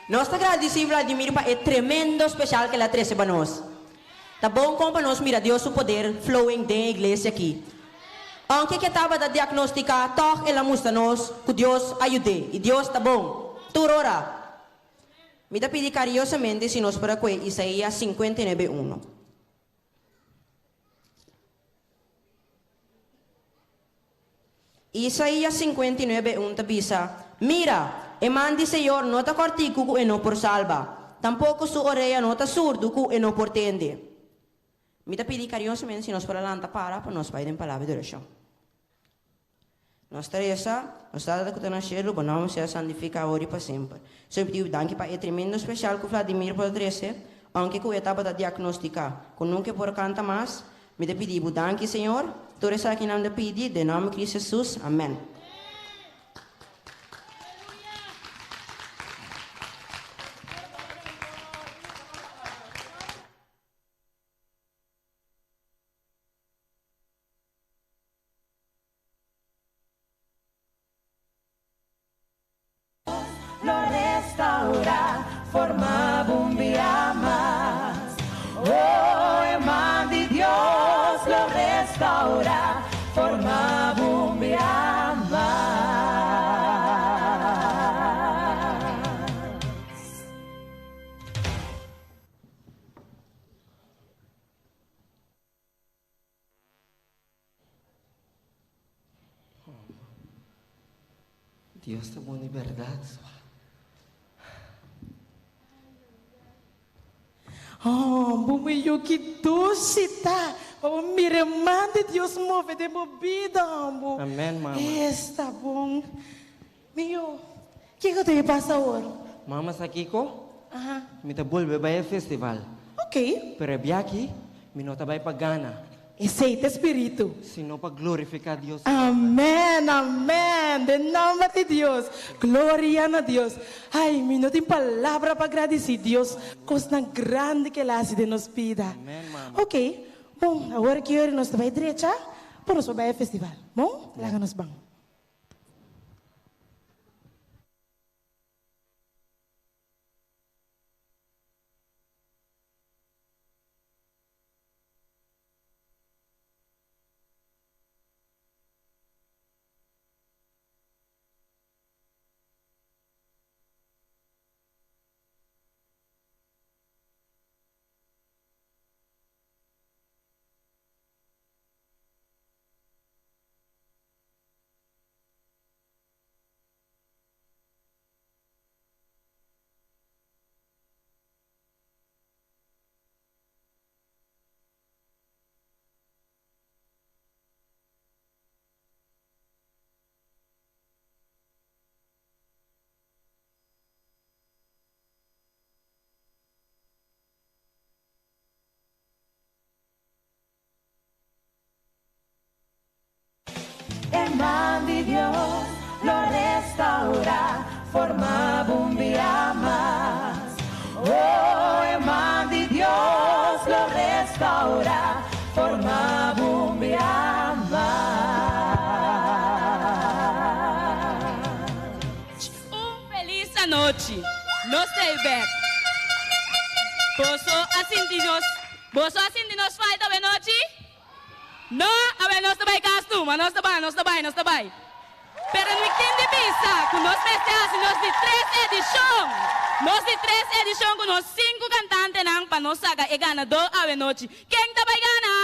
Nos ta gradisí Vladimir pa e tremendo speshal ke el a trese pa nos. Ta bon kon pa nos mira Dios su poder flowing den e iglesia aki. Ounke ke tabata diagnostiká, tòg el a mustra nos ku Dios a yud'é i Dios ta bon tur ora. Mi ta pidi kariosamente si nos por a kue Isaías 59 uno. Isaías 59 un ta bisa, Mira, e man di Señor no ta kòrtiku ku e no por salba, tampoko su orea no ta surdu ku e no por tende. Mi ta pidi kariosamente si nos por a lanta para pa nos bai den palabra di orashon. Nos ta resa, Nos Tata ku ta na shelu, bo nòmber sea santifiká awor i pa semper. Señor mi pidi danki pa e tremendo speshal ku Vladimir por a trese, ounke ku e tabata diagnostiká ku nunka e por kanta mas. Mi ta pidi bo danki, Señor. Tur esakinan mi ta pidi den nòmber Cristo Jesus. Amèn. Lo restaurá, forma bo un bia mas. Oh, e man di Dios lo restaurá, forma bo un bia mas. Dios ta bon di berdad. Oh, bo mi ki dushi ta. Pa bo mira e man di Dios move den bo bida, hombo. Amen, mama. Esta bon. Mi yu, kiko ta e pasa awor? Mama sa kiko? Aha. Mi ta bolbe bai e festival. Ok. Pero e biaha mi no ta bai pa gana. Esei ta e spiritu. Sino pa glorifiká Dios. Amen, amen. Den nòmber di Dios. Gloria na Dios. Ai, mi no tin palabra pa gradisí Dios kosnan grandi ku el a hasi den nos bida. Amen, mama. Ok. Bon, awor ki ora nos ta bai drecha pa nos por bai e festival. Bon? Laga nos ban. E man di Dios lo restaurá, forma bo un bia mas. Oh, e man di Dios lo restaurá, forma bo un bia mas. Un felis anochi. Nos ta ei bek. Boso a sinti nos, boso a sinti nos falta awe nochi? No, awe nos ta bai kas numa, nos ta bai, nos ta bai, nos ta bai. Pero mi tin di bisa ku nos mester hasi nos di tres edishon, nos di tres edishon ku nos sinku kantantenan pa nos saka e ganadó awe nochi. Ken ta bai gana?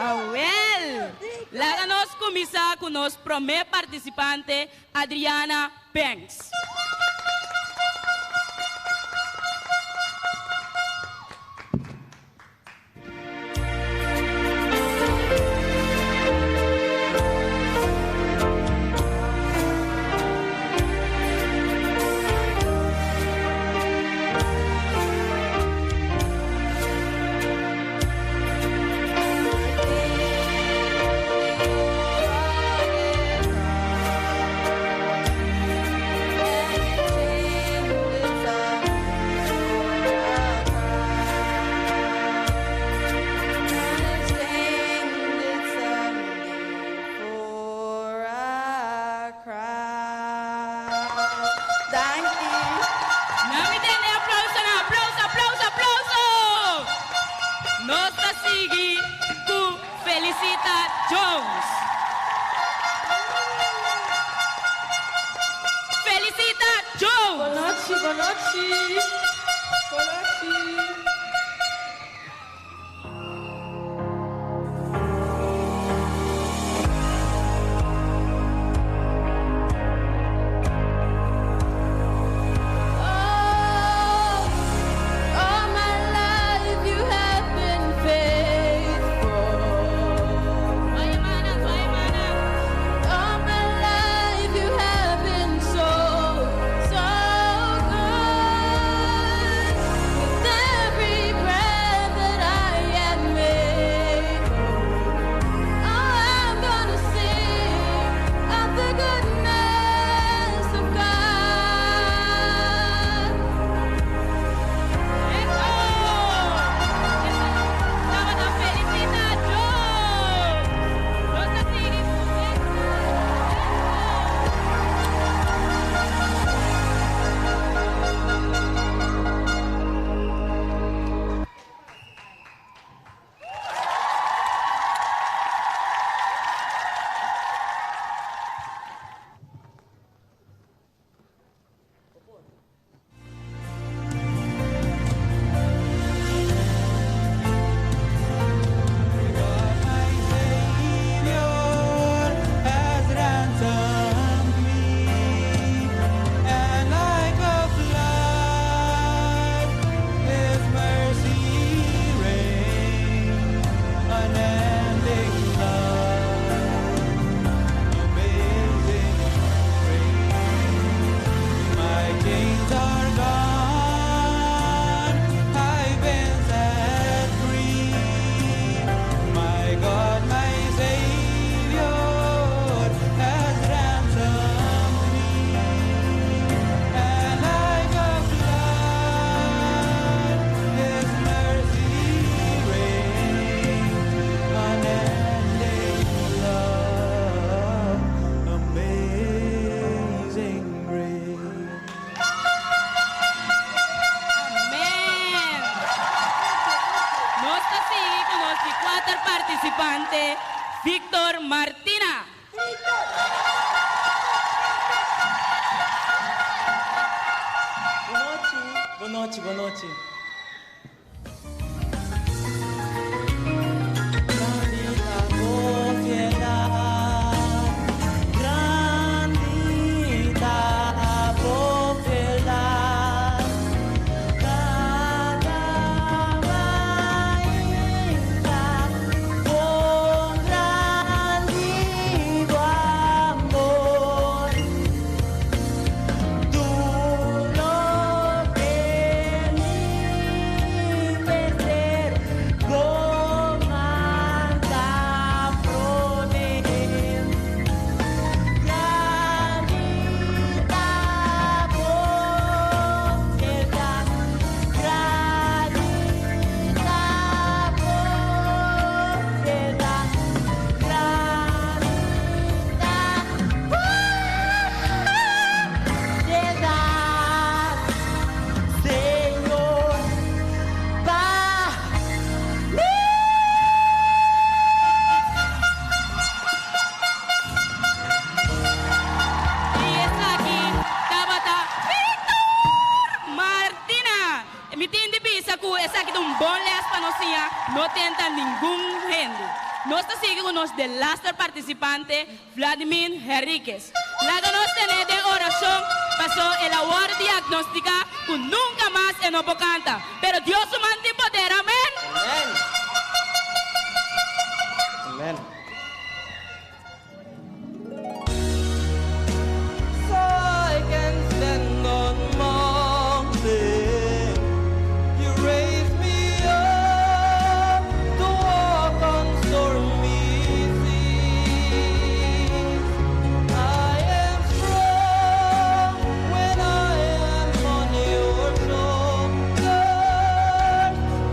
Awel, laga nos kuminsá ku nos promé partisipante, Adriana Banks. Na mi tende aplausonan, aplauso, aplauso, aplauso! Nos ta sigui ku Felicita Jones. Felicita Jones! Bonochi, bonochi, bonochi. All my life you have been faithful. laster partisipante, Victor Martina. Bon nochi, bon nochi, bon nochi. I esaki tabata Victor Martina. Mi tin di bisa ku esaki ta un bon les pa nos siña no tenta ningun hende. Nos ta sigui ku nos delaster partisipante, Vladimir Henriquez. Laga nos tene den orashon paso el a wòrdu diagnostika ku nunka mas e no por kanta. Pero Dios su man tin poder, amen! Amen. So I can stand on mountain. You raise me up to walk on stormy seas. I am strong when I am on your shoulders.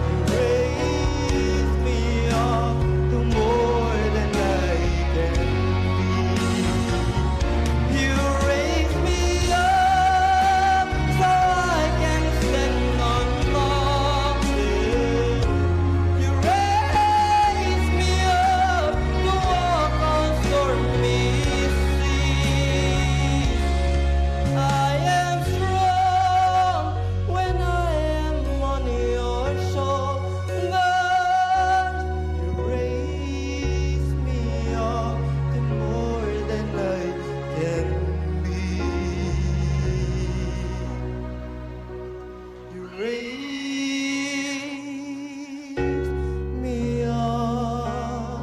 You raise me up to more than I can be. You raise me up so I can stand on mountains. You raise me up to walk on stormy seas. I am strong when I am on your shoulders. You raise me up to more than I can be. You raise me up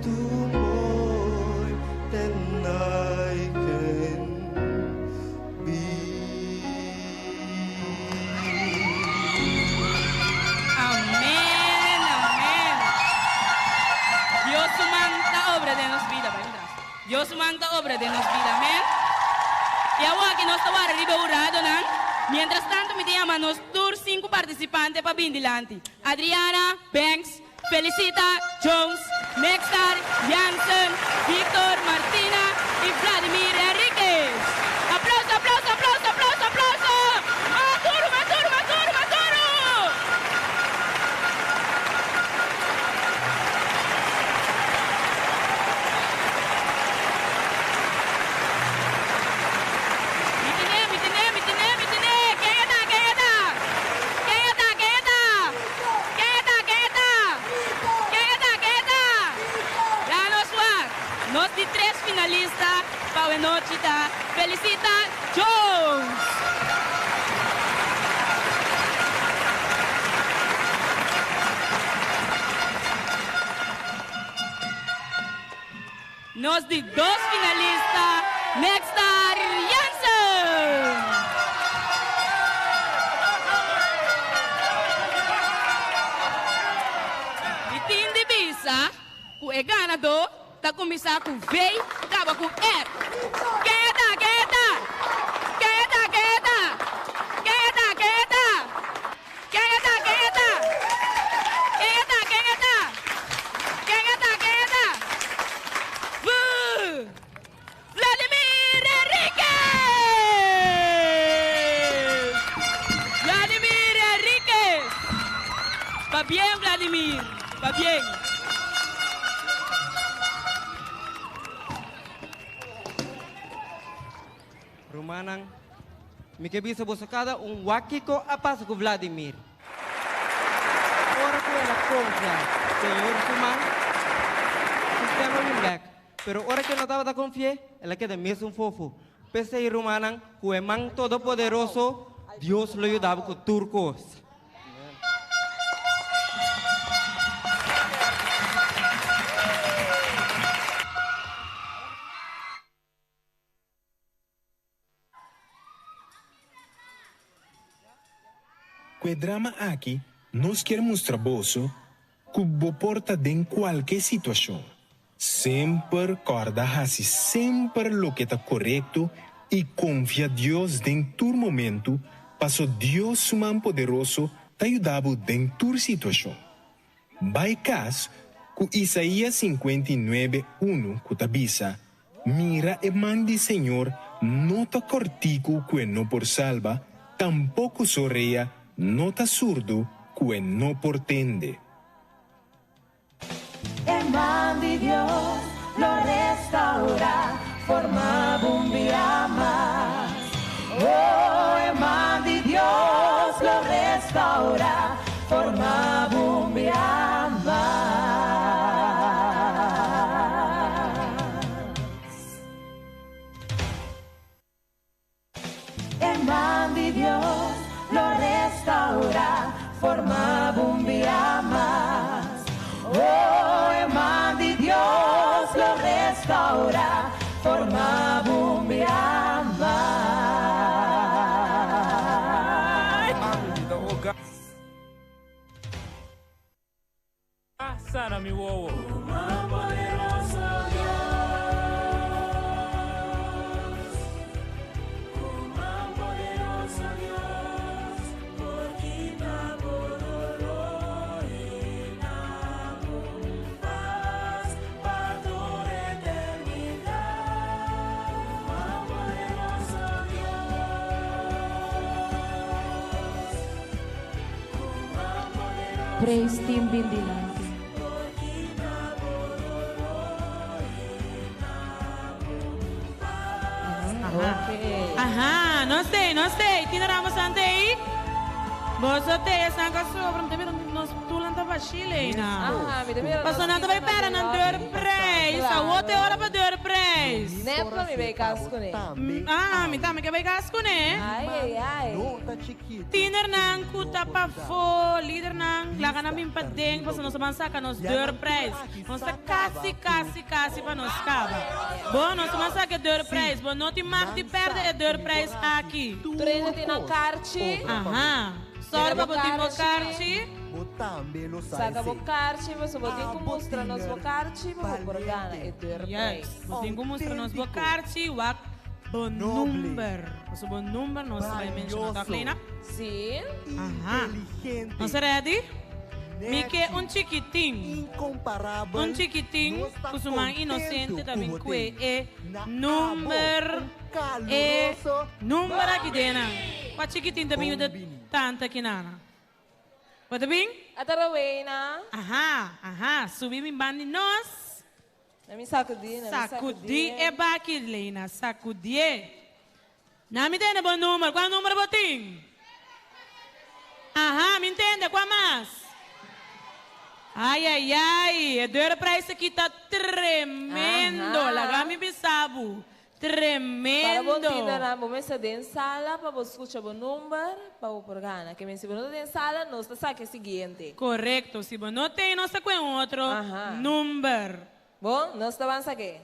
to more than I can be. Amen, amen. Dios su man ta obra den nos bida, bai atras. Dios su man ta obra den nos bida, amen. I awor aki nos ta wara riba e huradonan. Mientras tanto mi ta yama nos tur sinku partisipante pa bin dilanti. Adriana, Banks, Felicita, Jones, Nextar, Jansen, Victor, Martina i Vladimir Henriquez. Aplauso, aplauso, aplauso, aplauso, aplauso! Mas duru, mas duru, mas duru, mas duru! Mi tene, mi tene, mi tene, mi tene! Ken e ta, ken e ta? Ken e ta, ken e ta? Ken e ta, ken e ta? Ken e ta, ken e ta? Laga nos wak. Nos di tres finalista pa awenochi ta Felicita Jones. Nos di dos finalista, Nextar Jansen. Mi tin di bisa ku e ganadó ta kuminsá ku V kaba ku R. Ken e ta? Ken e ta? Ken e ta? Ken e ta? Ken e ta? Ken e ta? Ken e ta? Ken e ta? Ken e ta? Ken e ta? Ken e ta? Ken e ta? V! Vladimir Henriquez! Vladimir Henriquez! Pabien Vladimir, pabien! Rumannan, mi ke bisa boso kada un wak kiko a pasa ku Vladimir. Ora ku el a konfia Señor su man, su stem a bin bèk. Pero ora ku e no tabata konfi'é, el a keda mesun fofo. P'esei, rumannan, ku e man todopoderoso, Dios lo yuda bo ku tur kos. Ku e drama aki nos kier mustra boso ku bo por ta den kualke situashon. Semper kòrda hasi semper loke ta korekto i konfia Dios den tur momentu paso Dios su man poderoso ta yuda bo den tur situashon. Bai kas ku Isaías 59, unu ku ta bisa, Mira e man di Señor no ta kòrtiku ku e no por salba, tampoko su orea no ta surdu ku e no por tende. E man di Dios lo restaurá, forma bo un bia mas. Oh, e man di Dios lo restaurá, forma bo un bia mas. E man di Dios lo restaurá, forma bo un bia mas. Oh, e man di Dios lo restaurá, forma bo un bia mas. Sana mi wowo. Praise team bin dilanti. Aha, nos tei, nos tei. Tina Ramos ante ei. Boso tei esnan ka sobra. Mi ta mira nos tulan ta bashi, Leina. Aha, mi ta mira nos Paso nan ta bai pera nan deur prijs. Awor ta e ora pa deur prijs. Net lo mi bai kas kuné. Ah, mi tambe ke bai kas kuné. Ai, ai, ai. Tienernan ku ta pafó, lidernan, laga nan bin paden pasobra nos a ban saka nos deurprijs. Nos ta kasi, kasi, kasi pa nos kaba. Bo, nos a ban saka e deurprijs. Bo no tin mag di pèrdè e deurprijs aki. Tur hende tin nan karchi. Aha. Sòru pa bo tin bo karchi. Saka bo karchi pasobra bo tin ku mustra nos bo karchi pa bo por gana e deurprijs. Yes, bo tin ku mustra nos bo karchi. Wak. Bo number. Pasobra bo number nos ta bai menshoná tòg, Leina? Sí. Aha. Nos ta ready? Mi ke un chikitin. Un chikitin ku su man inosente ta bin kue e number, e number aki den nan. Kua chikitin ta bin yuda tanta kinana? Bo ta bin? Ata Rowena. Aha, aha. Subi bin ban di nos. Na mi sakudí, na mi Sakudí sakudí. e baki, Leina, sakudié. Na mi tende bo number, kua number bo tin? Aha, mi ntende, kua mas? Ai, ai, ai, e deurprijs aki ta tremendo, Aha. laga mi bisa bo, Para bo tremendo. tienernan, bo mester den sala pa bo skucha bo number pa bo por gana. Ke men si bo no ta den sala, nos ta saka e siguiente. Korekto, si bo no ten, nos ta kue un otro Aha. number. Bon, nos ta ban sak'é.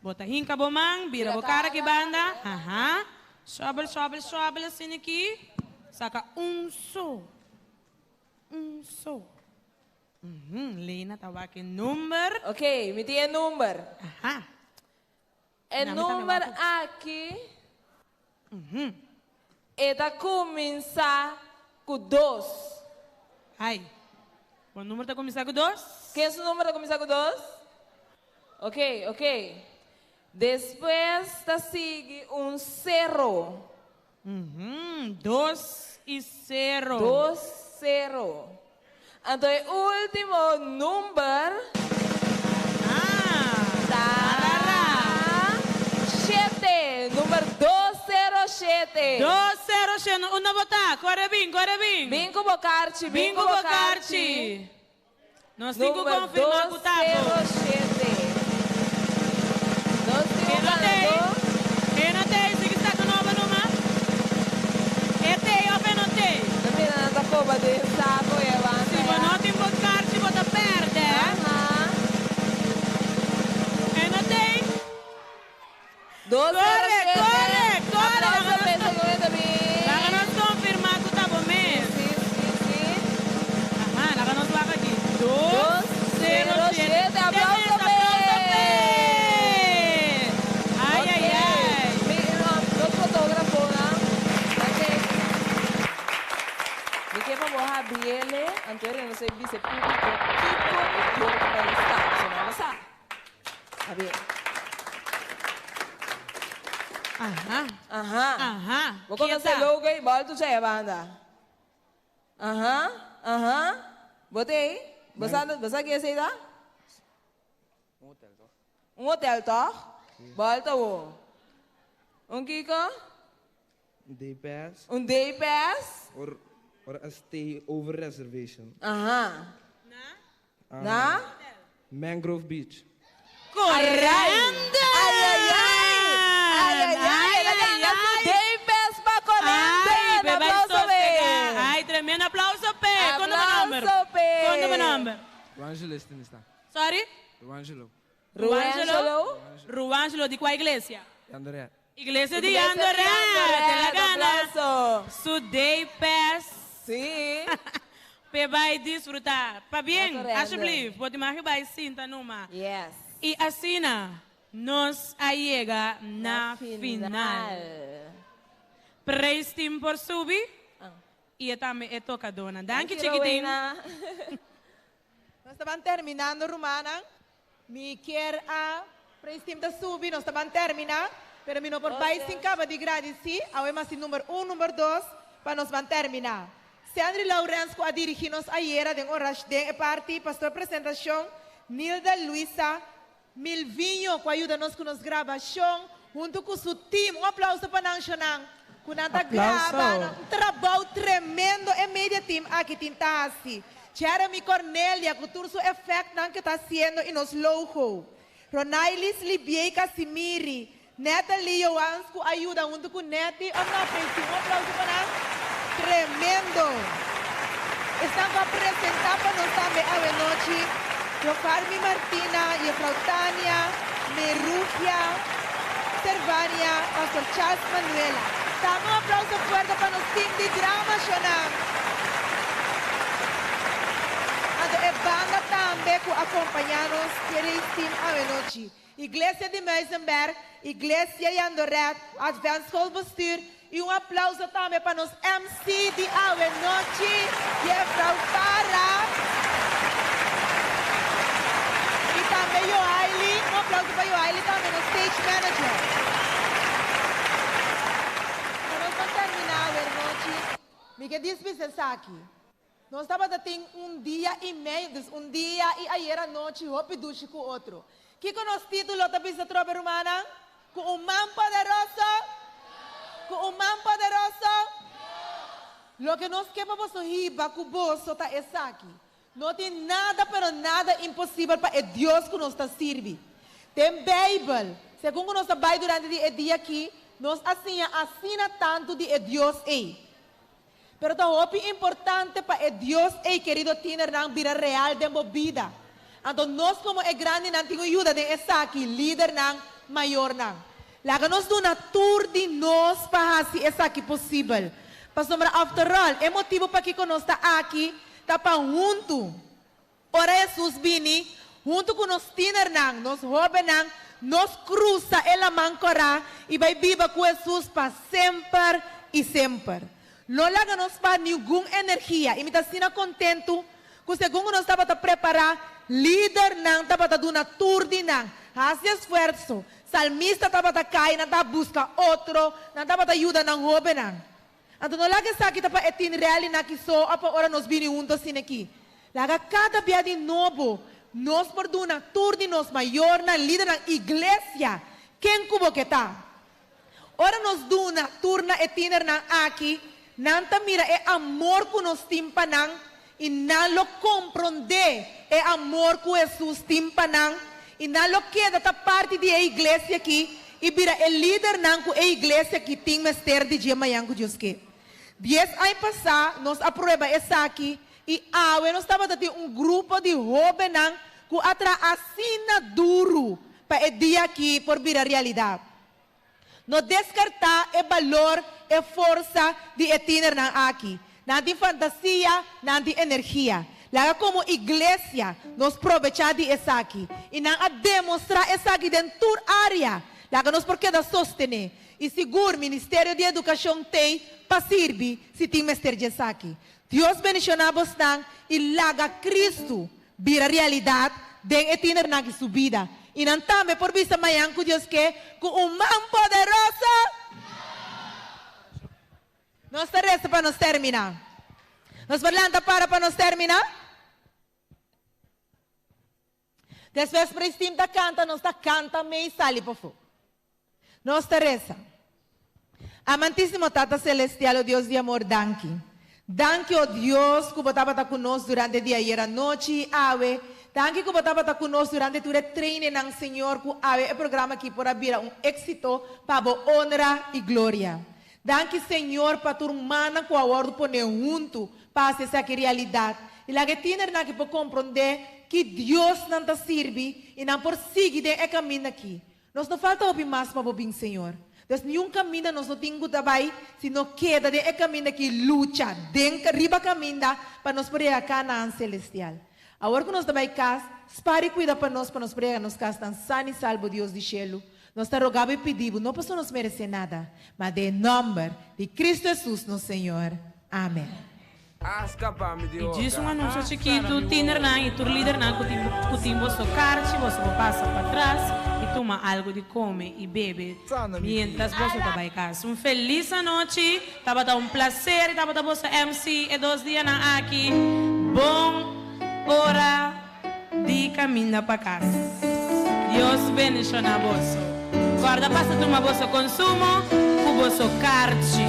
Bo ta hinka bo man, bira Bira bo kara ki kara. banda. Aha. Shòbel, shòbel, shòbel asina aki. Saka un so. Un so. Uhum, Lena ta wak e number. Ok, mi tin e number. Aha. E Na, mi tambe number wak. aki e ta kuminsá ku dos. Ai. Bo number ta kuminsá ku dos? Ken su number ta kuminsá ku dos? Ok, ok. Despues ta sigui un sero. Dos i sero. Dos sero. Anto e ultimo number ta shete. Number 207. 7. 207. Unda bo ta? Kore bin, kore bin. Bin ku bo karchi, bin Bin ku ku bo bo karchi. karchi. Nos tin ku Number konfirmá ku ta bo. 207. Nos tin un E no t'ei. ganadó. E no t'ei. Sigui saka nobo numa. E t'ei òf e no t'ei? Ta mira nan ta koba den sako i e banda Si bo ya. no tin bo karchi bo ta pèrdè. Aha. E no t'ei. Dos Kore, sero shete. kore, kore. Aplauso Laga p'e nos, segundo bin. laga nos konfirmá ku ta bo mes. Sí, sí, sí. Aha, laga nos wak aki. Dos, Dos, sero, sero, shete. shete. Te Aplauso mes, p'e. aplauso p'e. Ai, Ok. ai, ai. Mi, no, nos fotógrafonan. Ok. Mi ke pa bo habiele, anto e nos e bisa e públiko kiko e door prize ta. So nan lo sa. Habiel. Aha. Aha. Aha. Bo konosé Kieta. logo ei? Bòl tu e banda. Aha. Aha. Bo t'ei? Bo sa, bo sa ke esei ta? Un hotel tòg? Bòl ta wo. Un kiko? Un day pass. Un day pass? Or, or a stay over reservation. Aha. Na? Mangrove Beach. Correndo! Ai, ai, ai! Ai, ai, ai! El a gana su day pass pa Corrente! Ai, pe, bai Aplauso, pe! sosegá. Ai, tremendo aplauso, pe. Konta bo nòmber. Aplauso, pe! Konta bo nòmber. Ruangelo este mi sta. Sorry? Ruangelo. Ruangelo. Ruangelo, di kua iglesia? Yandoret. Iglesia di Iglesia di Yandoret. El a Yandoret, gana aplauso. su day pass. Sí. Pe bai disfrutá. Pabien, Corrente. alsjeblieft. Bo tin mag bai sinta numa. Yes. I asina, nos a yega na final. Praise team por subi. I tambe e tokadónan. Danki, Danki, chikitin. Rowena. Nos ta terminando, rumannan. Mi ke a praise team ta subi, nos ta terminá. Pero mi no por bai sin kaba di gradisí. Awe mas number 1, number 2, pa nos ban terminá. Sandri Lawrence ku a dirigí nos ayera den orash den e parti pastor presentashon Nilda Luisa Milvinho ku a yuda nos ku nos grabashon huntu ku su team. Un aplauso pa nan shonan. Ku nan ta Aplauso. graba, un trabou tremendo e media team aki tin ta hasi. Jeremy Cornelia, ku tur su effectnan ku ta hasiendo i nos logo. Ronailis Libier Casimiri, Natalie Johans ku a yuda huntu ku Nettie. Un aplauso, un aplauso pa nan. Tremendo. Estão a apresentar para nós também a noite. Jofarmi Martina, Jefrau Tânia, Merugia, Servania, Pastor Charles Manuela. Dá un aplauso fuerte pa nos team di drama, shonan. Anto, e banda tambe ku a kompañá nos, praise team anochi. Iglesia di Muizenberg, Iglesia Yandoret, Advent Schoolbestuur i un aplauso tambe pa nos MC di anochi, Jefrau Farah. I tambe Joaili, un aplauso pa Joaili tambe, nos stage manager. Nos ta terminá anochi. Mi ke despedí aki. Nos tabatin un dia i mei, dus un dia i ayera nochi, hopi dushi ku otro. Kiko nos título ta bisa trobe rumannan? Ku un man poderoso? Ku un man poderoso? Loke nos ke pa boso hiba ku boso ta esaki. No tin nada, pero nada imposibel pa e Dios ku nos ta sirbi. Den Beibel, segun nos a bai durante e dia aki, nos a siña asina tantu di e Dios ei. Pero ta hopi importante pa e Dios ei kerido tienernan bira real den bo bida. Anto nos komo e grandinan tin ku yuda den esaki lidernan mayornan. Laga nos duna tur di nos pa hasi esaki posibel. Pasobra after all, e motibu pakiko nos ta aki, ta pa huntu. Ora Jesus bini, huntu ku nos tienernan, nos hóbennan, nos krusa e laman kòrá i bai biba ku Jesus pa semper i semper. No laga nos pa ningun energia. I mi ta asina kontentu ku segun nos tabata prepará, lidernan tabata duna tur di nan. Hasi esfuerso. Salmista tabata kai, nan tabata buska otro, nan tabata yuda nan hóbennan. Anto no laga esaki ta pa e teen rally nan aki so, pa ora nos bini huntu asina aki. Laga kada bia di nobo, nos por duna tur di nos mayornan, lidernan, iglesia, ken ku bo ke ta. Ora nos duna turna e tienernan aki, nan ta mira e amor ku nos tin pa nan i nan lo komprondé e amor ku Hesus tin pa nan i nan lo keda ta parti di e iglesia aki i bira e lidernan ku e iglesia aki tin mester di dje mañan ku Dios ke. 10 aña pasá nos a prueba esaki i awe nos tabata tin un grupo di hóbennan ku a traha asina duru pa e dia aki por bira realidat. No deskartá e balor, e forsa di e tienernan aki. Nan tin fantasia, nan tin energia. Laga komo iglesia nos probechá di esaki. I nan a demostrá esaki den tur área. Laga nos por keda sostené. I sigur Ministerio di Edukashon t'ei pa sirbi si tin mester di esaki. Dios bendishoná bosnan i laga Kristu bira realidat den e tienernan aki su bida. I nan tambe por bisa mañan ku Dios ke ku un man poderoso. Nos ta resa pa nos terminá. Nos por lanta para pa nos terminá? Despues praise team ta kanta, nos ta kanta mei sali pafó. Nos ta resa. Amantísimo Tata Celestial, o Dios di amor, danki. Danki, o Dios, ku bo tabata ku nos durante di ayer anochi i awe. Danki ku bo tabata ku nos durante tur e trainingnan, Señor, ku awe e programa aki por a bira un éksito pa bo honra i gloria. Danki, Señor, pa tur mannan ku a wòrdu pone huntu pa hasi esaki realidat. I laga e tienernan aki por komprondé ki Dios nan ta sirbi i nan por sigui den e kaminda aki. Nos no falta hopi mas pa bo bin, Señor. Dus niun kaminda nos no tin ku ta bai si no keda den e kaminda ki lucha den riba kaminda pa nos por yega Kanaan selestial. Awor ku nos ta bai kas, spar i kuida pa nos pa nos por yega nos kasnan san i salbo Dios di shelu. Nos ta roga bo i pidi bo no pasobra nos meresé nada, ma den e nòmber di Kristu Hesus nos Señor. Amen. I djis un anunsio chikitu, Tienernan i tur lidernan ku tin ku tin boso karchi, boso por pasa patras i tuma algu di kome i bebe miéntras boso ta bai kas. Un felis anochi! Tabata un plaser i tabata boso MC e dos dianan aki. Bon ora di kaminda pa kas. Dios bendishoná boso. Kòrda pasa tuma boso konsumo ku boso karchi.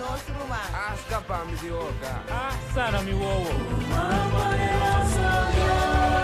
nos ruman. A skapa mi di boka. A sana mi wowo. Poderoso Dios.